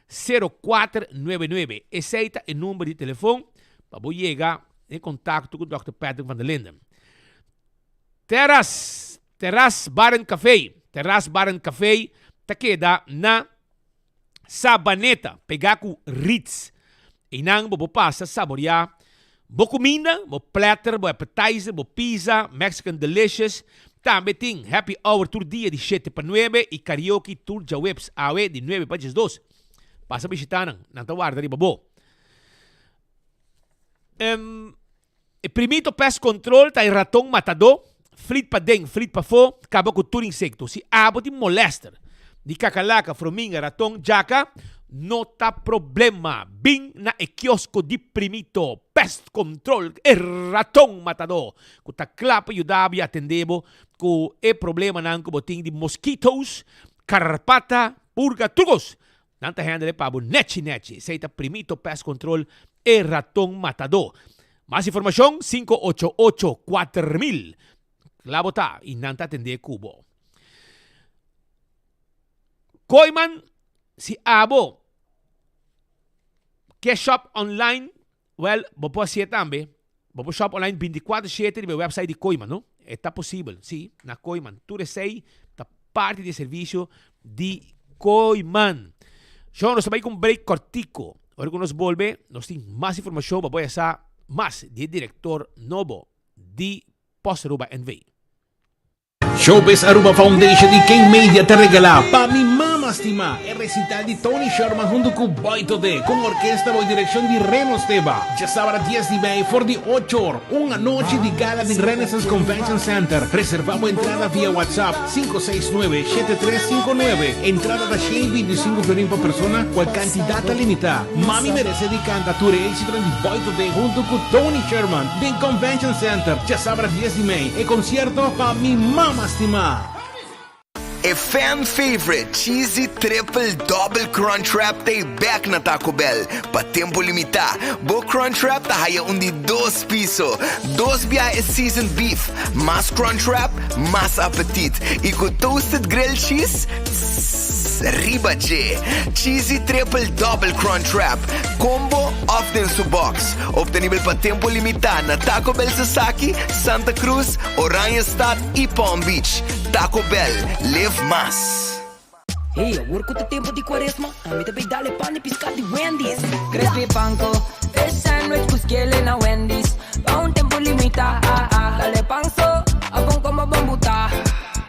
0499. Esei ta e number di telefon pa bo yega den kontakto ku Dòkter Patrick van der Linden. Terras, Terras Bar and Café, Terras Bar and Café ta keda na Sabaneta, pegá ku Ritz. Einan bo por pasa saboreá bo kuminda, bo platter, bo appetizer, bo pizza, Mexican delicious. Tambe tin happy hour tur dia di shete pa nuebe i karaoke tur djaweps awe di nuebe pa diesdos. Pasa bishitá nan, nan ta warda riba bo. E primito pest control ta e raton matadó, flit paden, flit pafó, kaba ku tur insekto. Si abo tin molèster di kakalaka, frominga, raton, djaka, No ta problema, bin na e kiosko di Primito Pest Control, e raton matadó, ku ta kla pa yuda bo i atendé bo ku e problemanan ku bo tin di moskitos, karpata, purga, tur kos. Nan ta handle pa bo nechi nechi. Esei ta Primito Pest Control, e raton matadó. Mas informashon, 588 4000. Kla bo ta i nan ta atendé ku bo. Kooiman, si abo ke shop online, well, bo por hasié tambe. Bo por shop online bintikuater shete riba e website di Kooiman, no? E ta posibel, si, na Kooiman. Tur esei ta parti di e servisio di Kooiman. Shon, nos ta bai ku un break kòrtiku. Ora ku nos bolbe, nos tin mas informashon pa bo ya sa mas di e direktor nobo di Post Aruba NV. Showbiz Aruba Foundation y King Media ta regala Pa Mi Mama Stima e recital di Tony Sherman hunto cu Boy Todé cu un orkesta bao direccion di Reno Steba. Djasabra dies di mei for di ocho or, un anochi di gala den Renaissance Convention Center. Reserva bo entrada via WhatsApp 569 7359. Entrada ta 125 florin pa persona, cual cantidad ta limita. Mami merece di canta tur e exitonan di Boy Todé hunto cu Tony Sherman den Convention Center djasabra dies di mei. E concierto pa mi mama stima. E fan favorite Cheesy Triple Double Crunch Wrap ta e bek na Taco Bell pa tempo limita. Bo Crunch Wrap ta haya un di dos piso, dos bia e seasoned beef, mas Crunch Wrap, mas apetit y cu toasted grilled cheese, tss, riba dje. Cheesy Triple Double Crunch Wrap, combo of den su box. Obtenibel pa tempo limitá na Taco Bell Sasaki, Santa Cruz, Oranjestad y Palm Beach. Taco Bell, live mas! Hey, awor ku ta tempu di kuaresma, ami ta bay dal e pan di piská di Wendy's. Crispy panko, fish sandwich ku skele na Wendy's. Pa un tempu limitá, ah, ah. Dal e pan so, a bon komo bon butá.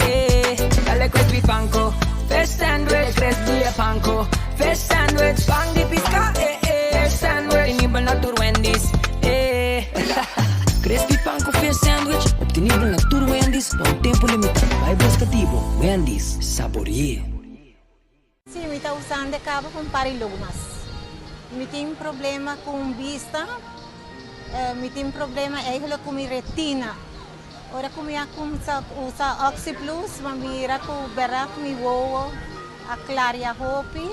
Eh, dal e crispy panko, fish sandwich, crispy e panko, fish sandwich, pan di piská, eh, eh. Fish sandwich, obtenibel na tur Wendy's, eh. Crispy pan ku fish sandwich, obtenibel na tur Wendy's pa un tempu limitá. Bai buska di bo, Wendy's. Sabori'é. Sí, mi ta usando e cabo pa un par di logo mas. Mi tin problema cu un bista, mi tin problema eigenlijk cu mi retina. Ora cu mi a cuminsa usa OxyPlus, mi a mira cu berdad mi wowo a claria hopi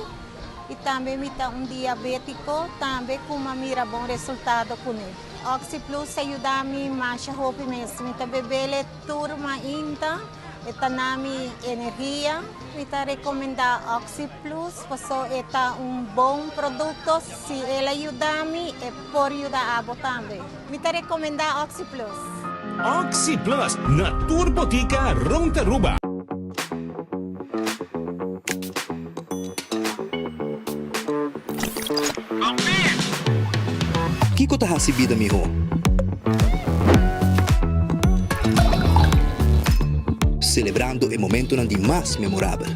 y tambe mi ta un diabetico tambe cu mi a mira bon resultado cune. OxyPlus a yuda mi masha hopi mes. Mi ta bebele tur mainta. E ta na mi energia. Mi ta recomenda OxyPlus paso e ta un bon producto. Si el a yuda mi, e por yuda abo tambe. Mi ta recomenda OxyPlus. OxyPlus na tur botica rond Aruba. Kiko ta hasi bida mihó? Selebrando e momentonan di mas memorabel.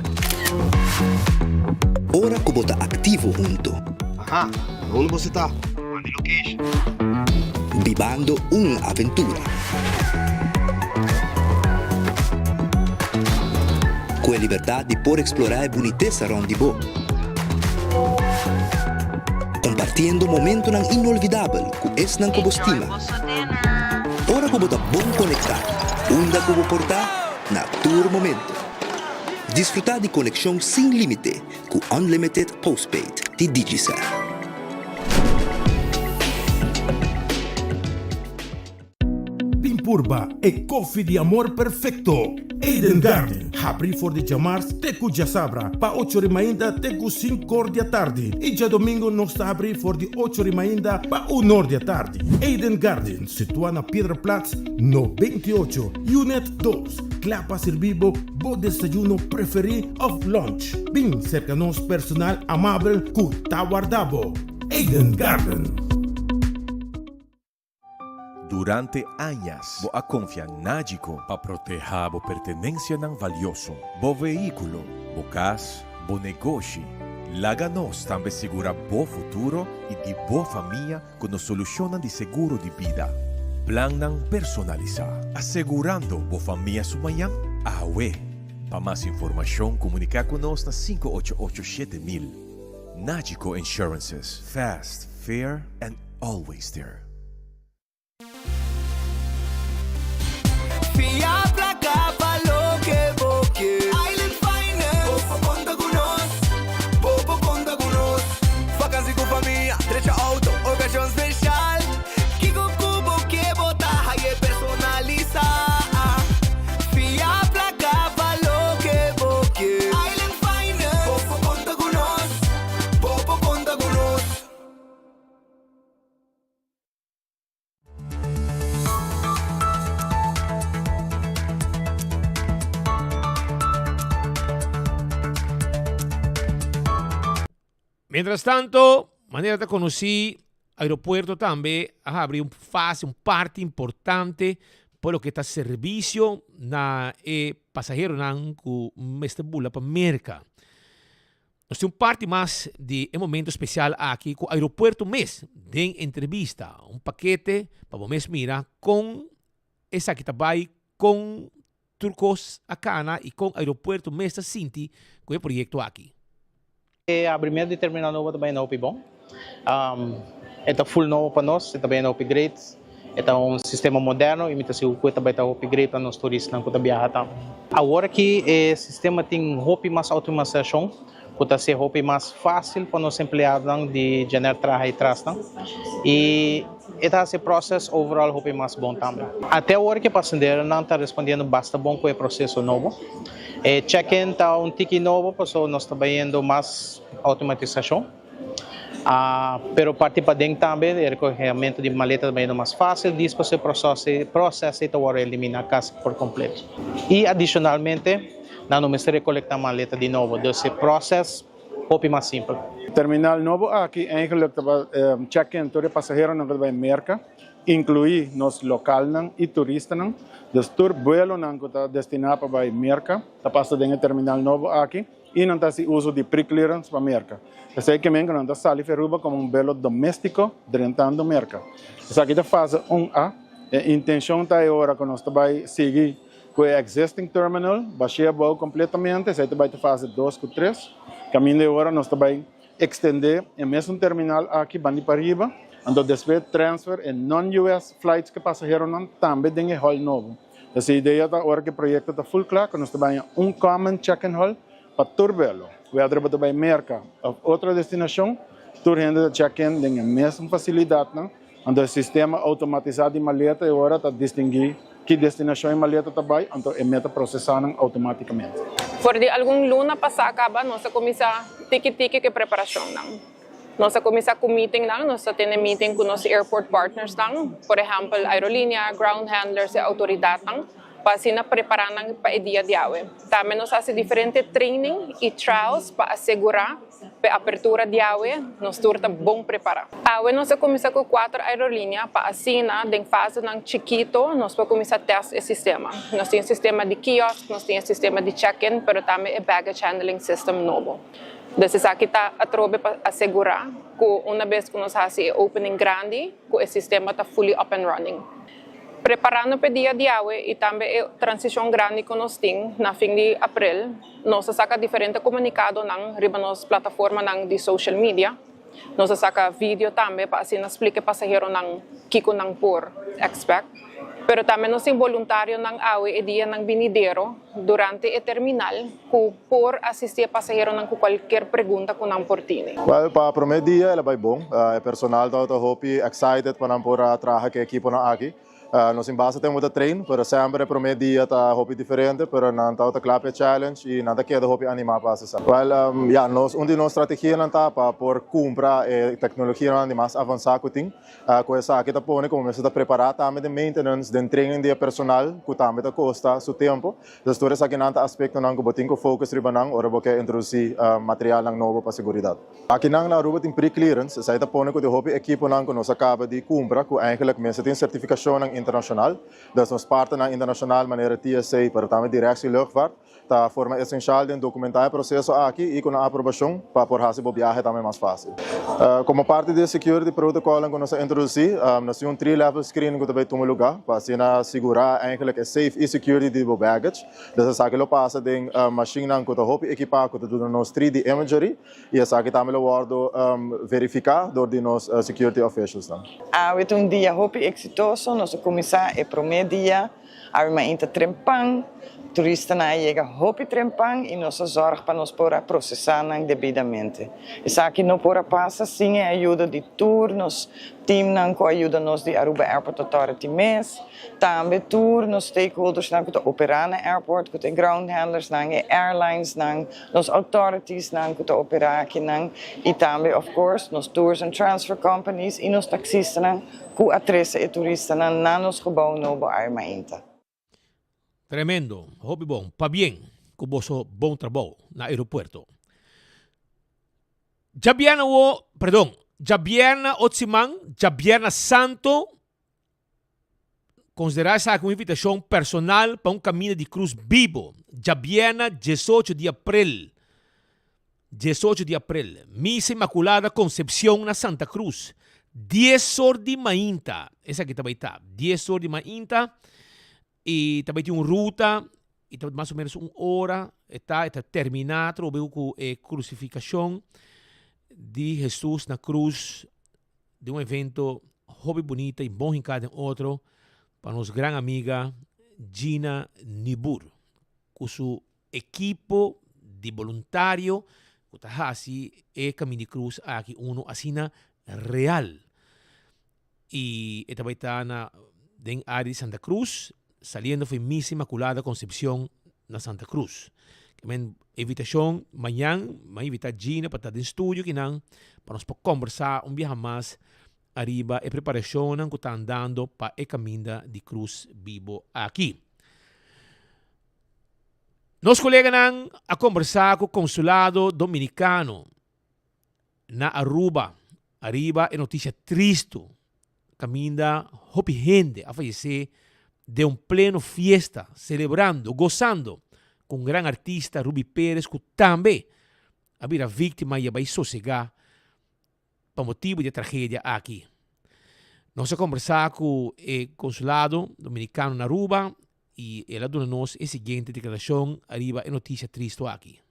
Ora ku bo ta aktivo hunto. Aha, na unda boso ta? Manda e location. Bibando un aventura. Ku e libertat di por eksplorá e bunitesa rònt di bo. Kompartiendo momentonan inolvidabel ku esnan ku bo stima. Ora ku bo ta bon konektá, unda ku bo por ta, na tur momento. Disfrutá di konekshon sin límite ku Unlimited Postpaid di Digicel. Bin purba e koffie di amor perfecto! Eden Garden, habri for di djamars te ku djasabra pa ocho ri mainta te ku sinkor di atardi i djadomingo nos ta habri for di ocho ri mainta pa unor di atardi. Eden Garden, situa na Piedraplaats no 28, Unit dos, kla pa sirbi bo bo desayuno preferi of lunch. Bin serka nos personal amabel ku ta warda bo. Eden Garden. Durante añas bo a konfia Nagico pa protehá bo pertenensianan valioso, bo vehíkulo, bo kas, bo negoshi. Laga nos tambe sigurá bo futuro i di bo famia ku nos solushonnan di seguro di bida. Plannan personalisá, asegurando bo famia su mañan awe. Pa mas informashon komuniká ku nos na 588 7000. Nagico Insurances, fast, fair and always there. Fia placa pa loke bo ke. Island Finance. Bo por conta cu nos. Bo por conta cu nos. Vakantie cu famia, drecha auto, ocasion special. Kico cu bo ke bo ta haye personalisa. Fia placa pa loke bo ke. Island Finance. Bo por conta cu nos. Bo por conta cu nos. Mientras tanto, manera ta conoci, aeropuerto tambe a habri un fase, un parti importante pa loke ta servicio na e pasaheronan cu mester bula pa Merca. Nos tin un parti mas di e momento special aki cu aeropuerto mes den entrevista, un pakete pa bo mes mira con esaki ta bay, con tur cos a cana y con aeropuerto mes ta sinti cu e proyecto aki. E abrimiento di terminal nobo ta bay na hopi bon. E ta full nobo pa nos, e ta bay na hopi great. E ta un sistema moderno y mi ta sigur cu e ta bay ta hopi great pa nos turistanan cu ta biaha tambe. Awor aki e sistema tin hopi mas automasacion cu ta hacié hopi mas facil pa nos empleadonan di Gener traha y trasnan y e ta haci e process overall hopi mas bon tambe. Ate awor ki e pasenderonan ta respondiendo basta bon cu e proceso nobo. E check-in ta un tiki nobo pasobra nos ta bayendo mas automatisacion. Pero parti paden tambe e recogementu di maleta ta bayendo mas facil dis pasobra e proces ei ta worde elimina casi por completo. Y adicionalmente nan no mester recolecta maleta di nobo, dus e proces hopi mas simpel. Terminal nobo aki eigenlijk ta pa check-in tur e pasaheronan ku ta bai Merka, inkluí nos lokalnan i turistanan. Dus tur buelonan ku ta destiná pa bai Merka ta pasa den e terminal nobo aki. I nan ta hasi uso di pre-clearance pa Merka. Esei ke men ku nan ta sali fi Aruba komo un belo doméstiko drentando Merka. Esaki ta fase un A. E intenshon ta e ora ku nos ta bai sigui ku e existing terminal bashia abou kompletamente, esei ta bai ta fase dos ku tres. Kaminda e ora nos ta bai ekstendé e mesun terminal aki bandi pariba, anto despues transfer e non-US flights ku e pasaheronan tambe den e hall nobo. Pues e idea ta ora ku e proyekto ta full kla ku nos ta baña un common check-in hall pa tur belo. Whether bo ta bai Merka òf otro destinashon, tur hende ta check-in den e mesun fasilidatnan. Anto e sistema outomatisá di maleta e ora ta distinguí ki destinashon e maleta ta bai, anto e meta prosesá nan outomátikamente. For di algun luna pasá kaba nos a kuminsá tiki tiki ku e preparashonnan. Nos a kuminsá ku meetingnan, nos ta tene meeting ku nos airport partnersnan, por ehèmpel aerolínea, ground handlers, e outoridatnan, pa asina prepará nan pa e dia di awe. Tambe nos hasi diferente training i trials pa asegurá pa e apertura di awe nos tur ta bon prepará. Awe nos a kuminsá ku kuater aerolínea pa asina den fasenan chikito nos por kuminsá tèst e sistema. Nos tin e sistema di kiosk, nos tin e sistema di check-in, pero tambe e baggage handling system nobo. Dus esaki ta atrobe pa asegurá ku una bes ku nos hasi e opening grandi ku e sistema ta fully up and running. Preparando p'e dia di awe i tambe e transishon grandi ku nos tin na fin di aprel, nos a saka diferente komunikadonan riba nos plataformanan di social media. Nos a saka video tambe pa asina splika e pasaheronan kiko nan por expect. Pero tambe nos tin boluntarionan awe e dianan binidero durante e terminal ku por asisti e pasaheronan ku kualkier pregunta ku nan por tene. Well, pa prome dia el a bai bon. E personal tabata hopi excited pa nan por a traha ku e ekiponan aki. Nos tin basta tempu ta train, pero semper e prome dia ta hopi diferente, pero nan tabata kla pa e challenge y nan ta keda hopi anima pa haci esaki. Well, ya, nos, un di nos strategianan ta pa por cumpra e tecnologianan di mas avansa cu tin, cu esaki ta pone como mester ta prepara tambe den maintenance, den training di e personal, cu tambe ta costa su tempo. Entonces tur esakinan ta aspectonan cu bo tin cu focus riba nan ora bo ke introduci materialnan nobo pa seguridad. Akinan na Aruba tin pre-clearance, esei ta pone ku tin hopi ekiponan ku nos a kaba di kumpra ku eigenlijk mester tin sertifikashonnan internashonal. Dus nos partnernan internashonal manera TSA pero tambe Directie Luchtvaart. ta forma esenshal den dokumentá e proseso aki i ku nan aprobashon pa por hasi bo biahe tambe mas fásil. Komo parti di e security protocolnan ku nos a introdusí, nos tin un three-level screening ku ta bai tuma lugá pa asina sigurá eigenlijk e safe i security di bo baggage. Dus esaki lo pasa den mashinnan ku ta hopi ekipá ku ta duna nos 3D imagery i esaki tambe lo wòrdu verifiká dor di nos security officialsnan. Awe ta un dia hopi eksitoso, nos a kuminsá e promé dia Awe mainta trempan, turistanan a yega hopi trempan i nos a zòrg pa nos por a prosesá nan debidamente. Esaki no por a pasa sin e ayuda di tur nos teamnan ku a yuda nos di Aruba Airport Authority mes, tambe tur nos stakeholdersnan ku ta operá na airport, ku ta e ground handlersnan, e airlinesnan, nos authoritiesnan ku ta operá akinan i tambe of course nos tours and transfer companies i nos taksistanan. Ku a trese e turistanan na nos gebou nobo awe mainta. Tremendo, hopi bon. Pabien ku boso bon trabou na aeropuerto. Djabièrnè awo, perdon, djabièrnè ot siman, djabièrnè santo, konsiderá esaki un invitashon personal pa un kaminda di krus bibo. Djabièrnè diesocho di aprel, 18 di april, Misa Inmaculada Concepcion na Santa Cruz, dies or di mainta, esaki ta bai ta, dies or di mainta, y ta bai tin un ruta, y ta mas o menos un ora, e ta, e ta termina atrobe cu e crucificacion di Jesus na cruz, den un evento hopi bunita y bon hinca den otro, pa nos gran amiga Gina Nieboer, cu su Ekipo di boluntario ku ta hasi e Kamin di Krus aki unu asina real. I e ta bai ta na den área di Santa Cruz, saliendo for Misa Inmaculada Concepcion na Santa Cruz. Ke men invitashon mañan, mi a invita Gina pa ta den studio kinan pa nos por kombersá un biaha mas ariba e preparashonnan ku ta andando pa e Kaminda di Krus bibo aki. Nos koleganan a kombersá ku Konsulado Dominikano na Aruba ariba e notisia tristu kaminda hopi hende a fayesé den un pleno fiesta selebrando, gosando ku un gran artista Ruby Perez ku tambe a bira víktima i a bai sosegá pa motibu di e tragedia aki. Nos a kombersá ku e Konsulado Dominikano na Aruba i el a duna nos e siguiente deklarashon ariba e notisia tristu aki.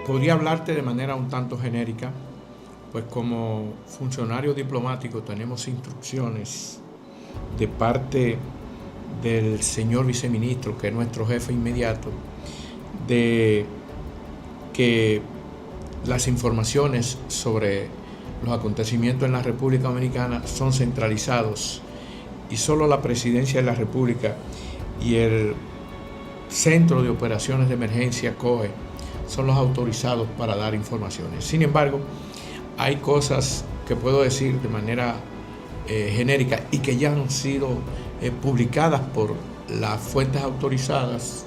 Podría hablarte de manera un tanto genérica, pues como funcionario diplomático tenemos instrucciones de parte del señor viceministro, que es nuestro jefe inmediato, de que las informaciones sobre los acontecimientos en la República Dominicana son centralizados y solo la Presidencia de la República y el Centro de Operaciones de Emergencia, COE, son los autorizados para dar informaciones. Sin embargo, hay cosas que puedo decir de manera eh, genérica y que ya han sido eh, publicadas por las fuentes autorizadas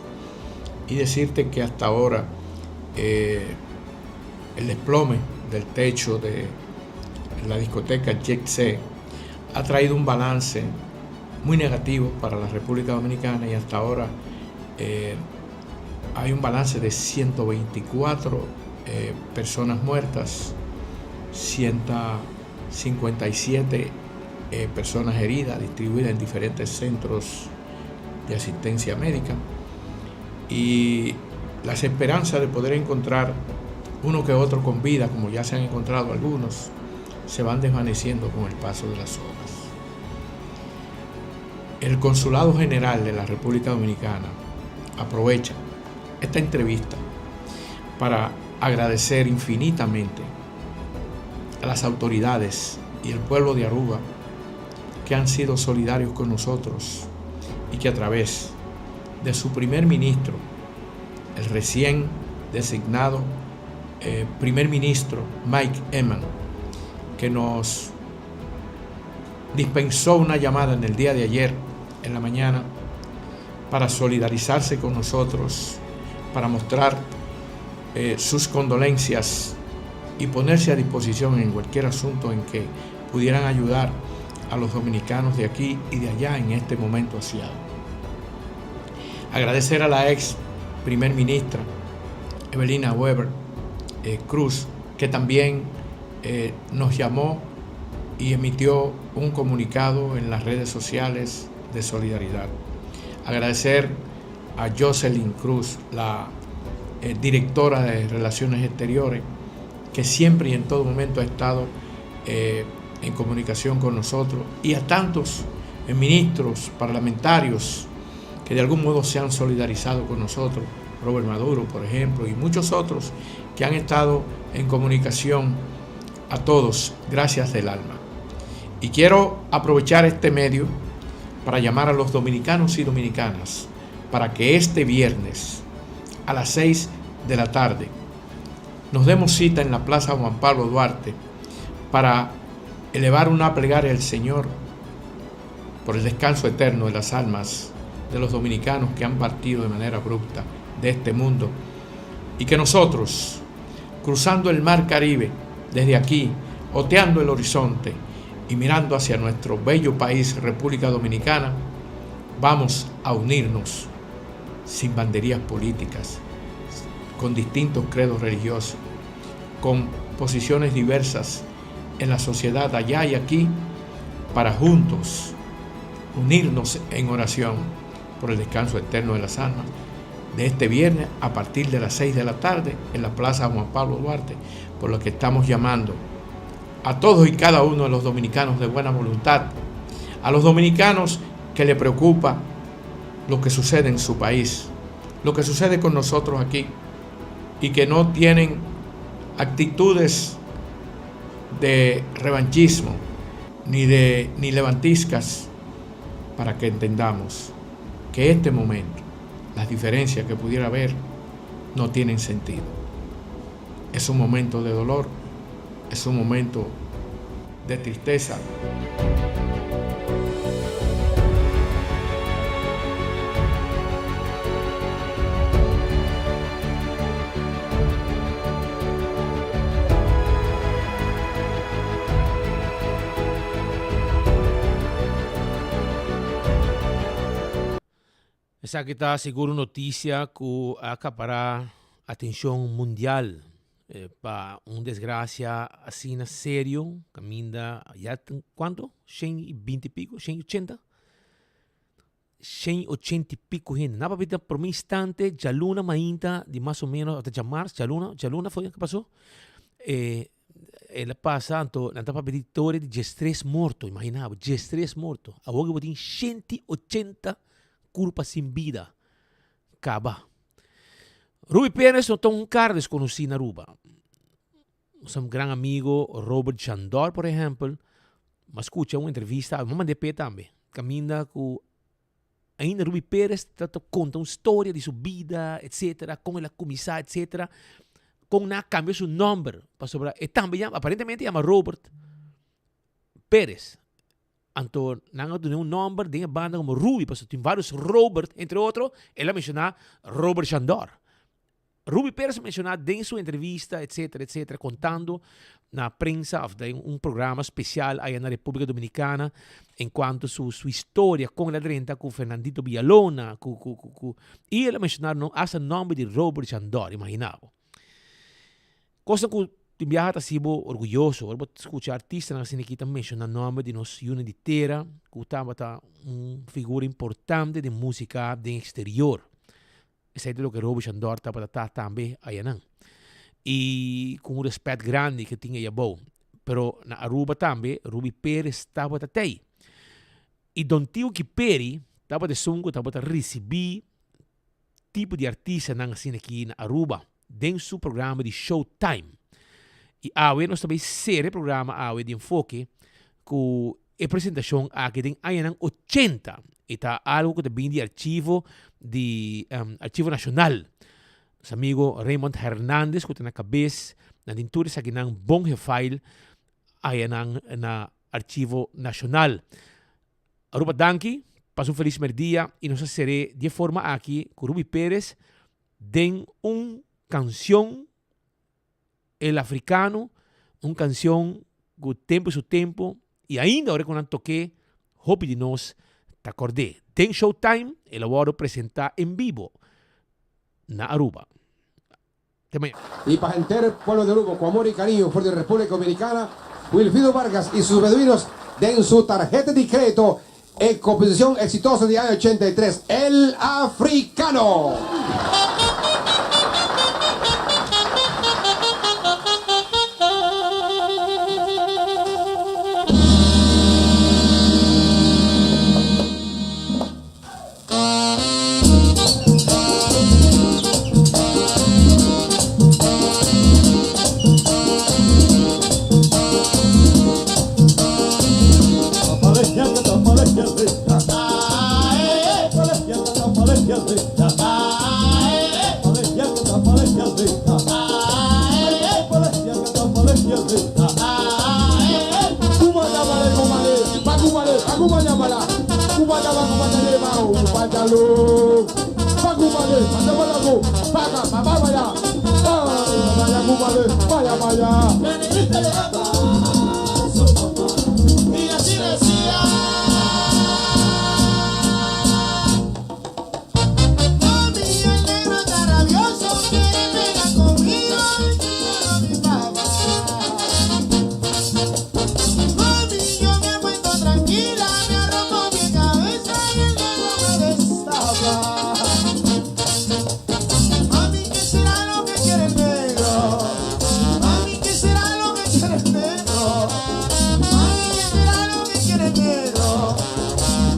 y decirte que hasta ahora eh, el desplome del techo de la discoteca Jet C ha traído un balance muy negativo para la República Dominicana y hasta ahora eh, hay un balance de 124 eh, personas muertas, 157 eh, personas heridas distribuidas en diferentes centros de asistencia médica y las esperanzas de poder encontrar uno que otro con vida, como ya se han encontrado algunos, se van desvaneciendo con el paso de las horas. El Consulado General de la República Dominicana aprovecha esta entrevista para agradecer infinitamente a las autoridades y el pueblo de Aruba que han sido solidarios con nosotros y que a través de su primer ministro, el recién designado eh, primer ministro Mike Eman, que nos dispensó una llamada en el día de ayer, en la mañana, para solidarizarse con nosotros, para mostrar eh, sus condolencias y ponerse a disposición en cualquier asunto en que pudieran ayudar a los dominicanos de aquí y de allá en este momento asiado. Agradecer a la ex primer ministra Evelina Weber eh, Cruz, que también eh, nos llamó y emitió un comunicado en las redes sociales de solidaridad. Agradecer a Jocelyn Cruz, la eh, directora de Relaciones Exteriores, que siempre y en todo momento ha estado eh, en comunicación con nosotros, y a tantos eh, ministros, parlamentarios, que de algún modo se han solidarizado con nosotros, Robert Maduro, por ejemplo, y muchos otros que han estado en comunicación a todos, gracias del alma. Y quiero aprovechar este medio para llamar a los dominicanos y dominicanas para que este viernes a las 6 de la tarde nos demos cita en la Plaza Juan Pablo Duarte para elevar una plegaria al Señor por el descanso eterno de las almas de los dominicanos que han partido de manera abrupta de este mundo y que nosotros, cruzando el mar Caribe desde aquí, oteando el horizonte y mirando hacia nuestro bello país, República Dominicana, vamos a unirnos sin banderías políticas, con distintos credos religiosos, con posiciones diversas en la sociedad allá y aquí, para juntos unirnos en oración por el descanso eterno de las almas de este viernes a partir de las 6 de la tarde en la Plaza Juan Pablo Duarte, por lo que estamos llamando a todos y cada uno de los dominicanos de buena voluntad, a los dominicanos que le preocupa lo que sucede en su país, lo que sucede con nosotros aquí, y que no tienen actitudes de revanchismo ni de ni levantiscas para que entendamos que este momento, las diferencias que pudiera haber, no tienen sentido. Es un momento de dolor, es un momento de tristeza. Esaki ta sigur un noticia cu a acapara atencion mundial pa un desgracia asina serio caminda ya cuanto? Shen y binti pico? Shen y ochenta? Shen y ochenta y pico hende. Na papia ta prome instante djaluna mainta di mas o menos ota djamars, djaluna, djaluna foi ke pasó? El a pasa anto nan ta papia di historia di diestres morto, imagina bo, diestres morto. Awor bo tin shenti ochenta kurpa sin bida kaba. Ruby Perez no ta un kara deskonosí na Aruba. Nos gran amigo Robert Jandor, por ehèmpel, mi a skucha un entrevista, mi a mand'é p'e tambe, kaminda ku Ainda Ruby Perez ta ta konta un storia di su bida, etcetera, kon el a kuminsá, etcetera, kon nan a kambia su nòmber, pasobra e tambe yama, aparentemente yama Robert Perez. Anto nan a dun'é un nòmber den e banda komo Ruby, pasobra tin vários Robert, entre otro, el a menshoná Robert Jandor. Ruby Perez a menciona den su entrevista etcetera etcetera contando na prensa of den un programa special aya na Republica Dominicana en cuanto su su historia con el a drenta cu Fernandito Villalona cu cu cu cu y el a menciona no hasta nomber di Robert Chandor imagina bo. Cosnan cu tin biaha ta haci bo orguyoso ora bo scucha artistanan asina aki ta menciona nomber di nos yunan di tera cu tabata un figura importante den musica den exterior. Esei ta loke Roby Shandor tabata ta tambe ayanan. I ku un respet grandi ke tin ayabou. Pero na Aruba tambe Ruby Perez tabata tei. I Don Tio Kiperi tabata esun ku tabata risibí tipo di artistanan asina aki na Aruba den su programa di Showtime. I awe nos ta bay sera e programa awe di Enfoke ku E presentashon aki den añanan ochenta i ta algu ku ta bini di archivo di Archivo Nashonal. Nos amigo Raymond Hernandez ku ta na kabes nan tin tur esakinan bon gefail ayanan na Archivo Nashonal. Aruba danki. Pasa un felis merdia y nos a ser'é di e forma aki cu Ruby Perez den un cancion El Africano, un cancion cu tempo su tempo y ainda ora cu nan tok'é hopi di nos ta cord'é. Den Showtime el a wordo presenta en bibo na Aruba. Te mañana. Y pa henter pueblo di Aruba cu amor y cariño for di Republica Dominicana, Wilfrido Vargas y sus beduinos den su tarheta di credito e composicion exitoso di aña 83, El Africano. Y así decía. Mami, el negro está rabioso, quiere pegar conmigo, díselo a mi papá. Mami, yo me acuesto tranquila, me arropo mi cabeza y el negro me destapa. Mami, ¿qué será lo que quiere el negro? Mami, ¿qué será lo que quiere el negro? Mami, ¿qué será lo que quiere el negro?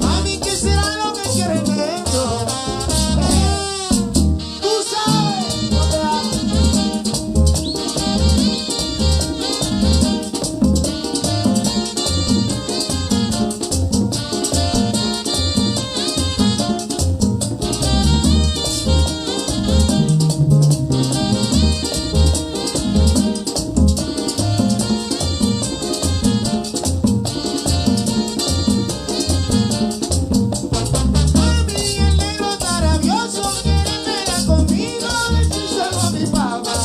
Mami, ¿qué será lo que quiere el negro? Tú sabes, no te da. Mami, el negro está rabioso, quiere pelear conmigo, decíselo a mi papá.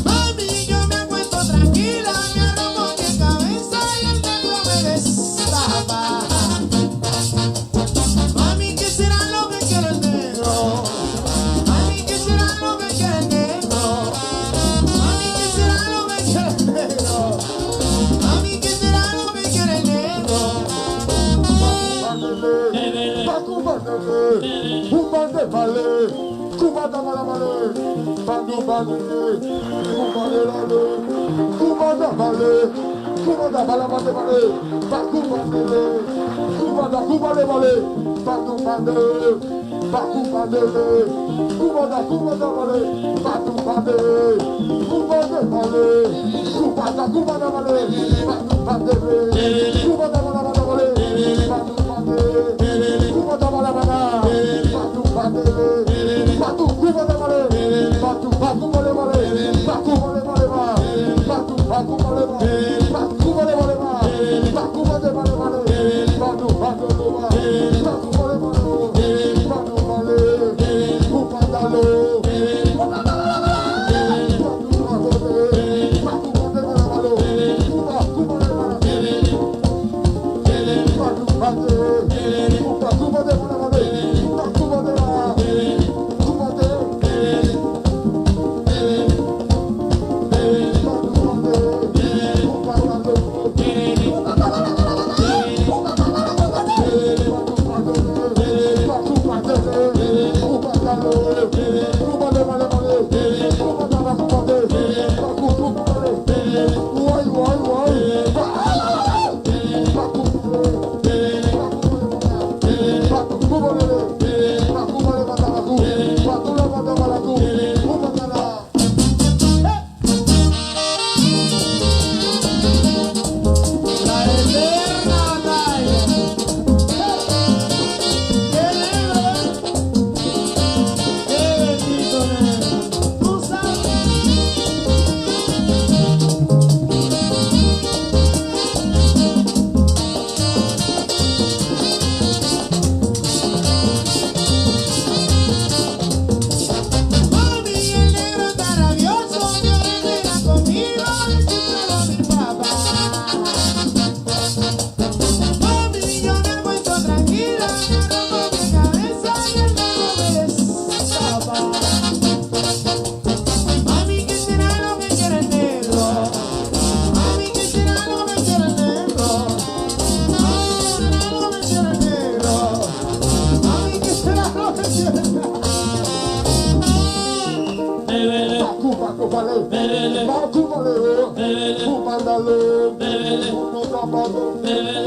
Mami, yo me acuesto tranquila, me arropo mi cabeza y el negro me destapa. Mami, ¿qué será lo que quiere el negro? Mami, ¿qué será lo que quiere el negro? Mami, ¿qué será lo que quiere el negro? Mami, ¿qué será lo que quiere el negro?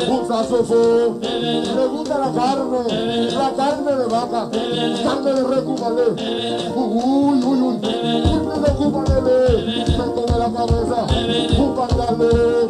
Un saxofón, le gusta la carne, la carne de vaca, carne de recúpale, uy, uy, uy, recúpale, me come la cabeza, un pantalón,